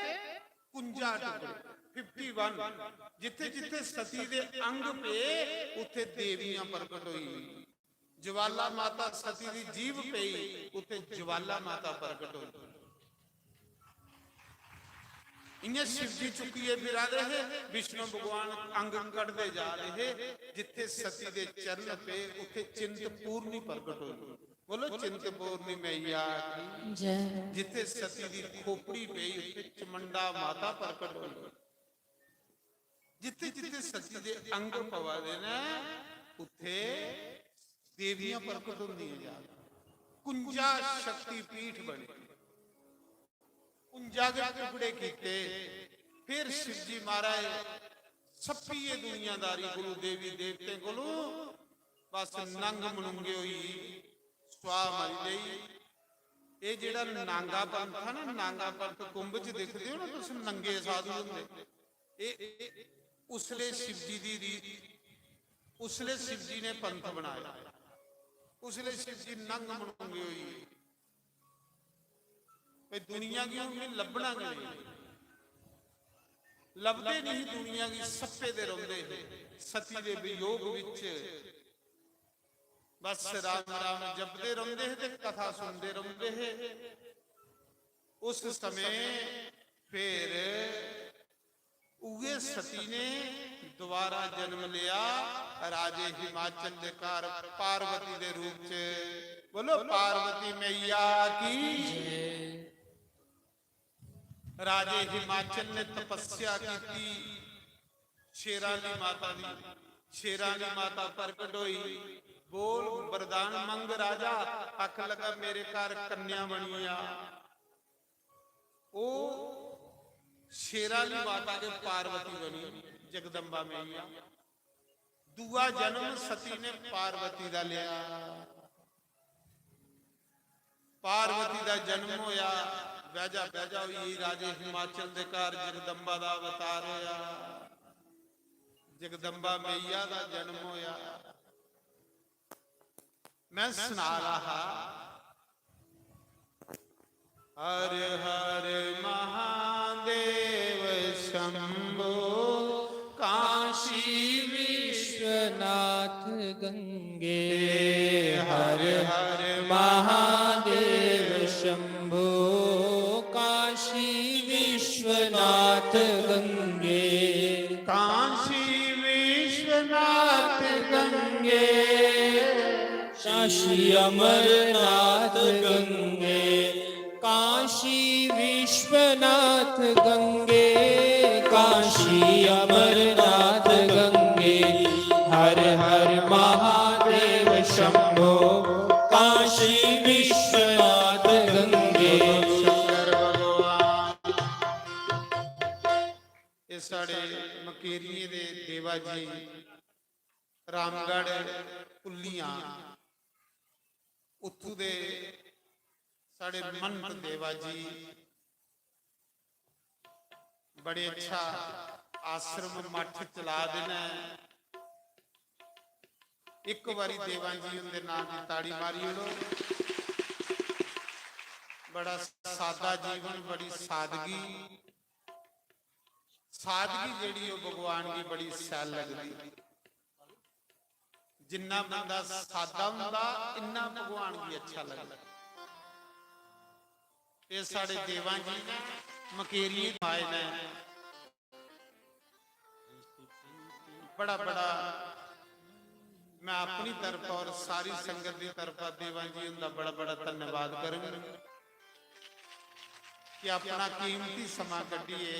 कुंजा टुकड़े, फिफ्टी वन। जित्थे जित्थे सती दे अंग पे, उत्थे देवियां प्रकट होई। ज्वाला माता सती दी जीभ पेई, उत्थे ज्वाला माता प्रकट होई। इ'यां शिव जी चुक्कियै फिरा दे हे, विष्णु भगवान अंग कढदे जा दे हे। जित्थे सती दे चरण पे, उत्थे चिंतपूर्णी प्रकट होई। बोलो, चिंतपूर्णी मैया की जय। जित्थे सती दी खोपड़ी पेई, उत्थे चमुंडा माता प्रकट होई। जित्थे जित्थे सती दे अंग पवा दे न, उत्थे देवियां प्रकट होंदियां जा। कुंजा शक्ति पीठ बनी। उंजा गै टुकड़े कीते। फिर शिव जी महाराज सप्पी एह् दुनियादारी कोलू, देवी देवतें कोलू बस नंग मनुंगे होई स्वाह मरी गई। एह् जेह्ड़ा नांगा पंथ है ना, नांगा पंथ कुंभ च दिखदे हो ना तुस, नंगे साधु होंदे। एह् उसले शिव जी दी रीत, उसले शिव जी ने पंथ बनाया, उसले शिव जी नंग मनुंगे होई गे। भाई दुनिया गी हून लब्भना गै नहीं, लभदे नहीं दुनिया गी, सप्पे दे रौंदे हे। सती दे वियोग विच बस राम राम जपदे रौंदे हे ते कथा सुनदे रौंदे हे। उस समय फिर उगे सती ने दोबारा जन्म लिया राजे हिमाचल दे घर पार्वती दे रूप च। बोलो पार्वती मैया की। राजे हिमाचल ने तपस्या की, शेरां दी माता दी, शेरां दी माता प्रकट होई, बोल वरदान मंग राजा। आख लगा मेरे घर कन्या बनी आ। ओ शेरां दी माता के पार्वती बनी, जगदम्बा मैया। दूआ जन्म सती ने पार्वती दा लिया। पार्वती दा जन्म होया, बैजा बैजा होई, राजे हिमाचल दे घर जगदम्बा दा अवतार होया, जगदम्बा मैया दा जन्म होया। मैं सना रहा हा, हर हर महादेव शंभो, काशी विश्वनाथ गंगे। हर हर महादेव शंभो, काशी विश्वनाथ गंगे। काशी विश्वनाथ गंगे। काशी अमरनाथ गंगे। काशी विश्वनाथ गंगे। काशी अमरनाथ गंगे। हर हर महादेव शंभो, काशी विश्वनाथ गंगे। शंकर भगवान। ये साढ़े मकेरिये दे देवा जी रामगढ़ पुल्लियां, उत्थू दे साढ़े महंत देवा जी बड़े अच्छा आश्रम मठ चला दे न। एक बारी देवा जी उंदे नाम की ताड़ी मारी ओड़ो। बड़ा सादा जीवन, बड़ी सादगी। सादगी जेह्ड़ी ओह् भगवान गी बड़ी शैल लगदी। जिन्ना बंदा सादा हुंदा, इन्ना भगवान गी अच्छा लगदा। एह् साढ़े देवां जी न, मकेरिये आए न। बड़ा बड़ा मैं अपनी तरफा और सारी संगत दी तरफा देवां जी हुंदा बड़ा बड़ा धन्यवाद करंग कि अपना कीमती समां कड्ढियै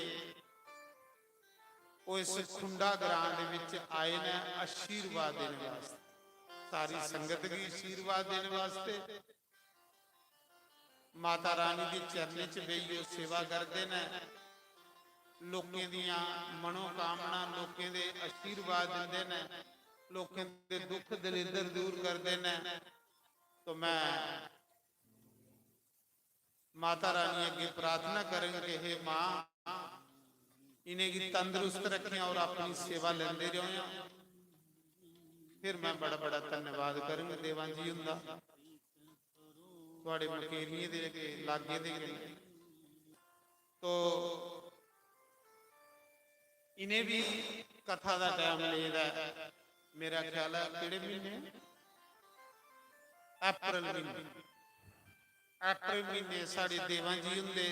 ओह् इस खुंडा ग्रां दे विच आए न आशीर्वाद देने वास्ते, सारी संगत गी आशीर्वाद देने वास्ते। माता रानी दे चरणें च बेहियै ओह् सेवा करदे न, लोकें दियां मनोकामना, लोकें दे आशीर्वाद दिंदे न, लोकें दे दुख दलिद्दर दूर करदे न। तो मैं माता रानी अग्गे प्रार्थना करंग कि हे मां, इ'नेंगी तंदरुस्त रखें और अपनी सेवा लेंदे रहों। फिर मैं बड़ा बड़ा धन्यवाद करंग देवां जी हुंदा, थुआड़े मकेरिये दे अग्गे, लागे दे अग्गे। तो इ'नें भी कथा दा टाइम लेदा ऐ, मेरा ख्याल ऐ केह्ड़े म्हीने? अप्रैल म्हीने। अप्रैल म्हीने साढ़े देवां जी हुंदे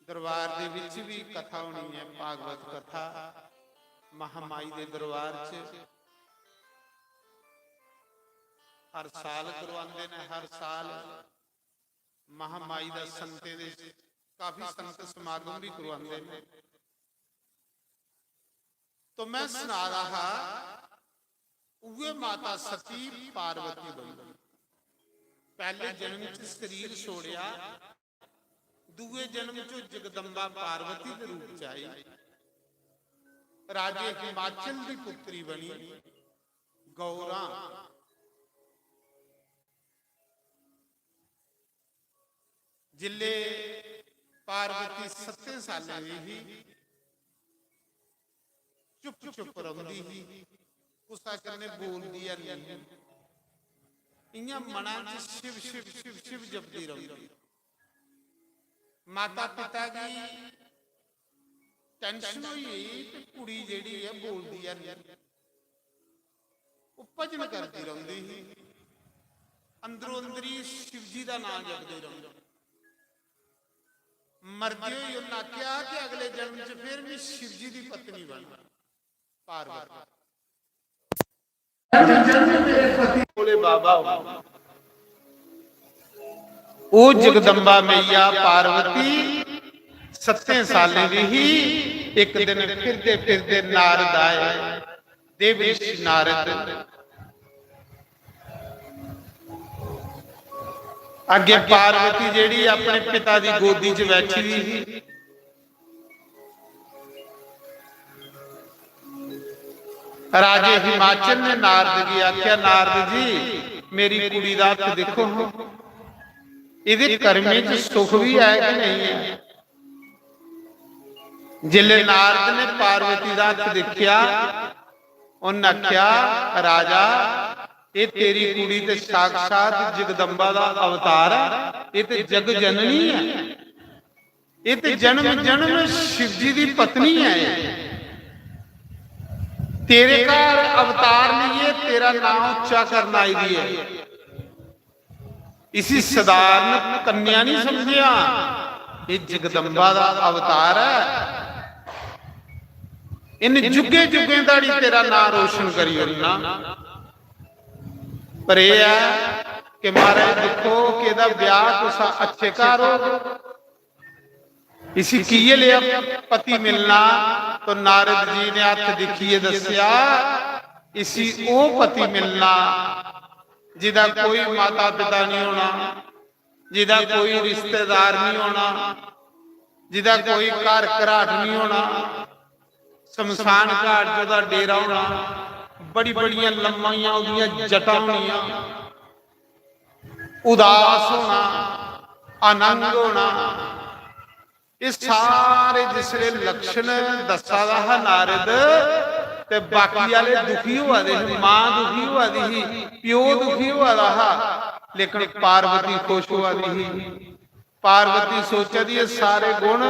दरबार दे विच भी कथा होनी ऐ, भागवत कथा महामाई दे दरबार च हर साल करवांदे ने। हर साल महामाई दा संतें दे काफी संत समागम भी करवांदे ने। तो मैं सना रहा हा, उ'ऐ माता सती पार्वती बनी। पैह्ले जन्म च शरीर छोड़ेआ, दूए जन्म च जगदम्बा पार्वती दे रूप च आई, राजे हिमाचल दी पुत्री बनी गौरा। जिल्ले पार्वती सत्तें सालें दी ही, चुप चुप रौंदी ही, कुसा कन्नै बोलदी है नहीं, इयां मना च शिव शिव शिव शिव जपदी रौंदी। माता पिता गी टेंशन होई गेई कि कुड़ी जेह्ड़ी ऐ बोलदी ऐ नेईं। ओह् भजन करदी रौंदी ही, अंदरो अंदरी शिवजी दा नांऽ जपदी रौंदी। मरदे होई उन्नै आखेआ कि अगले जन्म च फिर भी शिवजी दी पत्नी बन पार्वती। भोले बाबा हो। ओ जगदम्बा मैया पार्वती सत्तें सालें दी ही। एक दिन फिरदे फिरदे नारद आए, देव ऋषि नारद। अग्गे पार्वती जेह्ड़ी अपने पिता दी गोदी च बैठी दी ही। राजे हिमाचल ने नारद गी आख्या, "नारद जी, मेरी कुड़ी दा हत्थ दिक्खो हां, एह्दे कर्में च सुख बी ऐ कि नेईं ऐ?" जिसले नारद ने पार्वती दा हत्थ दिक्खेआ, उन्न आख्या, "राजा, एह् तेरी कुड़ी ते साक्षात जगदम्बा दा अवतार ऐ, एह् ते जग जननी ऐ।" एह् ते जन्म जन्म शिवजी दी पत्नी ऐ। तेरे घर अवतार लेइयै तेरा नाम उच्चा करन आई दी ऐ। इसी सधारण कन्या नहीं समझेआ, एह् जगदम्बा दा अवतार ऐ। इन जुगे जुगें धड़ी तेरा नाम रोशन करी ओड़ना। पर एह् ऐ कि महाराज दिक्खो कि एह्दा ब्याह कुसै अच्छे घर होग, इसी किए लेआ पति मिलना? तो नारद जी ने हत्थ दिखिए दस्सेआ, इसी ओह पति मिलना जिदा कोई माता पिता नहीं होना, जिदा कोई रिश्तेदार नहीं होना, जिदा कोई घर घराट नहीं होना, शमशान घाट च ओह्दा डेरा होना, बड़ी बड़ियां लम्माइयां ओह्दियां जटां होनियां, उदास होना, अनंग होना, एह् सारे जिसले लक्षण दस्सा दा हा नारद, ते बाकी आह्ले दुखी होआ दे हे, मां दुखी होआ दी ही, प्यो दुखी होआ दा हा, लेकिन पार्वती खुश होआ दी ही। पार्वती सोचा दी, "एह् सारे गुण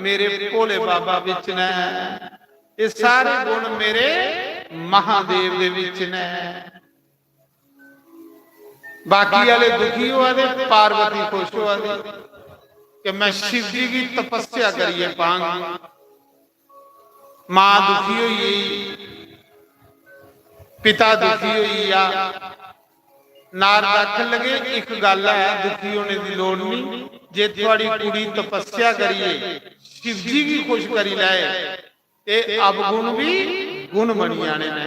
मेरे भोले बाबा बिच न, एह् सारे गुण मेरे महादेव दे बिच न।" बाकी आह्ले दुखी होआ दे, पार्वती खुश होआ दी कि मैं शिव जी गी तपस्या करियै पांग। मां दुखी होई गेई, पिता दुखी होई गेआ। नारद आखन लगे, "इक गल्ल ऐ, दुखी होने दी लोड़ नहीं। जे थुआड़ी कुड़ी तपस्या करियै शिव जी गी खुश करी लैए, ते अवगुण भी गुण बनी जाने न।"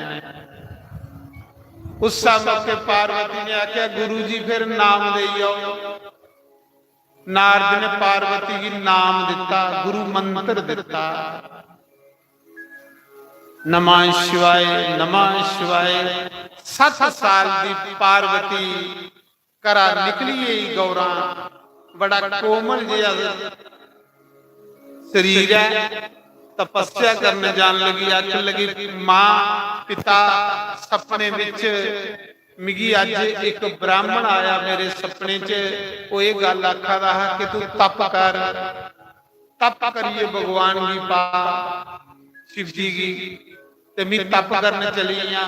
उस मौके पार्वती ने आख्या, "गुरु जी, फिर नाम देई आओ।" नारद ने पार्वती गी नाम दिता, गुरु मंत्र दिता, "नमः शिवाय, नमः शिवाय।" सत्त साल दी पार्वती घरा निकली गेई गौरा, बड़ा कोमल जेहा शरीर ऐ। तपस्या करने जान लगी, आखन लगी, "मां, पिता, सपने बिच मिगी अज्ज एक ब्राह्मण आया मेरे सपने च, ओह् एह् गल्ल आखा दा हा कि तू तप कर, तप करियै भगवान गी पा, शिव जी गी, ते मी तप करन चली गेआ।"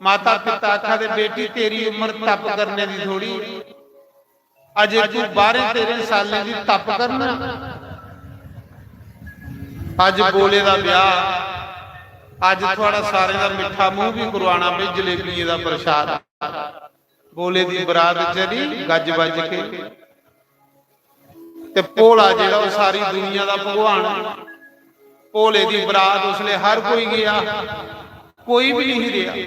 माता पिता आखा दे, "बेटी, तेरी उम्र तप करने दी थोड़ी, अजे तू बारह तेरह सालें दी तप करना।" अज बोले दा ब्याह, अज थुआड़ा सारें दा मिट्ठा मुंह भी करवाना भाई, जलेबियें दा प्रसाद। बोले दी बरात चली गज बज के, ते भोला जेड़ा, ओह सारी दुनिया दा भगवान। भोले दी बरात उसले हर कोई गया, कोई भी नहीं रहा।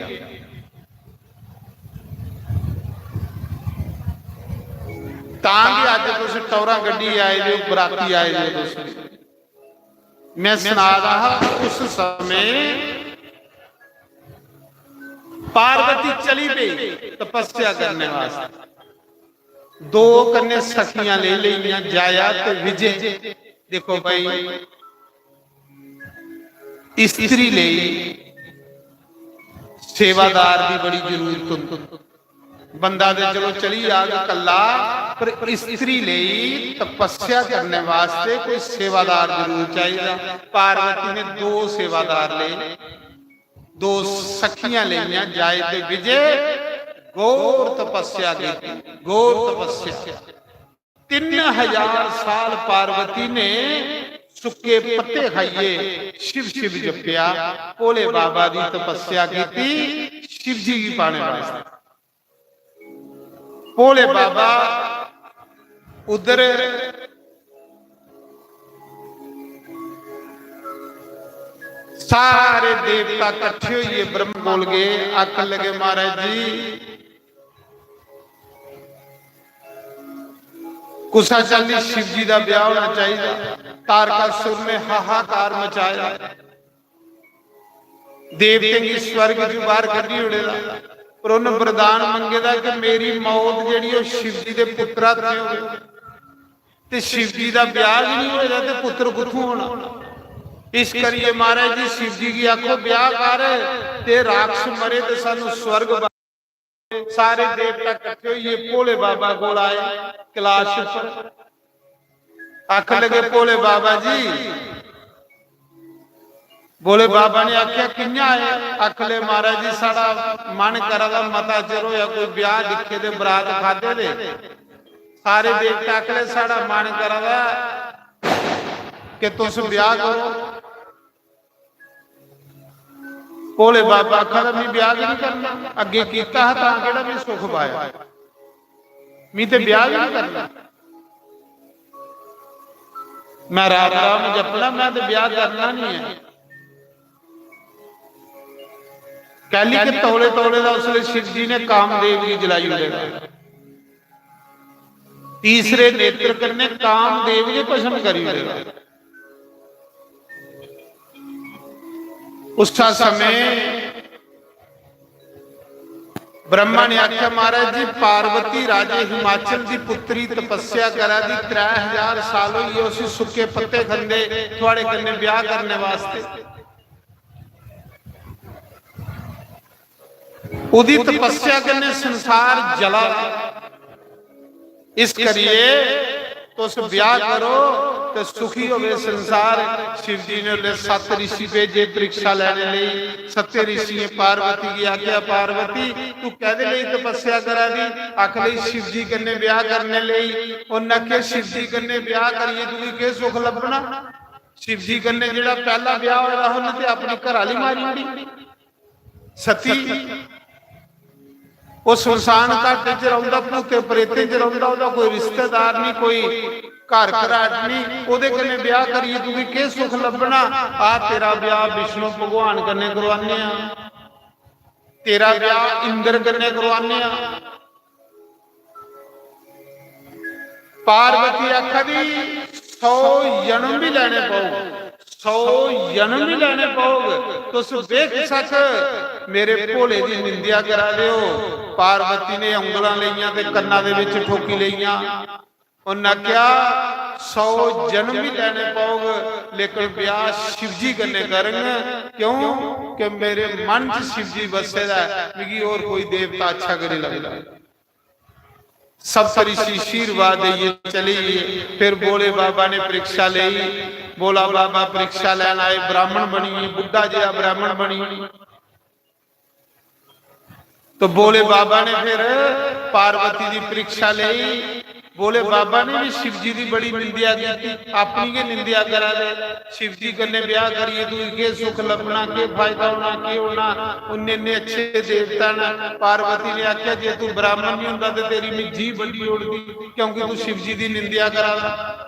तां गै अज्ज तुस टौरा गड्डी आए दे ओ, बराती आए दे ओ तुस। मैं सना दा हा, उस समय पार्वती चली पेई तपस्या करने वास्ते। दो कन्नै सखियां लेई लेइयां, जाया ते विजय। देखो भाई, स्त्री लेई सेवादार दी बड़ी जरूरत होंदी। बंदा ते चलो चली जाग कल्ला, पर स्त्री लेई तपस्या करने वास्ते कोई सेवादार जरूर चाहिदा। पार्वती ने दो सेवादार ले, दो सखियां लेइयां, जाए ते विजय। घोर तपस्या की, घोर तपस्या। तीन हजार साल पार्वती ने सुक्के पत्ते खाइए शिव शिव जप्या। भोले बाबा दी तपस्या की, शिव जी गी पाने वास्ते। भोले बाबा उधर सारे देवता कट्ठे होइए ब्रह्म कोल गए, आखन लगे, महाराज जी, कुसा चाल्ली शिव जी दा ब्याह होना चाहिदा। तारकासुर ने हाहाकार मचाया, देवतें गी स्वर्ग चों बाहर कड्ढी ओड़े दा, पर उन्हें वरदान मंगे दा कि मेरी मौत जेह्ड़ी, ओह् शिव जी दे पुत्तरा ते होवे। ते शिव जी दा ब्याह गै नहीं होए दा, ते पुत्तर कुत्थों होना? इस करिए महाराज जी शिव जी गी आखो, ब्याह कर, ते राक्षस मरे ते सानू स्वर्ग। सारे देवता कट्ठे होइए भोले बाबा कोल आए कैलाश पर। आखन लगे, भोले बाबा जी, भोले बाबा ने आख्या, कियां आए? आखन लगे, महाराज जी, साढ़ा मन करा दा, मता चिर होया कोई ब्याह दिक्खे दे, बरात खादे दे। सारे देवता आखन लगे, साढ़ा मन करा दा कि तुस ब्याह करो। भोले बाबा आखा दा, "मी ब्याह गै नहीं करना, अग्गे कीता हा तां केह्ड़ा मी सुख पाया, मी ते ब्याह गै नहीं करना, मैं राम राम जपना, मैं ते ब्याह करना नहीं है।" कैली के तौले तौले दा उसले शिव जी ने कामदेव गी जलाई ओड़े दा। तीसरे नेत्र कन्नै कामदेव गी भस्म करी ओड़ेगा। उस समय ब्रह्मा ने आख्या, महाराज जी, पार्वती राजे हिमाचल दी पुत्री तपस्या करा दी, त्रै हजार साल होई गे उसी सुक्के पत्ते खंदे, थुआड़े कन्नै ब्याह करने वास्ते। ओदी तपस्या कन्नै संसार जला दा। इस करिए तुस ब्याह करो ते सुखी होवे संसार। शिव जी ने उसले सत्त रिशी भेजे परीक्षा लैने लेई। सत्ते रिशियें पार्वती गी आख्या, "पार्वती, तू कैदे लेई तपस्या करा दी?" आख लई, "शिव जी कन्नै ब्याह करने लेई।" उन्नै आख्या, "शिव जी कन्नै ब्याह करिए तुगी केह् सुख लब्भना? शिव जी कन्नै जेह्ड़ा पैह्ला ब्याह होया हा, उन्नै ते अपनी घरै आह्ली मारी ओड़ी।" सती, ओह् सुनसान घाटे च रौंह्दा, भूतें प्रेतें च रौंह्दा, ओह्दा कोई रिश्तेदार निं, कोई घर घराट निं, ओह्दे कन्नै ब्याह करियै तुगी केह् सुख लब्भना? आ, तेरा ब्याह विष्णु भगवान कन्नै करोआने आं, तेरा ब्याह इंद्र कन्नै करोआने आं। पार्वती आखा दी, "सौ जन्म भी लैने पौग, सौ जन्म भी लैने पौग, तुस बेशक मेरे भोले दी निंदेआ करा दे ओ।" पार्वती ने उंगलां लेइयां ते कन्ना दे विच ठोकी लेइयां। उन्नै आखेआ, "सौ जन्म भी लैने पौग, लेकिन ब्याह शिवजी कन्नै करङ, क्यों कि मेरे मन च शिवजी बस्से दा ऐ, मिगी होर कोई देवता अच्छा गै नहीं लगदा।" सप्त ऋषि आशीर्वाद देइयै चली गे। फिर भोले बाबा ने परीक्षा लेई। भोला बाबा परीक्षा लैन आए, ब्राह्मण बनी गे, बुड्ढा जेहा ब्राह्मण बनी गे। तो भोले बाबा ने फिर पार्वती दी परीक्षा लेई। भोले बाबा ने भी शिवजी दी बड़ी निंदेआ की, अपनी गै निंदेआ करा दे। शिवजी कन्नै ब्याह करियै तुगी केह् सुख लब्भना, केह् फायदा होना, केह् होना? उन्ने इन्ने अच्छे देवता न। पार्वती ने आखेआ, "जे तू ब्राह्मण नहीं होंदा ते तेरी मैं जीभ बड्डी ओड़दी, क्योंकि तू शिवजी दी निंदेआ करा दा।"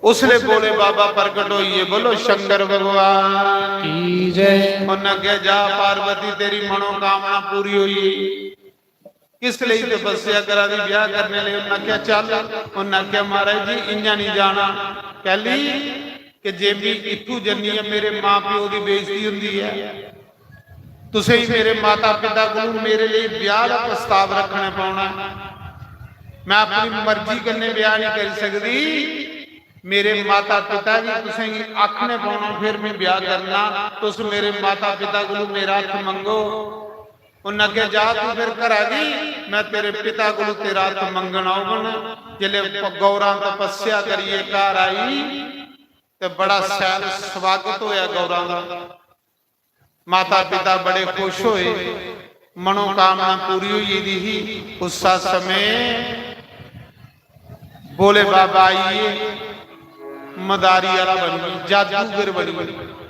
उसले भोले बाबा प्रकट होइए, बोलो शंकर भगवान की जय। उन्हें आखेआ, "जा पार्वती, तेरी मनोकामना पूरी होई।" किस लेई तपस्या करा दी ब्याह करने लेई? उन्नै आखेआ, "चल।" उन्नै आखेआ, "महाराज जी, इ'यां निं जाना।" कैली? कि जे मी इत्थूं जन्नी ऐ, मेरे मां प्यो दी बेइज्जती हुंदी ऐ। तुसें गी मेरे माता पिता कोलू मेरे लेई ब्याह दा प्रस्ताव रक्खना पौना ऐ। मैं अपनी मर्जी कन्नै ब्याह नहीं करी सकदी। मेरे माता पिता गी तुसें गी आखने पौना, फिर मैं ब्याह करना। तुस मेरे माता पिता कोलू मेरा हत्थ मंगो। उन्नै आखेआ, "जा तू फिर घरा गी, मैं तेरे पिता कोलू तेरा हत्थ मंगन औगन।" जिसलै प-, गौरां तपस्या करियै घर आई ते बड़ा शैल स्वागत होया गौरां दा। माता पिता बड़े खुश होए, मनोकामना पूरी होई गेदी ही। उस्सा समें भोले बाबा आइए, मदारी आह्ला बनी गे, जादूगर बनी गे।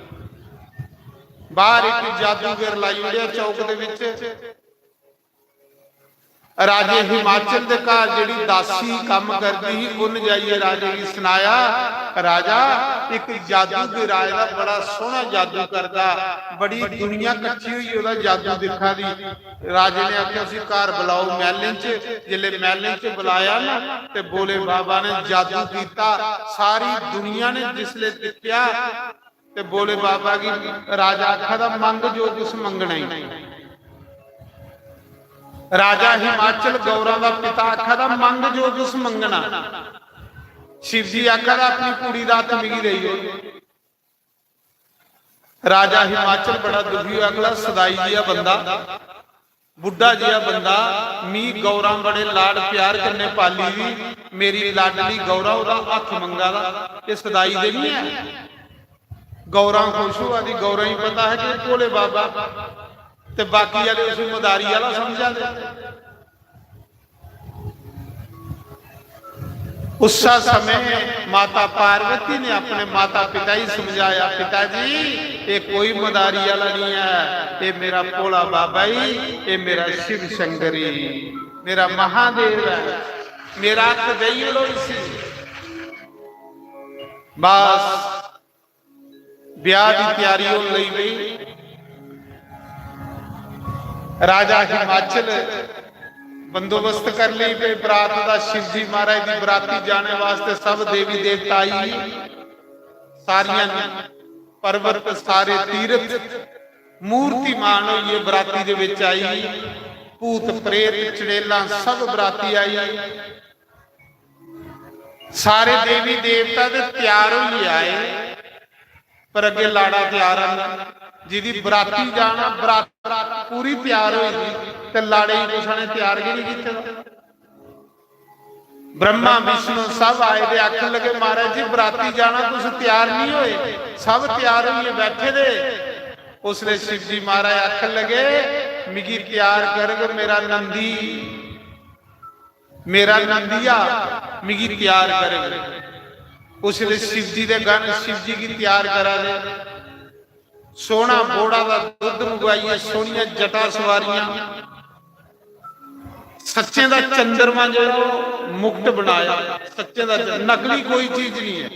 बाहर इक जादूगर लाई ओड़ेआ चौक दे विच। राजे हिमाचल दे घर जेह्ड़ी दासी कम्म करदी ही, उन्न जाइयै राजे गी सनाया, "राजा, इक जादूगर आए दा, बड़ा सोहना जादू करदा, बड़ी दुनिया कट्ठी होई ओह्दा जादू दिक्खा दी।" राजे ने आखेआ, "उसी घर बुलाओ मैह्लें च।" जिसलै मैह्लें च बुलाया ना, ते भोले बाबा ने जादू कीता। सारी दुनिया ने जिसलै दिक्खेआ, ते भोले बाबा गी राजा आखा दा, "मंग जो कुछ मंगना ही।" राजा हिमाचल गौरां दा पिता आखा दा, "मंग जो कुछ मंगना।" शिव जी आखा दा, "अपनी कुड़ी दा हत्थ मिगी देई ओड़।" राजा हिमाचल बड़ा दुखी होया, आखदा, "सदाई जिहा बंदा, बुड्ढा जिहा बंदा, मी गौरां बड़े लाड प्यार कन्नै पाली दी, मेरी लाडली गौरां, ओह्दा हत्थ मंगा दा, एह् सदाई ते निं ऐ।" गौरां खुश होआ दी, गौरां गी पता है कि भोले बाबा, ते बाकी आह्ले उसी मदारी आह्ला समझा दे। उस्सा समय माता पार्वती ने अपने माता पिता ही समझाया, "पिता जी, ये कोई मदारी आह्ला नहीं है, ये मेरा भोला बाबा ही, ये मेरा शिव शंकर ही, मेरा महादेव है, मेरा हत्थ देई ओड़ो इसी।" बस ब्याह दी त्यारी होन लगी पई। राजा हिमाचल बंदोबस्त कर लेई पे बरात दा। शिव जी महाराज दी बराती जाने वास्ते सब देवी देवता आई। सारियां पर्वत, सारे तीर्थ मूर्तिमान होइए बराती दे विच आई। भूत प्रेत चड़ेलां सब बराती आई। सारे देवी देवता ते त्यार होइए आए, पर अग्गे लाड़ा त्यार है। जिदी बराती जाना, बरात पूरी त्यार होई दी, ते लाड़े गी कुसै ने त्यार गै नहीं कीते दा। ब्रह्मा विष्णु सब आए दे, आखन लगे, "महाराज जी, बराती जाना, तुस त्यार नहीं होए, सब त्यार होइए बैठे दे।" उसले शिव जी महाराज आखन लगे, "मिगी त्यार करग मेरा नंदी।" मेरा नंदिया मिगी त्यार करे। उसले शिव जी दे गण शिव जी गी त्यार करा दे। सोहना बोड़ा दा दुद्ध मंगवाइयै सोहनियां जटा सवारियां। सच्चें दा चंद्रमा जेह्ड़ा ओह् मुकुट बनाया। सच्चें दा च-, नकली कोई चीज नहीं है।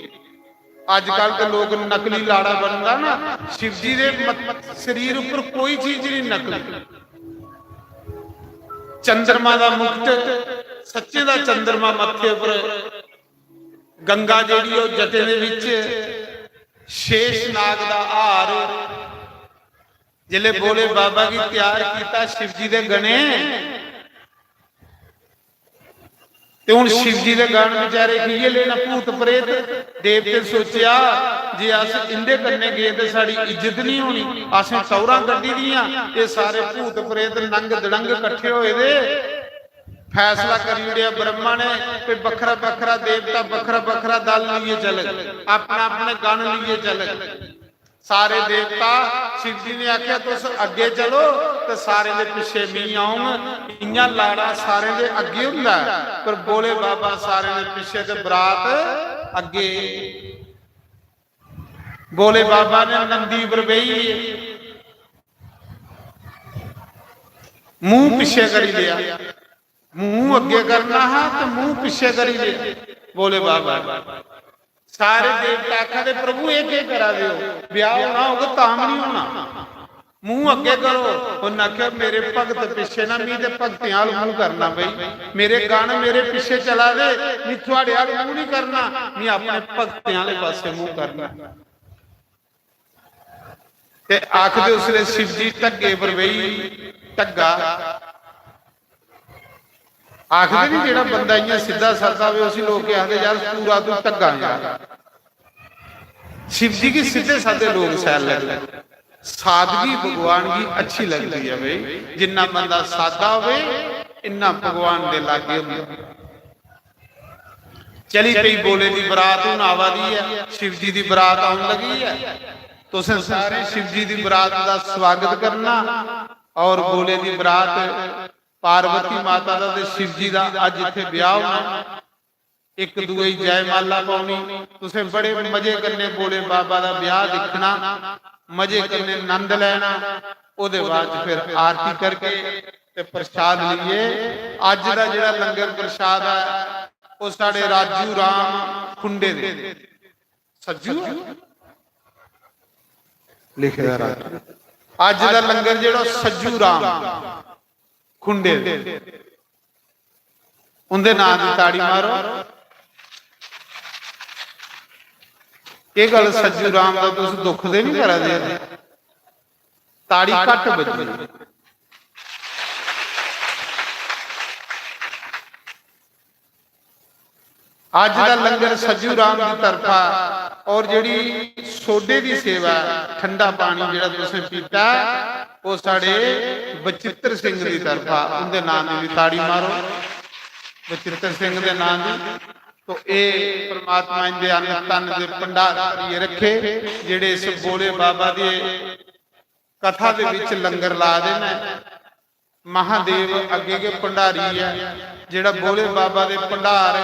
अजकल तो लोग नकली लाड़ा बनदा ना, शिव जी दे मत-, शरीर ऊपर कोई चीज नहीं नकली। चंद्रमा दा मुकुट, सच्चे दा चंद्रमा मत्थे उपर, गंगा जेह्ड़ी ओह् जटें दे विच, शेष नाग दा हार। जिसले भोले बाबा गी त्यार कीता शिव जी दे गणे, ते हुन शिव जी दे गण बेचारे की इयै लेना, भूत प्रेत। देवते सोचेआ जे अस इंदे कन्नै गे ते साढ़ी इज्जत नहीं होनी, असें टौरां कड्ढी दियां, ये सारे भूत प्रेत नंग दड़ंग कट्ठे होए दे। फैसला करी ओड़ेआ ब्रह्मा ने कि बक्खरा बक्खरा देवता, बक्खरा बक्खरा दल लेइयै चलग, अपना अपना गण लेइयै चलग। सारे देवता, शिव जी ने आखेआ, "तुस अग्गे चलो ते सारे दे पिच्छे मी औंग।" इ'यां लाड़ा सारे दे अग्गे हुंदा ऐ, पर भोले बाबा सारे दे पिच्छे ते बरात अग्गे। भोले बाबा ने नंदी पर बेहियै मुंह पिच्छे करी लिया। मुंह अग्गे करना हा ते मुंह पिच्छे करी लिया। भोले बाबा, सारे देवता आखा दे, "प्रभु, एह् केह् करा दे ओ? ब्याह होना होग तां बी निं होना।" मूंह अग्गे करो। उन्नै आखेआ, "मेरे भगत पिच्छे ना, मी ते भगतें आल मूंह करना पई। मेरे गण मेरे पिच्छे चला दे, मी थुआड़े आल मूंह नहीं करना, मी अपने भगतें आले पासे मूंह करना।" ते आखदे उसले शिव जी ढग्गे पर बेही, ढग्गा आखदे नहीं, जेड़ा बंदा इयां सीधा साधा होवे, उसी लोग केह् आखदे, "यार, पूरा तू ढग्गा यार।" शिव जी गी सीधे साधे लोग शैल लगदे। सादगी भगवान गी अच्छी लगदी ऐ भाई। जिन्ना बंदा सादा होवे, इन्ना भगवान दे लागे होंदा। चली पई बोले दी बरात, हुन आवा दी ऐ, शिव जी दी बरात आउन लगी ऐ। तुसें सारे शिव जी दी बरात दा स्वागत करना। और बोले दी बरात, पार्वती माता दा ते शिव जी दा अज्ज इत्थे ब्याह होना। इक दूए गी जयमाला पाउनी। तुसें बड़े मजे कन्नै भोले बाबा दा ब्याह दिक्खना, मजे कन्नै नंद लैना। ओह्दे बाद च फिर आरती करके ते प्रसाद लेइयै, अज्ज दा जेह्ड़ा लंगर प्रसाद ऐ, ओह् साढ़े राजू राम खुंडे दे, सज्जू ऐ? लिखे दा राजू। अज्ज दा लंगर जेह्ड़ा सज्जू राम खुंडे दे, उंदे नां दी ताड़ी मारो। केह् गल्ल सज्जू राम दा तुस दुख ते नहीं करा दे? ताड़ी घट्ट बज्जी। अज्ज दा लंगर सज्जू राम दी तरफा और जेह्ड़ी सोडे दी सेवा ऐ, ठंडा पानी जेह्ड़ा तुसें पीता ऐ, ओह् साढ़े बचित्र सिंह दी तरफा, उंदे नां दी भी ताड़ी मारो। बचित्र सिंह दे नां दी। तो एह् परमात्मा इंदे अन्न तन दे भंडार करियै रखे, जेह्ड़े इस भोले बाबा दे कथा दे विच लंगर ला दे न। महादेव अग्गे गै भंडारी ऐ, जेह्ड़ा भोले बाबा दे भंडार।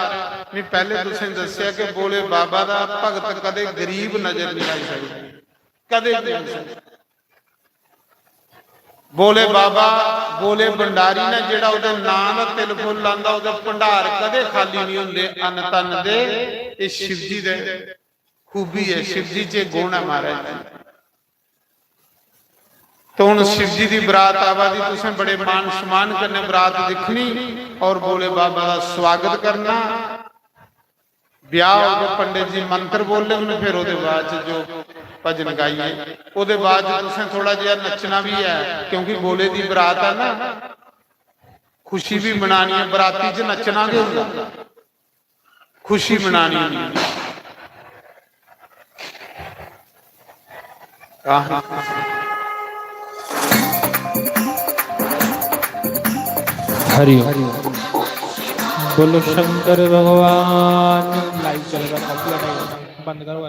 मैं पैह्ले तुसें दस्सेआ कि भोले बाबा दा भगत कदे गरीब नजर नहीं आई सकदा, कदे भी नहीं आई सकदा। भोले बाबा, भोले भंडारी ने जेह्ड़ा ओह्दे नां दा तिल फुल लांदा, ओह्दे भंडार कदे खाली नहीं होंदे अन्न तन दे। एह् शिव जी दे खूबी ऐ, शिव जी च गुण ऐ महाराज जी। तो हुन शिव जी दी बरात आवा दी, तुसें बड़े मान सम्मान कन्नै बरात दिक्खनी और भोले बाबा दा स्वागत करना। ब्याह होग, पंडित जी मंत्र बोलङन, फिर ओह्दे बाद च जो भजन गाइए, ओह्दे बाद च तुसें थोड़ा जेहा नच्चना भी ऐ, क्योंकि भोले दी बरात ऐ ना, खुशी भी मनानी ऐ, बराती च नच्चना गै होंदा। खुशी मनानी होंदी। आहो। हरि ओम। बोलो शंकर भगवान। लाइव चलेगा, कॉपी आ जाएगा। बंद करो।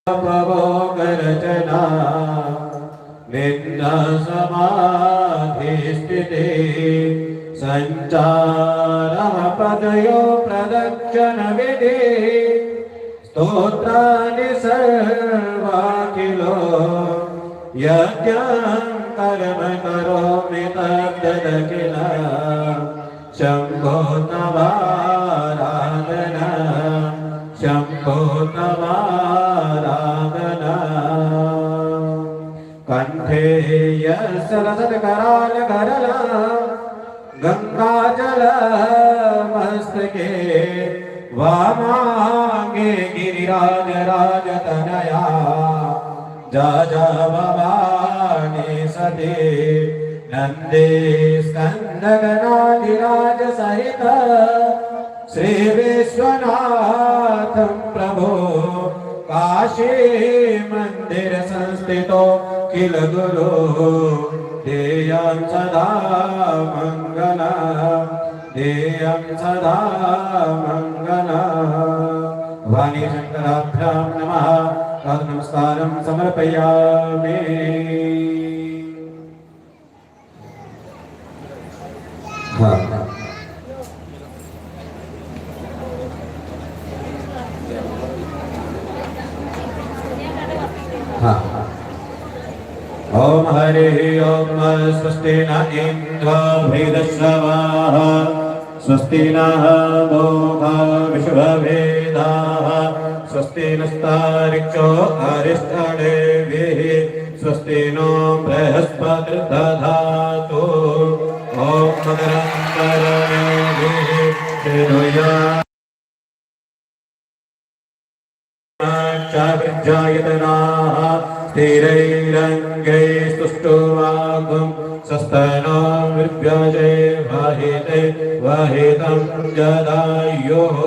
पवो गर्जना निद्रा समाधि स्थिति संचारः पदयो प्रदक्षिण विधि स्तोत्राणि सर्वाखिलो यज्ञं कर्म करोमि तद्ददखिल शंभो तवाराधना शंभो तवाराधना। कंठे यस्य लसत्करालकरला गंगाजलमस्तके वामांगे गिरिराजराजतनया जा जा भवानी सती नंदी स्कंदगणाधिराज सहित श्री विश्वनाथं प्रभो काशी मंदिर संस्थितो किल गुरु देयं सदा मंगल देयं सदा मंगल। भवानी शंकराभ्यां नमः। पाद नमस्कारं समर्पयामि। हाँ। हाँ। ओम हरि ओम। स्वस्ति न इंद्रो वृद्धश्रवाः, स्वस्ति नः पूषा विश्ववेदाः, स्वस्ति नस्तार्क्ष्यो अरिष्टनेमिः, स्वस्ति नो बृहस्पतिर्दधातु। ओम मकरंद कर्णेभिः शृणुया चाभिर्जायतनाः स्थिरैरङ्गैस्तुष्टुवागुं सस्तनो विद्याजे वहिते वहितं जदायुः।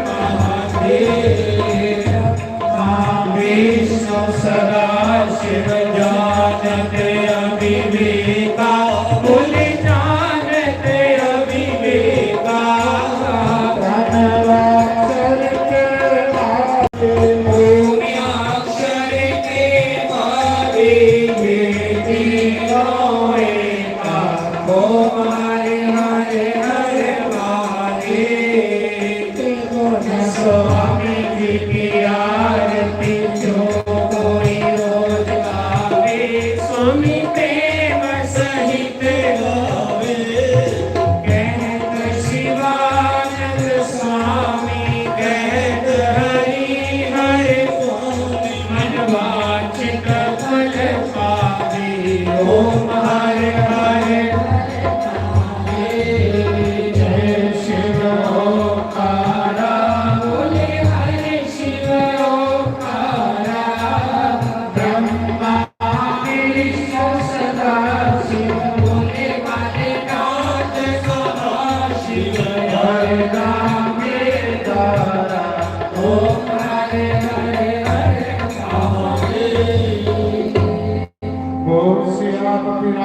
महादेव। नाम विष्णु सदा शिव जानत